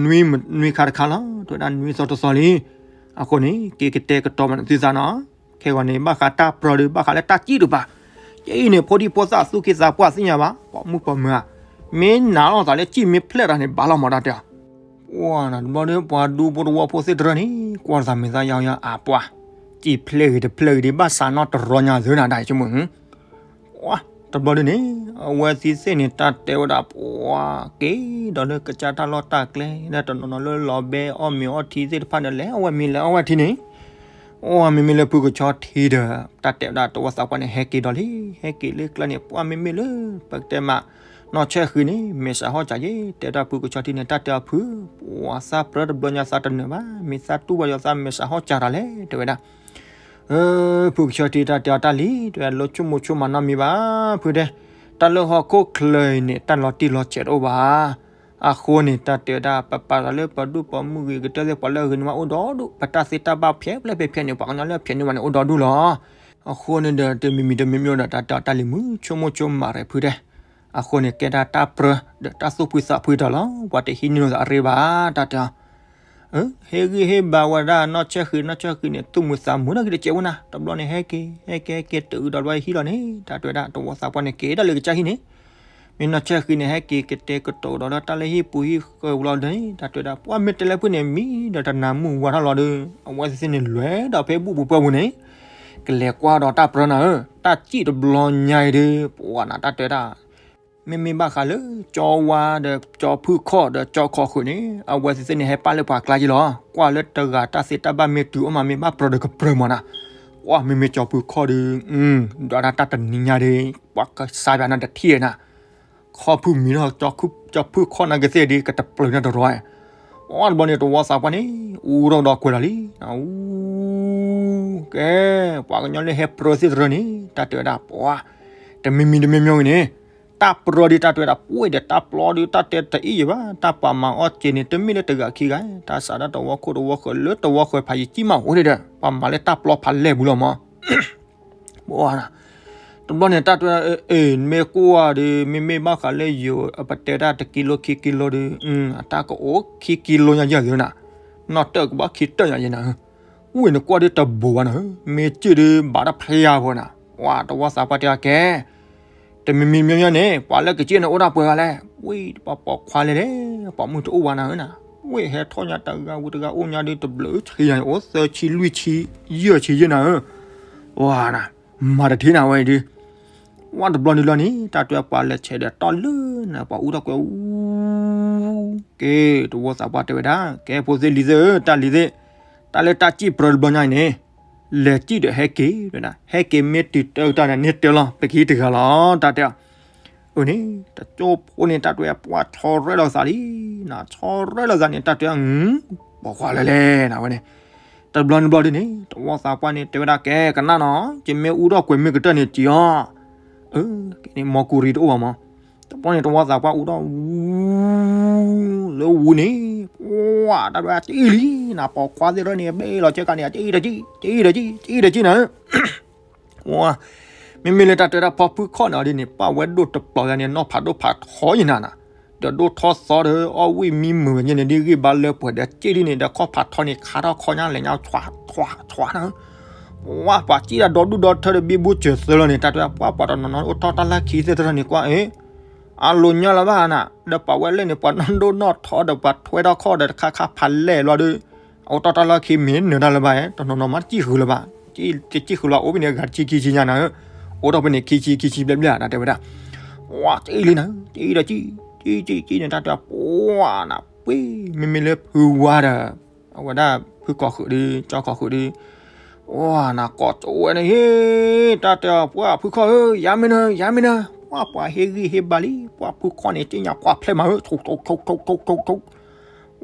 နွံခါတခါလီၤ, တဲဝဲဒၣ်နွံသီတသီလံ, အဃိန့ၣ် က့ၤကတဲာ်ကတီၤမၤနသုသးနီၤ, ခဲဂီၤန့ၣ် ဘၣ်ဃးတၢ်ပြၢဒီး ဘၣ်ဃးလၢတၢ်စံၣ်တပၤ, ကဲအံၤန့ၣ် ဖိဒံဖိသၣ်သူၣ်က့သးပှၢ်သ့ၣ်ညါဘၣ်, ပိာ်မုၣ်ပိာ်မၢၤဧါ, မ့ၢ်နာ်လီၤသးလၢစံၣ်မ့ၢ်ဖျဲၣ်တၢ်န့ၣ် ဘၣ်လီၤမၤတၢ်တဲ ပှၤနၤ တဘျီဒီး ပှၤဒူဖိတဝီဖိသ့ၣ်တဖၣ်န့ၣ် ကွၢ်သးမဲာ်သၣ်ယါယါ အါပှၢ်, စံၣ်ဖျဲၣ်ဂ့ၤတဖျဲၣ်ဂ့ၤဒီး ဘၣ်စးနီတရီညါသ့နၤ တၢ်ဆိကမိၣ်, တဘျီဒ်န့ၣ် အဝဲသ့ၣ်သ့ၣ်န့ၣ် တၢ်တဲဝဲဒၣ် ပှၤက့ၤဒီးလၢကစၢ်တၢ်လီၢ်တၢ်ကျဲ ဒၣ်တနီၤနီၤလၢလီၤဘဲအီၣ်မ့ၤအီထံသ့ၣ်တဖၣ်န့ၣ် လဲၤအဝဲမ့ၤလဲၤအီဝဲထံန့ၣ် အိၣ်မ့မ့ၢ်လၢဖုကဆီထံဒီး တၢ်တဲဝဲဒၣ်တဝီသးပှၢ်န့ၣ် ဟဲက့ၤဒီးလံ, ဟဲက့ၤလၢကျါန့ၣ် ပှၤမ့မ့ၢ်လၢ ပကတဲမး နီၢ်ဆဲၣ်ဃံန့ၣ် မဲာ်စးဟီၣ်စးယဲၢ်, တဲဒၣ်ဖုကဆီထံန့ၣ် တၢ်တဲအီၤဖု, ပှၤသးပြၢတဘျီညါသးတနၢၤဘၣ်, မ့ၢ်သးတူၢ်ဘၣ်ဒီးသးမဲာ်စးဟီၣ်စးတၢ်လဲၣ် တဲဝဲဒၣ် ဖုကဆီထံတၢ်တဲအီၤတၢ်လံ, တဲဝဲဒၣ်လိၣ်ဆိကမိၣ်ဆိကမးနီတမံၤဘၣ်, ဖုတဲ, တၢ်လၢဟီၣ်ခိၣ်ချၢအံၤန့ၣ် တၢ်လီၤတံၢ်လီၤဆဲးတအိၣ်ဘၣ် အဃိန့ၣ် တၢ်တဲဝဲဒၣ် ပပာ်သးလၢပဒူၣ်ပိာ်မုၣ်ဂ့ၤကတၢၢ်သ့ၣ် ပှၤလၢအဂ့ၤန့ၣ်မးအိၣ်ဒီဒူၣ်, ပတၢ်သ့တၢ်ဘၣ်ဖျဲးဖျဲးဖျဲးဖျဲးန့ၣ် ပှၤကညီလၢအဖျဲးန့ၢ်မးန့ၣ် အိၣ်ဒီဒူၣ်လီၤ. အဃိန့ၣ်ဒီး တမံၤမံၤတမံၤမံၤဒီး တၢ်တဲအီၤတၢ်လံၤမုၢ် ဆိကမိၣ်ဆိကမးရဲၣ်ဖုတဲ, အဃိန့ၣ် ကဲဒၣ်တၢ်ပြၢဒီးတၢ်သူၣ်ဖှံသးဖှံတၢ်လီၤ, ပှၤတဟံးန့ၢ်လိာ်သးအရ့ဘၣ် တၢ်တဲအီၤ ဟ့ၣ်ဂံၢ်ဟ့ၣ်ဘါဝဲဒၣ်နီၢ်ဆဲၣ်ဃံ, နီၢ်ဆဲၣ်ဃံန့ၣ် သူၣ်မုာ်သးမုာ်နီၢ်ဂ့ၤတကဲးဝဲနၤ, တဘျီန့ၣ် ဟဲက့ၤ ဟဲက့ၤ ဟဲက့ၤ တုၤဒီးတဘျီဟံၣ်လီၤန့ၣ် တၢ်တဲဝဲဒၣ် တဝီသးပှၢ်န့ၣ် က့ၤဒၣ်လၢကစၢ်ဟံၣ်န့ၣ်, မ့ၢ်နီၢ်ဆဲးဃံန့ၣ် ဟဲက့ၤကတဲာ်ကတီၤဒီးလၢတၢ်လၢဟံၣ်ပူၤဟံၣ်ဃၢၤပူၤလီၤဒီးန့ၣ် တၢ်တဲဝဲဒၣ် ပှၢ်မ့ၢ်တဲလၢဖုၣ်န့ၣ် မံဒီးတနၤမုၢ်ဝါထီၣ်လီၤဒီး အဝဲသ့ၣ်န့ၣ်လဲၤဒီးဖဲဘူၣ်ပူၤပှၢ်ပူၤန့ၣ် ကလဲၤကွၢ်ဒီးတၢ်ပြၢနၤဧၢ, တၢ်စံၣ်တဘျီညါအံၤဒီး ပှၢ်နၤတၢ်တဲဒၣ် မ့မ့ၢ်ဘၣ်ဃးလၢ ကၠီဝါဒီးကၠီဖုၣ်ခီၣ်ဒီးကၠီခီၣ်ဃုာ်န့ၣ် အဝဲသ့ၣ်န့ၣ်ဟဲပာ်လၢပှၤကျါက့လီၤ. ကွၢ်လၢတဂၤတၢ်သ့တၢ်ဘၣ်မ့ၢ်တုၤအိၣ်မး မ့ၢ်ဘၣ်ပြၢဒီးကပြၢမးနၤ. ကွၢ်မ့မ့ၢ်ကၠီဖုၣ်ခီၣ်ဒီး ဒွးတၢ်တနံၤညါဒီး ပှၤကစၢ်ပၠးနၤတထံၣ်နၤ ခီၣ်ဖုၣ်မံၤထီၣ် ကၠီဖုၣ်ခီၣ်နၤကသ့ၣ်ဒီး ကတပျုာ်နၤတရီၤ. အီၣ်တဘျီန့ၣ် တဝီသးပှၢ်န့ၣ် အူထီၣ်ဒီးကွဲးလီၤလံ. အူ ကဲ ပှၤကညီလၢဟဲပြၢသ့ၣ်တရၢန့ၣ် တၢ်တဲဝဲဒၣ် ပှၤ တမံၤမံၤတမံၤမံၤဂ့ၤန့ၣ် တၢ်ပြၢဒ်တၢ်တဲဝဲဒၣ် ပှ့ၢ်ဒီးတၢ်ပျီဒီး တၢ်တဲတအ့ၣ်ယဘၣ် တၢ်ပာ်မၤအီၣ်စ့န့ၣ် တမ့ၢ်လၢတဂၤခံဂၤ တၢ်စးဒၣ်တဝီခိၣ်တဝီဃၢၤလၢတဝီဃၢၤဖးယံၤကံၣ်မးအိၣ်ဒံးဒီး ပှၤမၤလၢတၢ်ပျီဖးလဲၢ်ပူၤလီၤမး. ပှၤ တဘျီန့ၣ် တၢ်တဲဝဲဒၣ် အ့ မ့ၢ်ကွၢ်ဒီး မ့မ့ၢ်ဘၣ်ဃးလၢယိၤ အပတဲဒၣ်တကံလိခံကံလိဒီး အတၢ်ကအိၣ်ခံကံလိညါယဲၢ်သ့နၤ, နီၢ်တၢၢ်ကဘၣ်ခံတၢၢ်ညါယဲၢ်နၤဧၢ, ဝ့ၢ်နကွၢ်ဒ်တဘိးဘၣ်နၤဧၢ, မ့ၢ်စ့ၢ်ဒ်ဘၣ်တဖျါဖိနၤ, ပှၤတဝီသးပှၢ်တဲအကဲ တမံၤမံၤမံၤမံၤန့ၣ် ပှၤလၢကစ့ၢ်န့ၣ်အိၣ်ဒၣ်ပှဲၤဂၤလဲၣ်, ဝ့ၢ်တပှၤပိာ်ခွါလဲၣ်လဲၣ်, ပှၤမုၢ်တအိၣ်ဝဲနၤဧၢနၤ, ဝ့ၢ်ဟဲထီၣ်ညါတဂၤဝံၤတဂၤအိၣ်ညါဒီးတဘျုးဆံညါန့ၣ် အိၣ်သၢဆံလွံၢ်ဆံယဲၢ်ဆံယဲၢ်နၤဧၢ, ပှၤနၤ မၤတထံၣ်နၤဝဲအံၤဒုး ဝဲတဘျီနုၤလီၤန့ၣ် တၢ်တဲပှၤလဲၤဆဲးဒီးတီၢ်လၢနၤ ပှၤအူထီၣ်ကွဲးအူ, ကဲ တဝီသးပှၢ်တဲဝဲဒၣ် ကဲဖိသ့ၣ်လံၤသ့ၣ်ဧၢ တၢ်လံၤသ့ၣ်, တၢ်လၢတၢ်စံၣ်ပြၢတဘျီညါအံၤန့ၣ် လဲၤစံၣ်ဒီးဟဲက့ၤဝဲဒၣ်, ဟဲက့ၤမ့ၢ်တုၤတၢ်ကတၢၢ်န့ၣ် န့ၢ်တၢ်လီၤ ပကဟံးတဂၤလီၤ တၢ်တဲအီၤ, အန့ၣ် တကၠိဖိန့ၣ် တၢ်တဲပှၤဆီရဲၣ်လီၤသးလံ, နဆီရဲၣ်လီၤသးန့ၣ် တၢ်တဲ ပိာ်ခွါလဲၣ်လဲၣ်နၤဝဲန့ၣ်, တဘျီနဘျီဒ်န့ၣ် တဝီသးပှၢ်န့ၣ် တဲဝဲဒၣ်ကဲကနၣ်နီၤ ယမ့ၢ်အူထီၣ်ကွဲးမ့ၢ်ကတၢၢ်န့ၣ် ကံၤအီၤ, အၢ ကဲန့ၣ် မီၢ်ကူရံတအိၣ်ဘၣ်မး, တဘျီန့ၣ် တဝီသးပှၢ်အူထီၣ် ဝူ လၢဝူန့ၣ်, ပှၤ တၢ်တဲဝဲဒၣ်ကံၣ်လံ, နပိာ်ခွါသ့ၣ်တဖၣ်န့ၣ် ဘဲလီၤဆဲးကါန့ၣ် ကံၣ်တကံၣ် ကံၣ်တကံၣ် ကံၣ်တကံၣ်နၤ မ့မ့ၢ်လၢတၢ်တဲဒၣ်ဖီဖုၣ်ခီၣ်န့ၣ်အီၤဒ်န့ၣ် ပာ်ဝဲဒိၣ်တပျီၤယါန့ၣ် နီၢ်ဖးဒိၣ်ဖးထီယနၤနၤ, ဒီးဒိၣ်ထီသီဒီး အီၣ်ဝံၣ်မံမုာ်ဝဲညါန့ၣ် ဒ်ဂ့ၢ်ဘါလၢပှဲၤဒီးစ့ၣ်ဒ်န့ၣ် ဒီးခီၣ်ဖးထီန့ၣ် ခါထီၣ်ခီညါလဲၤညါ ဆွးဆွးဆွးနၤ, ပှၤ ပှၤစံၣ်ဒၣ်ဒီဒူၣ်ဒီထၢဒီးဘံဘူစၢၤသၢလီၤန့ၣ် တၢ်တဲပှၤ ပှၤတနီၤနီၤအိၣ်တီၢ်တၢ်လၢခံသ့ၣ်တဖၣ်န့ၣ်ကွၢ် အ့ အလိၤညါလၢၤဘၣ်နၤ, ဒီးပှၤဝဲလဲၣ်န့ၣ် ပှၤနီၢ်ဒိၣ်နီၢ်ထီဒီးပှၤထွဲထီၣ်ခီၣ်ဒီးတခါခါဖးလဲၢ်လီၤဒီး အအိၣ်တီၢ်တၢ်လၢခံမ့ၢ်နၢၤတၢ်လၢၤဘၣ် တနီၤနီၤမးတစံၣ်ဃုာ်လၢၤဘၣ်, တစံၣ်ဃုာ်လၢၤအိၣ်ဖဲန့ၣ် အဂၤတဆံခံဆံညါနၤ, အိၣ်ထီၣ်ဖဲန့ၣ် ခံဆံခံဆံဘျဲၣ်ဘျဲၣ် တၢ်တဲဝဲဒၣ်, ပှၤစံၣ်လံနၤ စံၣ်ဒီးစံၣ် စံၣ်စံၣ်စံၣ်န့ၣ် တၢ်တဲပှၤနၤ ပှ့ၤ မ့မ့ၢ်လၢဖုဝါဒီး အဝဲဒၣ်ဖုၣ်ခီၣ်ဃုာ်ဒီး ကၠီခီၣ်ဃုာ်ဒီး ပှၤနၤကိးကၠိဝဲန့ၣ်ဟ့ၣ် တၢ်တဲအီၤ ပှၤဖုၣ်ခီၣ်ဧၢ ယၤမ့ၢ်နၤ ယၤမ့ၢ်နၤ, ပှၤ ပှၤဟ့ၣ်ဂံၢ်ဟ့ၣ်ဘါလံ ပှၤဖုၣ်ခီၣ်န့ၣ် စ့ၣ်ညါကွၢ်ဖျဲၣ်မးဧၢ ထိးထိးထိးထိးထိးထိး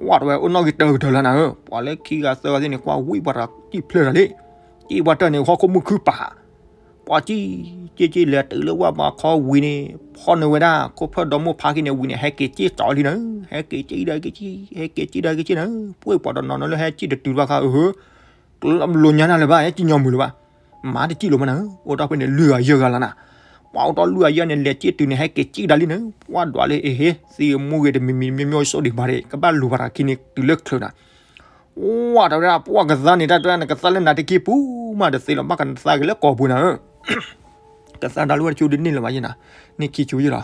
ပှၤတဝဲအိၣ်နီၣ်ဂံၢ်တၢကတၢၢ်လၢနၤဧၢ, ပှၤလၢခံဂၤသၢဂၤသ့ၣ်န့ၣ် ကွၢ်ဝံၣ်ပှၤတၢ်စံၣ်ဖျၢၣ်တၢ်လံ, စံၣ်ပှၤတၢၢ်န့ၣ် ဟီၣ်ခိၣ်မုၢ်ခုၣ်ပၤ ပှၤစံၣ် စံၣ်စံၣ်လဲၤတုၤလၢဝဲပှၤခီဝံၤန့ၣ် ဖီၣ်နုာ်ဝဲဒၣ် ခိၣ်ဖျီၣ်ဒီမါဖးက့ၤန့ၣ်ဝံၤန့ၣ် ဟဲက့ၤစံၣ်ကၠီလံနၤ, ဟဲက့ၤစံၣ်ဒီးက့ၤစံၣ် ဟဲက့ၤစံၣ်ဒီးက့ၤစံၣ်နၤ, ပှ့ၤပှၤတနီၤနီၤလၢဟဲစံၣ်တတုၤဘၣ်ခါ အဟၢ ကလၢလိၤညါနၤလၢၤဘၣ် ဟဲစံၣ်ညီမုာ်လၢၤဘၣ်, မၤတစံၣ်လိာ်မးနၤ, အိၣ်တ့ၢ်ဖဲန့ၣ် လွံၢ်ဂၤယဲၢ်ဂၤလီၤနၤ, ပှၤအိၣ်တ့ၢ်လွံၢ်ဂၤယဲၢ်န့ၣ် လဲၤစံၣ်တုၤန့ၣ် ဟဲက့ၤစံၣ်ဒၣ်လံနၤ, ပှၤဒွးလၢအဟ့ သံအမူဂ့ၤတမံၤမံၤမံၤမံၤ စိၣ်ဒံးဘၣ်ဒံး ကဘၣ်လူၤဘၣ်တၢ်ခံန့ၣ် တုၤလၢချုးနၤ ဝဲတဝဲဒၣ် ပှၤကသါန့ၣ် တၢ်တဲနကသါလၢနၤတက့ၢ်ပူၤမး တသ့လီၤ ဘၣ်ကနသါက့ၤလၢကီၢ်ပူၤနၤဧၢ, ကသါတၢ်လၢဝဲတဆူဒ်န့ၣ်လၢၤဘၣ်ယဲနၤ, န့ၢ်ခံဆူယဲလီၤ,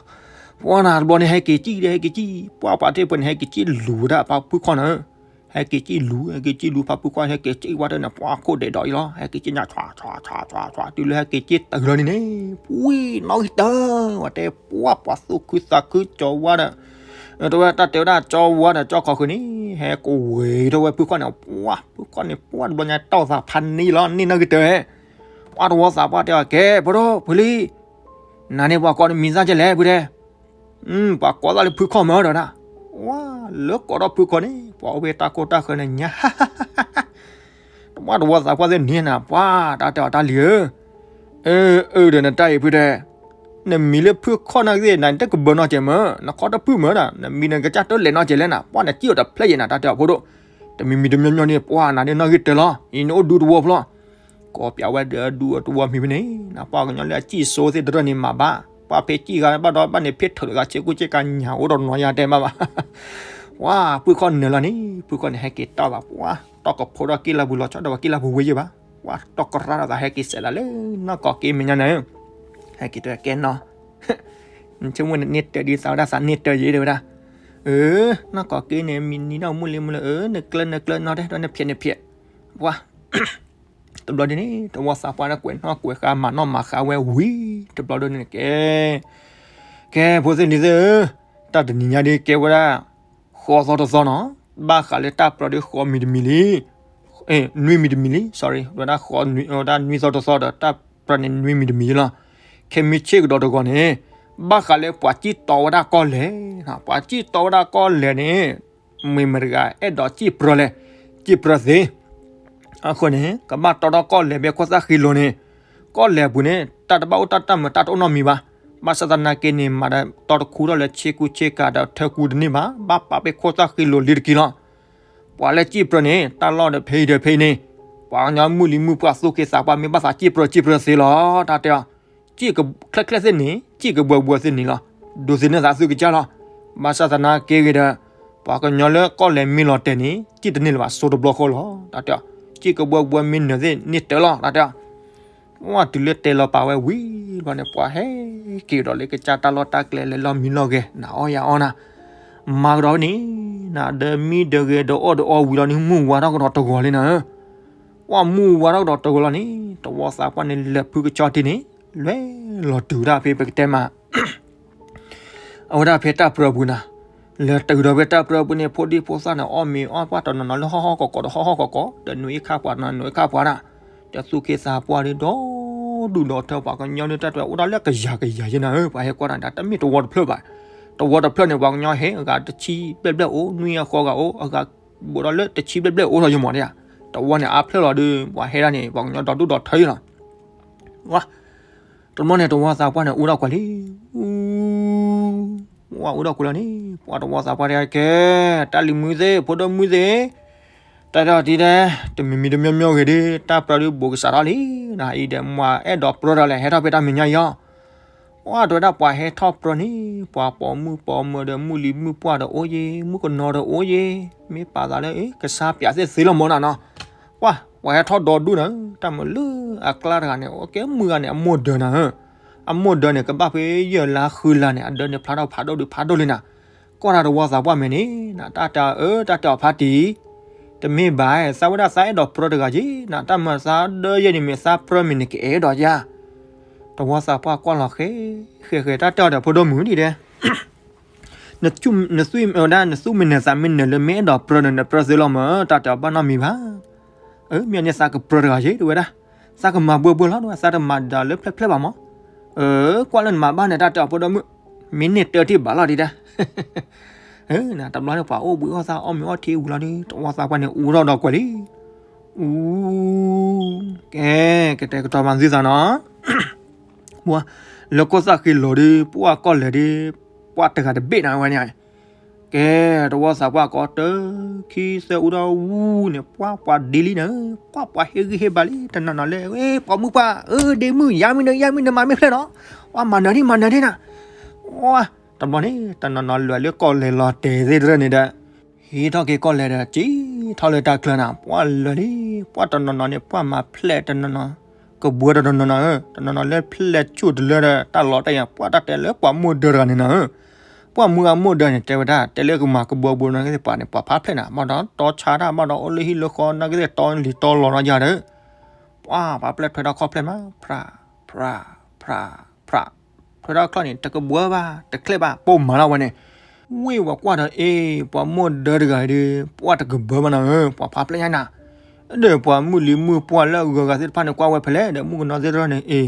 ပှၤနၤတဘျီန့ၣ် ဟဲက့ၤစံၣ်ဒီး ဟဲက့ၤစံၣ် ပှၤပှၤတ့ၢ်ပှဲၤန့ၣ် ဟဲက့ၤစံၣ်လူၤဝဲဒၣ်ပှၤဖုၣ်ခီၣ်နၤဧၢ, ဟဲက့ၤစံၣ်လူၤ ဟဲက့ၤစံၣ်လူၤ ပှၤဖုၣ်ခီၣ်န့ၣ် ဟဲက့ၤစံၣ်ဝဲတၢ်န့ၣ် ပှၤခိၣ်ဒဲးဒီးအံၤလီၤ ဟဲက့ၤစံၣ်ညါ ဆွးဆွးဆွးဆွး တုၤလၢဟဲက့ၤစံၣ်တၢ်လီၤန့ၣ်န့ၣ် ပှံၤနီၣ်ဂံၢ်တၢ ဝဲတဲ ပှၤပှၤသူၣ်ခုသးခုကၠီဝါဒီး တဝဲတၢ်တဲဝဲဒၣ်ကၠီဝါဒီးကၠီခီၣ်ဃုာ်န့ၣ် ဟဲကဝဲၤထီၣ်ဝဲဖုၣ်ခီၣ်န့ၣ် ပှၤဖုၣ်ခီၣ်န့ၣ် ပှၤတဘျီညါတီၢ်သးဖးန့ၢ်လီၤ န့ၢ်နီၣ်ဂံၢ်တၢ ပှၤတဝီသးပှၢ်တဲအီၤ ကဲ ဖိဒိၣ်ဖုလံ, နၤန့ၣ်ပှၤကိးနမံၤသၣ်ကဲလဲၣ်ဖုတဲ, ပှၤကိးသၣ်လၢဖုၣ်ခီၣ်မၢဒီးနၤ, ဝဲလၢကိးထီၣ်ဖုၣ်ခီၣ်န့ၣ် ပှၤအိၣ်ဖဲတၢ်ကိၢ်တၢ်ဃၢၤန့ၣ်ညါ ပှၤတဝီသးပှၢ်သ့ၣ်န့ၣ်နၤ ပှၤတၢ်တဲအီၤတၢ်လံၤဧၢ, အၢ အၢ ဒီးနတၢ်အံၤဖုတဲ, နမံၤလၢဖုၣ်ခီၣ်နာ်က့ၤ နတကဘၢနီၢ်ကဲမၢ, နခီတဖုၣ်မၢဒၣ်, နမံၤနကစၢ်တလဲၤနီၢ်ကဲလဲၣ်နၤ, ပှၤနစံၣ်အီၤတဖျဲၣ်ယဲနၤ တၢ်တဲအီၤဖိဒိၣ်, တမံၤမံၤတမံၤမံၤန့ၣ် ပှၤနၤန့ၣ်နီၢ်ဂံၢ်တၢလီၤ, အံၤနအိၣ်ဒူတဝီဖျီ, ကိးပၠးဝဲဒီးဒူအတဝီမံၤဖဲန့ၣ်, နပှၤကညီလၢအစံၣ်စိသ့ၣ်တရၢၣ်န့ၣ်မၤဘၣ်, ပှၤဖဲစံၣ်ဂၤဘၣ်ဒီးဘၣ်န့ၣ် ဖ့ထၢၣ်လၢဂၤဆ့ကူဆ့ကၤညၣ်အိၣ်ဒီးနီၤယၤတဲမးဘၣ် ပှၤဖုၣ်ခီၣ်နၢၤလီၤန့ၣ် ဖုၣ်ခီၣ်န့ၣ် ဟဲက့ၤတီၢ်သး ပှၤတီၢ်ကဖိဒီးက့ၢ်လၢပူၤလီၤဆီဒီးပှၤက့ၢ်လၢပူၤဝဲယဲၢ်ဘၣ်, ပှၤတီၢ်ကရၢ်ဒီးသးဟဲက့ၤစဲးလၢလၢနီၢ်ကီၢ်က့ၤမဲာ်ညါန့ၣ်, ဟဲက့ၤတဲကဲနီၤ, ကဲ ဆိကမိၣ်နန့ၢ်တၢ်ဒ်သးဝဲဒၣ်သးန့ၢ်တၢ်ယဲၢ်တဲဝဲဒၣ်. အၢ နီၢ်ကီၢ်က့န့ၣ် မံၤနံၤဒီးမုၢ်လံမုၢ်လၢ အၢ နကျၢနကျၢနီၢ်တဲဒီးနဖျဲးနဖျဲး, ပှၤ တဘျီဒ်န့ၣ် တဝီသးပှၢ်ဒီးကွဲးနီၣ်ကွဲးဃါမၤနီၣ်မၤဃါဝဲဝံၤ တဘျီဒ်န့ၣ်ကဲ ကဲ ဖိသ့ၣ်လံၤသ့ၣ်ဧၢ, တၢ်တနံၤညါဒ်ကဲဝဲဒၣ် ဃီသီတသီနီၤ, ဘၣ်ဃးလၢတၢ်ပြၢဒ်ဃီမံၤတမံၤလံ, နွံမံၤတမံၤလံ sorry ဝဲဒၣ်ဃီ ဝဲဒၣ်နွံသီတသီဒီးတၢ်ပြၢန့ၣ်နွံမံၤတမံၤလံလီၤ. ခဲမုၢ်ဆ့ၣ်ကဒီးတဂီၤန့ၣ် ဘၣ်ဃးလၢပှၤစံၣ်တီဝဲဒၣ်ကီၢ်လဲၢ်, ပှၤစံၣ်တီဝဲဒၣ်ကီၢ်လဲၢ်န့ၣ် မ့ၢ်မတဂၤအဲၣ်ဒိးစံၣ်ပြၢလဲၣ်, စံၣ်ပြၢသ့ အဃိန့ၣ် ကဘၣ်တီထီၣ်ကီၢ်လဲၢ်ဖဲခိၣ်သၣ်ဃံလိၤန့ၣ်, ကီၢ်လဲၢ်ပူၤန့ၣ် တၢ်တဘၣ်အိၣ်တၢ်တၢ်မုာ်တၢ်တအိၣ်နီတမံၤဘၣ်. ဘၣ်ဆၣ်သနာ်က့န့ၣ် မၤဒီးတီတခူထီၣ်လၢဆ့ကူဆ့ကၤဒီးထၢကူတန့ၢ်ဘၣ်, ဘၣ်ပာ်ဖဲခိၣ်သၣ်ဃံလိၤလံတက့ၢ်လီၤ. ပှၤလၢစံၣ်ပြၢန့ၣ် တၢ်လီၢ်ဒီးဖဲအံၤဒီးဖဲအံၤန့ၣ် ပှၤကညီမုၢ်လံမုၢ်ပှၢ်သူၣ်က့သးပှၢ်မ့ၢ်ဘၣ်သးစံၣ်ပြၢစံၣ်ပြၢသ့လီၤ. တၢ်တဲအီၤ စံၣ်ချဲချဲသ့ၣ်န့ၣ် စံၣ်ကဘှဲဘှဲသ့ၣ်န့ၣ်လီၤ. ဒိးသန့ၤသးသုကစၢ်လီၤ. ဘၣ်ဆၣ်သနာ်က့ဂ့ၤဒီး ပှၤကညီလၢကီၢ်လဲၢ်မ့ၢ်လီၤတဲာ်န့ၣ် စံၣ်တန့ၢ်လၢၤဘၣ်စိတဘျီဃီလီၤ. တၢ်တဲအီၤ စံၣ်ကဘှဲဘှဲမ့ၢ်နၢၤသ့ၣ်န့ၢ်တၢ်လီၤ. တၢ်တဲအီၤ ဝံၤတုၤလၢတဲလီၤပာ်ဝဲဝံၤဘျီန့ၣ် ပှၤဟဲက့ၤကဒီးလၢကစၢ်တၢ်လီၢ်တၢ်ကျဲလၢလီၢ်မံလီၢ်ဂဲၤ နၤအီၣ်ယၤအီၣ်နၤ မၤကဒီးန့ၣ် နၤဒီးမံဒီးဂဲၤဒီးအီၣ်ဒီးအီဝံၤလီၤန့ၣ် မုၢ်ဝါထီၣ်ကဒီးတဂီၤလံနၤဧၢ. ပှၤမုၢ်ဝါထီၣ်ကဒီးတဂီၤလီၤန့ၣ် တဝီသးပှၢ်န့ၣ် လဲၤဖုကဆီထံန့ၣ် လဲၤလီၤတုၤဝဲဒၣ်ဖဲပကတဲမး အဝဲဒၣ်ဖဲတၢ်ပြၢပူၤနၤ, လဲၤတုၤဒီးဖဲတၢ်ပြၢပူၤန့ၣ် ဖိဒံဖိသၣ်န့ၣ် အီၣ်မ့ၤအီၣ်ပှၢ်တနီၤနီၤလၢဟီၣ်ဟီၣ်ကီးကီးဒီးဟီၣ်ဟီၣ်ကီးကီး ဒီးနွံခါပှၤတနီၤနွံခါပှၤဒၣ်, ဒီးသူၣ်က့သးပှၢ်ဒီး ဒီဒူၣ်ဒီထၢ ပှၤကညီန့ၣ် တၢ်တဲအိၣ်ဒၣ်လၢကယၤကယၤယဲနၤဧၢ, ပှၤဟဲကွၢ်တၢ်န့ၣ် တမ့ၢ်တဝီတဖျၢၣ်ဘၣ်, တဝီတဖျၢၣ်န့ၣ် ပှၤကညီဟဲအဂၤတဆံဘျဲၣ်ဘျဲၣ်အိၣ် နွံအဃီဂၤအိၣ် အဂၤဘူးဒီးလၢတဆံဘျဲၣ်ဘျဲၣ်အိၣ်ထီၣ်ယမီၤဒၣ်, တဝီန့ၣ်အါဖျၢၣ်လီၤဒီး ပှၤဟဲဒၣ်န့ၣ် ပှၤကညီဒီဒူၣ်ဒီထၢယလီၤ. ဝါ တဘျီန့ၣ် တဝီသးပှၢ်န့ၣ် အူထီၣ်ကွၢ်လံ, အူ ဝါအူထီၣ်ကွၢ်လီၤန့ၣ် ပှၤတဝီသးပှၢ်တဲကဲ, တၢ်လံၤမုၣ်သ့ၣ် ဖိဒိၣ်မုၣ်သ့ၣ်, တၢ်တဲအီၤဒ်တဲ, တမံၤမံၤတမံၤမံၤဂ့ၤဒီး တၢ်ပြၢဒုးဘူးကစးထီၣ်လံ, နအံၤဒီးမ့ၢ်အဲၣ်ဒိးပြၢဒီးလဲၣ် ဟဲထီၣ်ဖဲတၢ်မဲာ်ညါအံၤအီၤ ပှၤတဲဝဲဒၣ်ပှၤဟဲထီၣ်ပြၢန့ၣ် ပှၤပိာ်မုၣ်ပိာ်မၢၤဒီးမုၢ်လံၤမုၢ်ပှၢ်ဒီးအိၣ်ယ့ၢ် မုၣ်ကနီၤဒီးအိၣ်ယ့ၢ်, မ့ၢ်ပာ်သးလၢ ကစၢ်ပၠးသ့ၣ်သ့လီၤမၢ်နၤနီၤ, ပှၤ ပှၤဟဲထီၣ်ဒီဒူၣ်နၤ, တၢ်မုၢ်လၢအကျါတဂၤန့ၣ် အိၣ်ကဲမုၢ်ဂၤန့ၣ် အမိၢ်ဒၢးနၤဧၢ, အမိၢ်ဒၢးန့ၣ် ကဘၣ်ဖဲယဲၢ်လါဃုလါန့ၣ် အဒၢးန့ၣ်ဖျါထီၣ်ဖးဒိၣ်ဒုးဖးဒိၣ်လံနၤ, ကွၢ်တၢ်တဝီသးပှၢ်မဲာ်န့ၣ် နတၢ်တဲအီၤအၢ တၢ်တဲအီၤဖးတံၢ် တမ့ၢ်ဘၣ်, သးဝဲဒၣ်သးအဲၣ်ဒိးပြၢတဂၤက့ၤ နတၢ်မၤသးဒၢယဲၢ်န့ၣ်မ့ၢ်သးပြၢမ့ၢ်န့ၣ်ကအဲၣ်ဒိးယၤ, တဝီသးပှၢ်ကွၢ်လီၤဃဲ ဃဲဃဲ တၢ်တဲအီၤဒီးဖိဒိၣ်မုၣ်ဒ်တဲ, နသူဝဲဒၣ် နသူမ့ၢ်နသးမ့ၢ်နၢၤလၢမ့ၢ်အဲၣ်ဒိးပြၢနၤ နပြၢသ့လီၤမၢ် တၢ်တဲအီၤဘၣ်နီတမံၤဘၣ် အၢ မ့ၢ်န့ၣ်သးကပြၢတဂၤက့ၤ တဲဝဲဒၣ်, သးကမၤဘှဲဘှဲလီၤ တဲဝဲ သးတမၤဒၣ်လၢဖျၢၣ်ဖျၢၣ်ဘၣ်မၢ်, အၢ ကွၢ်လၢနမၤဘၣ်န့ၣ် တၢ်တဲအီၤဖိဒိၣ်မုၣ်, မ့ၢ်န့ၣ်တၢ်ထံၣ်ဘၣ်လီၤဒ်တဲ, တဘျီန့ၣ် ပှၤအိၣ်ဘှံးအိၣ်သါအီၣ်မ့ၤအီထံဝံၤလီၤဒီး တဝီသးပှၢ်န့ၣ် အူထီၣ်ဒီးကွဲးလံ, အူ ကဲ ကတဲာ်ကတီၤမၤသုသးနီၤ ပှၤ လၢခိၣ်သၣ်ဃံလိၤဒီး ပှၤကီၢ်လဲၢ်ဒီး ပှၤတဂၤတဘ့ၣ်နၤဝဲန့ၣ်, ကဲ တဝီသးပှၢ်ကိးတၢ် ခံသၢအူထီၣ်ဝူန့ၣ် ပှၤပှၤဒ့လံနၤ, ပှၤပှၤဟ့ၣ်ဂံၢ်ဟ့ၣ်ဘါလံ တနီၤနီၤလၢ ပိာ်မုၣ်ပှၢ် အၢ ဒ့မုၣ် ယါမ့ၢ်နၢၤ ယါမ့ၢ်နၢၤ မၤမ့ၢ်ဖျဲၣ်နီၤ, ပှၤမၤနၢၤဒံး မၤနၢၤဒံးနၤ, တဘျီန့ၣ် တနီၤနီၤလဲၤလၢကီၢ်လဲၢ်လီၤတဲာ်သ့ၣ်တဖၣ်န့ၣ်ဒီး ဟံးထီၣ်က့ၤကီၢ်လဲၢ်ဒီး စံၣ်ထီၣ်လၢတၢ်ချၢနၤ ပှၤလဲၤလံ, ပှၤတနီၤနီၤန့ၣ် ပှၤမၤဖျဲၣ်တနီၤနီၤ, ကဘှဲတနီၤနီၤဧၢ, တနီၤနီၤလၢဖျဲၣ်ဆူၣ်တလၢဒီး တၢ်လီၤတၢ်ယၤ ပှၤတၢ်တဲလၢပှၤမိၢ်ဒၢတဂၤန့ၣ်နၤဧၢ, ပှၤမုၢ်ဂၤမိၢ်ဒၢန့ၣ် တဲဝဲဒၣ် တဲလၢကမၤကဘှဲဘှဲနီၢ်ကသ့ၣ်ပှၤန့ၣ် ပှၤဖးဖျဲၣ်နၤ ဘၣ်ဒီးတီဆါတၢ် ဘၣ်ဒီးအိၣ်လၢဟံၣ်လၢဃီ နီၢ်ကသ့ၣ်တီလံၤတီလီၤနီၢ်ယၤဒီး ပှၤပှၤဖျဲၣ်ထွဲထီၣ်ခီၣ်ဖျဲၣ်မး ဖြး ဖြး ဖြး ဖြး ထွဲထီၣ်ချီၣ်န့ၣ် တကဘှဲဘၣ် တချဲၣ်ဘၣ် ပိာ်မၤလီၤဝဲန့ၣ်, ဝ့ၢ်ဝဲကွၢ်ဒီး အ့ ပှၤမိၢ်ဒၢတဂၤဒီး ပှၤတကဘှဲဘၣ်နၤဧၢ, ပှၤဖးဖျဲၣ်ညါနၤ, ဒီးပှၤမုၢ်လံၤမုၢ်ပှၢ်လၢအဂုၤအဂၤသ့ၣ်တဖၣ်န့ၣ် ကွၢ်ဝဲဖဲလဲၣ် ဒီးမုၣ်ကနီၤသ့ၣ်တဖၣ်န့ၣ် အ့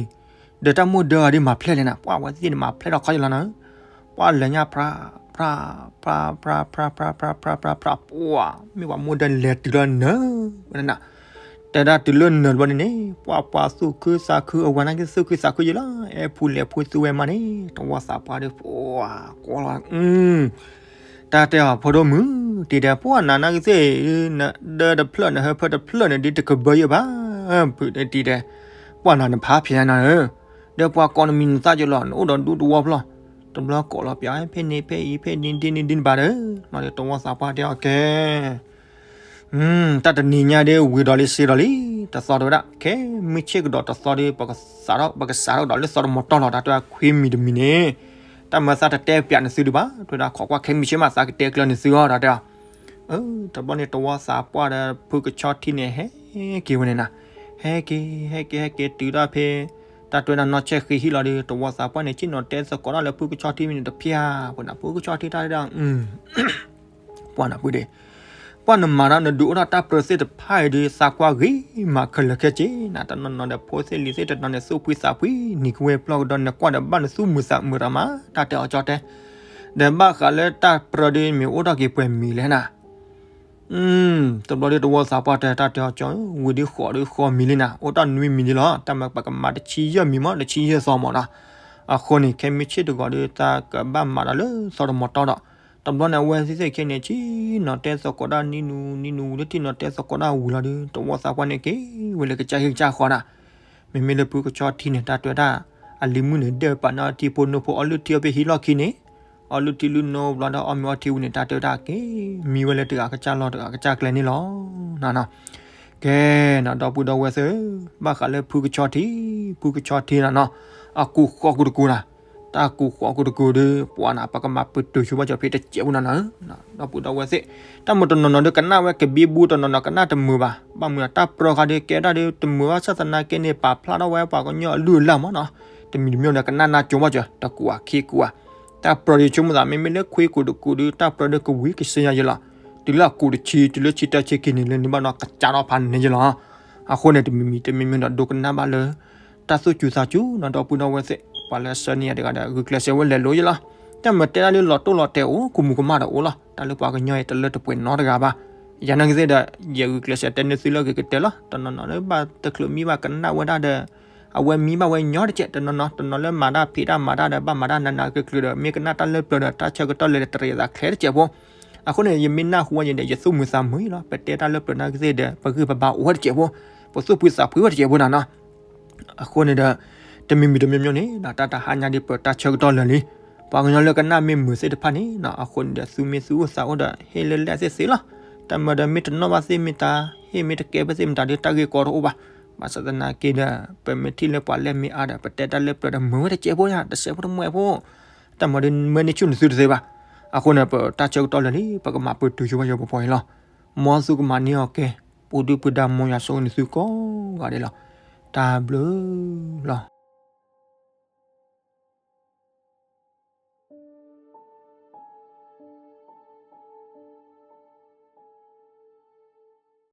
ဒီးတၢ်မိၢ်ဒၢဂၤဒီးမၤဖျဲၣ်လဲၣ်နၤ, ပှၤဝဲသ့ၣ်န့ၣ်မၤဖျဲၣ်ထီၣ်ခီၣ်ယလီၤနၤ, ပှၤလဲၤညါ ဖြး ဖြး ဖြး ဖြး ဖြး ဖြး ဖြး ပှၤ မ့ၢ်ပှၤမိၢ်ဒၢလဲၤတုၤလၢနၢၤဝဲနၤ, တဲဒၣ်တုၤလၢနၢၤတဘျီန့ၣ်န့ၣ် ပှၤပှၤသူၣ်ခုသးခု အဝၤနာ်က့သူၣ်ခုသးခုယလီၤ, အဲၣ်ဖူလဲၤဖူသူဝဲမးန့ၣ် တဝီသးပှၢ်ဒီး ပှၤ ကွၢ်လီၤ တၢ်တဲအီၤဖိဒိၣ်မုၣ် တံၤဒဲး ပှၤနၤနာ်က့သ့ၣ် နဒၢတဖျၢၣ် နဟၢဖၢတဖျၢၣ်န့ၣ် ဒ်တကဘၢယဲၢ်ဘၣ်, ဖုးတံၤဒဲး ပှၤနၤနဖးဖျဲးနၤဧၢ, ဒီးပှၤကိးနမံၤနသၣ်ကလီၤ နအိၣ်ဒီးဒူတဝီဖျီၣ်, တဘျီကိးလီၤပျး ဖဲန့ၣ်ဖဲအံၤ ဖဲန့ၣ်ဒ်န့ၣ်ဒ်န့ၣ်ဘၣ်ဒီး တဝီသးပှၢ်တဲအီၤကဲ တၢ်တနံၤညါဒီး ဝံၤဒီးလံစ့ဒီးလံ, တသီတဲဝဲဒၣ် ခဲမုၢ်ဆ့ၣ်ကဒီးတသီဒီး ပကစးထီၣ် ပကစးထီၣ်ကဒီးလၢသီတမီၤတီၢ်လီၤ တၢ်တဲခွံမံၤတမံၤန့ၣ်, တၢ်မၢသးတတဲပၠးနသုဒံးဘၣ်, တဲဝဲဒၣ်ခိးကွၢ်ခဲမုၢ်ဆ့ၣ်မး သးကတဲကျၢၤနသုအီၤဒီးတဲအီၤ. တဘျီန့ၣ် တဝီသးပှၢ်ဒီးဖုကဆီထံန့ၣ် ဟဲက့ၤဝဲန့ၣ်နၤ, ဟဲက့ၤ ဟဲက့ၤ ဟဲက့ၤ ဟဲက့ၤတုၤဒၣ်ဖဲ တၢ်တဲဝဲဒၣ်နီၢ်ဆဲၣ်ဃ့ဟံၣ်လီၤဒီး တဝီသးပှၢ်န့ၣ် ဆ့ၣ်နီၤတဲသကိးတၢ်လၢဖုကဆီထံမံၤန့ၣ်တဖၠၣ်, ဖုကဆီထံတၢ်တဲဒၣ် ပှၢ်နၤဖုဒ့ၣ်, ပှၢ်နမၤတၢ်နဒုးအိၣ်ထီၣ်တၢ်ပြၢသ့ၣ်တဖၣ်အံၤဒီး သးကွၢ်ဂ့ၤမးခဲလၢာ်ခဲဆ့နၤ, တနီၤနီၤဒီးဖိသ့ၣ်လံၤသ့ၣ် တနီၤန့ၣ်သူၣ်ဖှံသးဖှံ နံၤကဝဲၢ်ပျီၢ်ကဒီး နကွၢ်ဒီးဘၣ်နသူၣ်မုာ်သးမုာ်တၢ်မး တၢ်တဲအီၤကၠီတဲ, ဒီးဘၣ်ဃးလၢတၢ်ပြၢဒုးမ့ၢ်အိၣ်ထီၣ်က့ၤပှဲၤမံၤလဲၣ်နၤ တဘျီဒီးတဝီသးပှၢ်တဲတၢ်တဲအီၤကၠီ, ဝံၤဒုးဃိးဒုးဃိးမံၤလံနၤ, အိၣ်တၢ်နွံမံၤဒံးလီၤ, တၢ်မၤပကမၤတဆံယဲၢ်မံၤမး တဆံယဲၢ်သီမးနီၤ. အဃိန့ၣ် ခဲမုၢ်ဆ့ၣ်တဂီၤဒီး တၢ်ကဘၣ်မၤဒီးလၢသီတမီၤတီဒီး, တဘျီန့ၣ် အဝဲသ့ၣ်ခဲန့ၣ် ဆ့ၣ်နီၤတဲသကိးတၢ်နံၤနူၤနံၤနူၤ ဝံၤလၢဆ့ၣ်နီၤတဲသကိးတၢ်ဝံၤလီၤဒီး တဝီသးပှၢ်န့ၣ်က့ၤဝဲလၢကစၢ်ဟံၣ်ကစၢ်ဃီနၤ. မ့မ့ၢ်လၢဖုကဆီထံန့ၣ် တၢ်တဲဝဲဒၣ် အလံၤမုၣ်န့ၣ် ဒဲးပာ်န့ၢ်အီထံဖိနိဖိ အီလုၢ်ထံအီဖဲဟံၣ်လီၢ်ခံန့ၣ်, အီလုၢ်ထံလုၢ်နိဘျီဒီး အီၣ်မ့ၤအီထံဝံၤန့ၣ် တၢ်တဲဝဲဒၣ်က့ၤ မံဝဲလၢတဂၤကစၢ်လီၢ်တဂၤကစၢ်ကျဲန့ၣ်လီၤ. ကဲနၤ ဒီပုၢ်ဒီဝဲၢ်သ့ၣ်ဧၢ, ဘၣ်ဃးလၢဖုကဆီထံ, ဖုကဆီထံနၤနီၤ, အကူၣ်ဃီကူၣ်တကူၣ်နၤ, တၢ်ကူၣ်ဃီကူၣ်တကူၣ်ဒီး ပှၤနၤ ပကမၤပတုာ်ဆိဘၣ်ကၠီၤဖဲတစဲးဖိနၤနၤ, ဒီပုၢ်ဒီဝဲၢ်သ့ၣ်, တၢ်မၤတနီၤနီၤဒီးကနၣ်ဝဲကဘံဘူ တနီၤနီၤကနၣ်တမုာ်ဘၣ်, ဘၣ်မနုၤတၢ်ပြၢဃာ်ဒီးကဲဒၣ်ဒီးတမုာ်ဘၣ် ဘၣ်ဆၣ်သနာ်က့န့ၣ် ပာ်ဖျါထီၣ်ဝဲပှၤကညီအလုၢ်အလၢ်မးနီၤ, တမံၤတမံၤဒီးကနၣ်နၢ်ကၠိဘၣ်ကၠီၤ တကူၣ်အခံကူၣ်ဧါ တၢ်ပြၢဒီးဆိကမိၣ်သး မ့မ့ၢ်လၢခွံကူၣ်တကူၣ်ဒီး တၢ်ပြၢဒီးကဝံၤကစၢ်ယၤယဲလီၤ, တုၤလၢအကူၣ်တဆံ တုၤလၢဆံတၢဆံခံန့ၣ် လၢန့ၣ်ဘၣ်နီၤ ကစးထီၣ်ဖးန့ၣ်ယဲလီၤ. အဃိန့ၣ် တမံၤမံၤတမံၤမံၤဒီး ဒိကနၣ်ဘၣ်လၢ တၢ်သူၣ်စူၤသးစူၤနီၤ ဒီပုၢ်ဒီဝဲၢ်သ့ၣ်, ပှၤလၢအဆၢန့ၢ်ယၤတဂၤဒီး ဂုာ်ကျဲးစၢးဝဲလဲၤလိၤယဲလီၤ. တၢ်မၤတဲဒၣ်လၢလီၤတိၢ်လီၤတဲာ်အိၣ် ကမူၤကမၣ်ဒီးအိၣ်လီၤ, တၢ်လၢပှၤကညီအံၤတလၢတပှဲၤနီတဂၤဘၣ်. ယၤနာ်က့သ့ၣ်ဒီး ယဂုာ်ကျဲးစၢးတဲန့ၢ်သုလၢအဂ့ၤကတၢၢ်လီၤ. တနီၤနီၤလၢဘၣ်တချုးမံဘၣ်ကနၣ်ဝဲဒၣ်ဒီး အဝဲမံဘၣ်ဝဲညီတကဲး, တနီၤနီၤ တနီၤလၢမၤတၢ်ဖံးတၢ်မၤတၢ်ဒီး ဘၣ်မၤတၢ်နးနးကျုၤကျုၤဒီး မ့ၢ်ကနၣ်တၢ်လၢပျၢၤဒီး တၢ်ဆၢကတီၢ်လဲၤတရံးအသးချ့တစဲးဖိ. အဃိန့ၣ် ယမ့ၢ်နၢ်ဟူဝဲယဲဒီး ယသူၣ်မုာ်သးမုာ်လီၤ. ပတဲတၢ်လၢပျၢၤနာ်က့သ့ၣ်ဒီး ပဂံၢ်ပဘါအိၣ်ဝဲတစဲးဖိ, ပသူၣ်ဖှံသးဖှံဝဲတစဲးဖိနၤနီၤ. အဃိန့ၣ်ဒီး တမံၤမံၤတမံၤမံၤန့ၣ် တၢ်တဟါညါဒ်ပတၢ်ဆၢကတီၢ်လၢာ်လံ, ပှၤကညီလၢကနၣ်မ့ၢ်မုာ်သ့ၣ်တဖၣ်န့ၣ် အဃိန့ၣ်ဒီး သုမ့ၢ်သူၣ်အိၣ်သးအိၣ်ဒီး ဟ့ၣ်လၢလဲၣ်သ့ၣ်သ့လီၤ. တၢ်မၤဒီးမ့ၢ်တနီၣ်ဘၣ်သ့ၣ်မ့ၢ်တၢ် ဟ့ၣ်မ့ၢ်တကဲဘၣ်သ့ၣ်မတၤဒီး တၢ်ဂ့ၢ်ကီတအိၣ်ဘၣ်. ဘၣ်ဆၣ်သနာ်က့ဒီး ပမ့ၢ်ထံၣ်လၢပှၤလဲၢ်မ့ၢ်အါဒီး ပတဲတၢ်လၢပျၢၤဒီး မုာ်ဝဲတစဲးဖိယါ တစဲးဖိတမှဲးဖိ တၢ်မၤဒီးမၢန့ၢ်ဆူၣ်နသုတသ့ဘၣ်. အဃိန့ၣ် ပတၢ်ဆၢကတီၢ်လၢာ်လံ ပကမၤပတုာ်ဆိဝဲယိၤပပှီၢ်အံၤလီၤ. မ်သုကမၤန့ၢ်အီၤကဲ, ပူၤဒုၣ်ပူၤဒါ မ်ယွၤဆိၣ်ဂ့ၤနသုကိးဂၤဒဲးလီၤ. တၢ်ဘျုးလီၤ.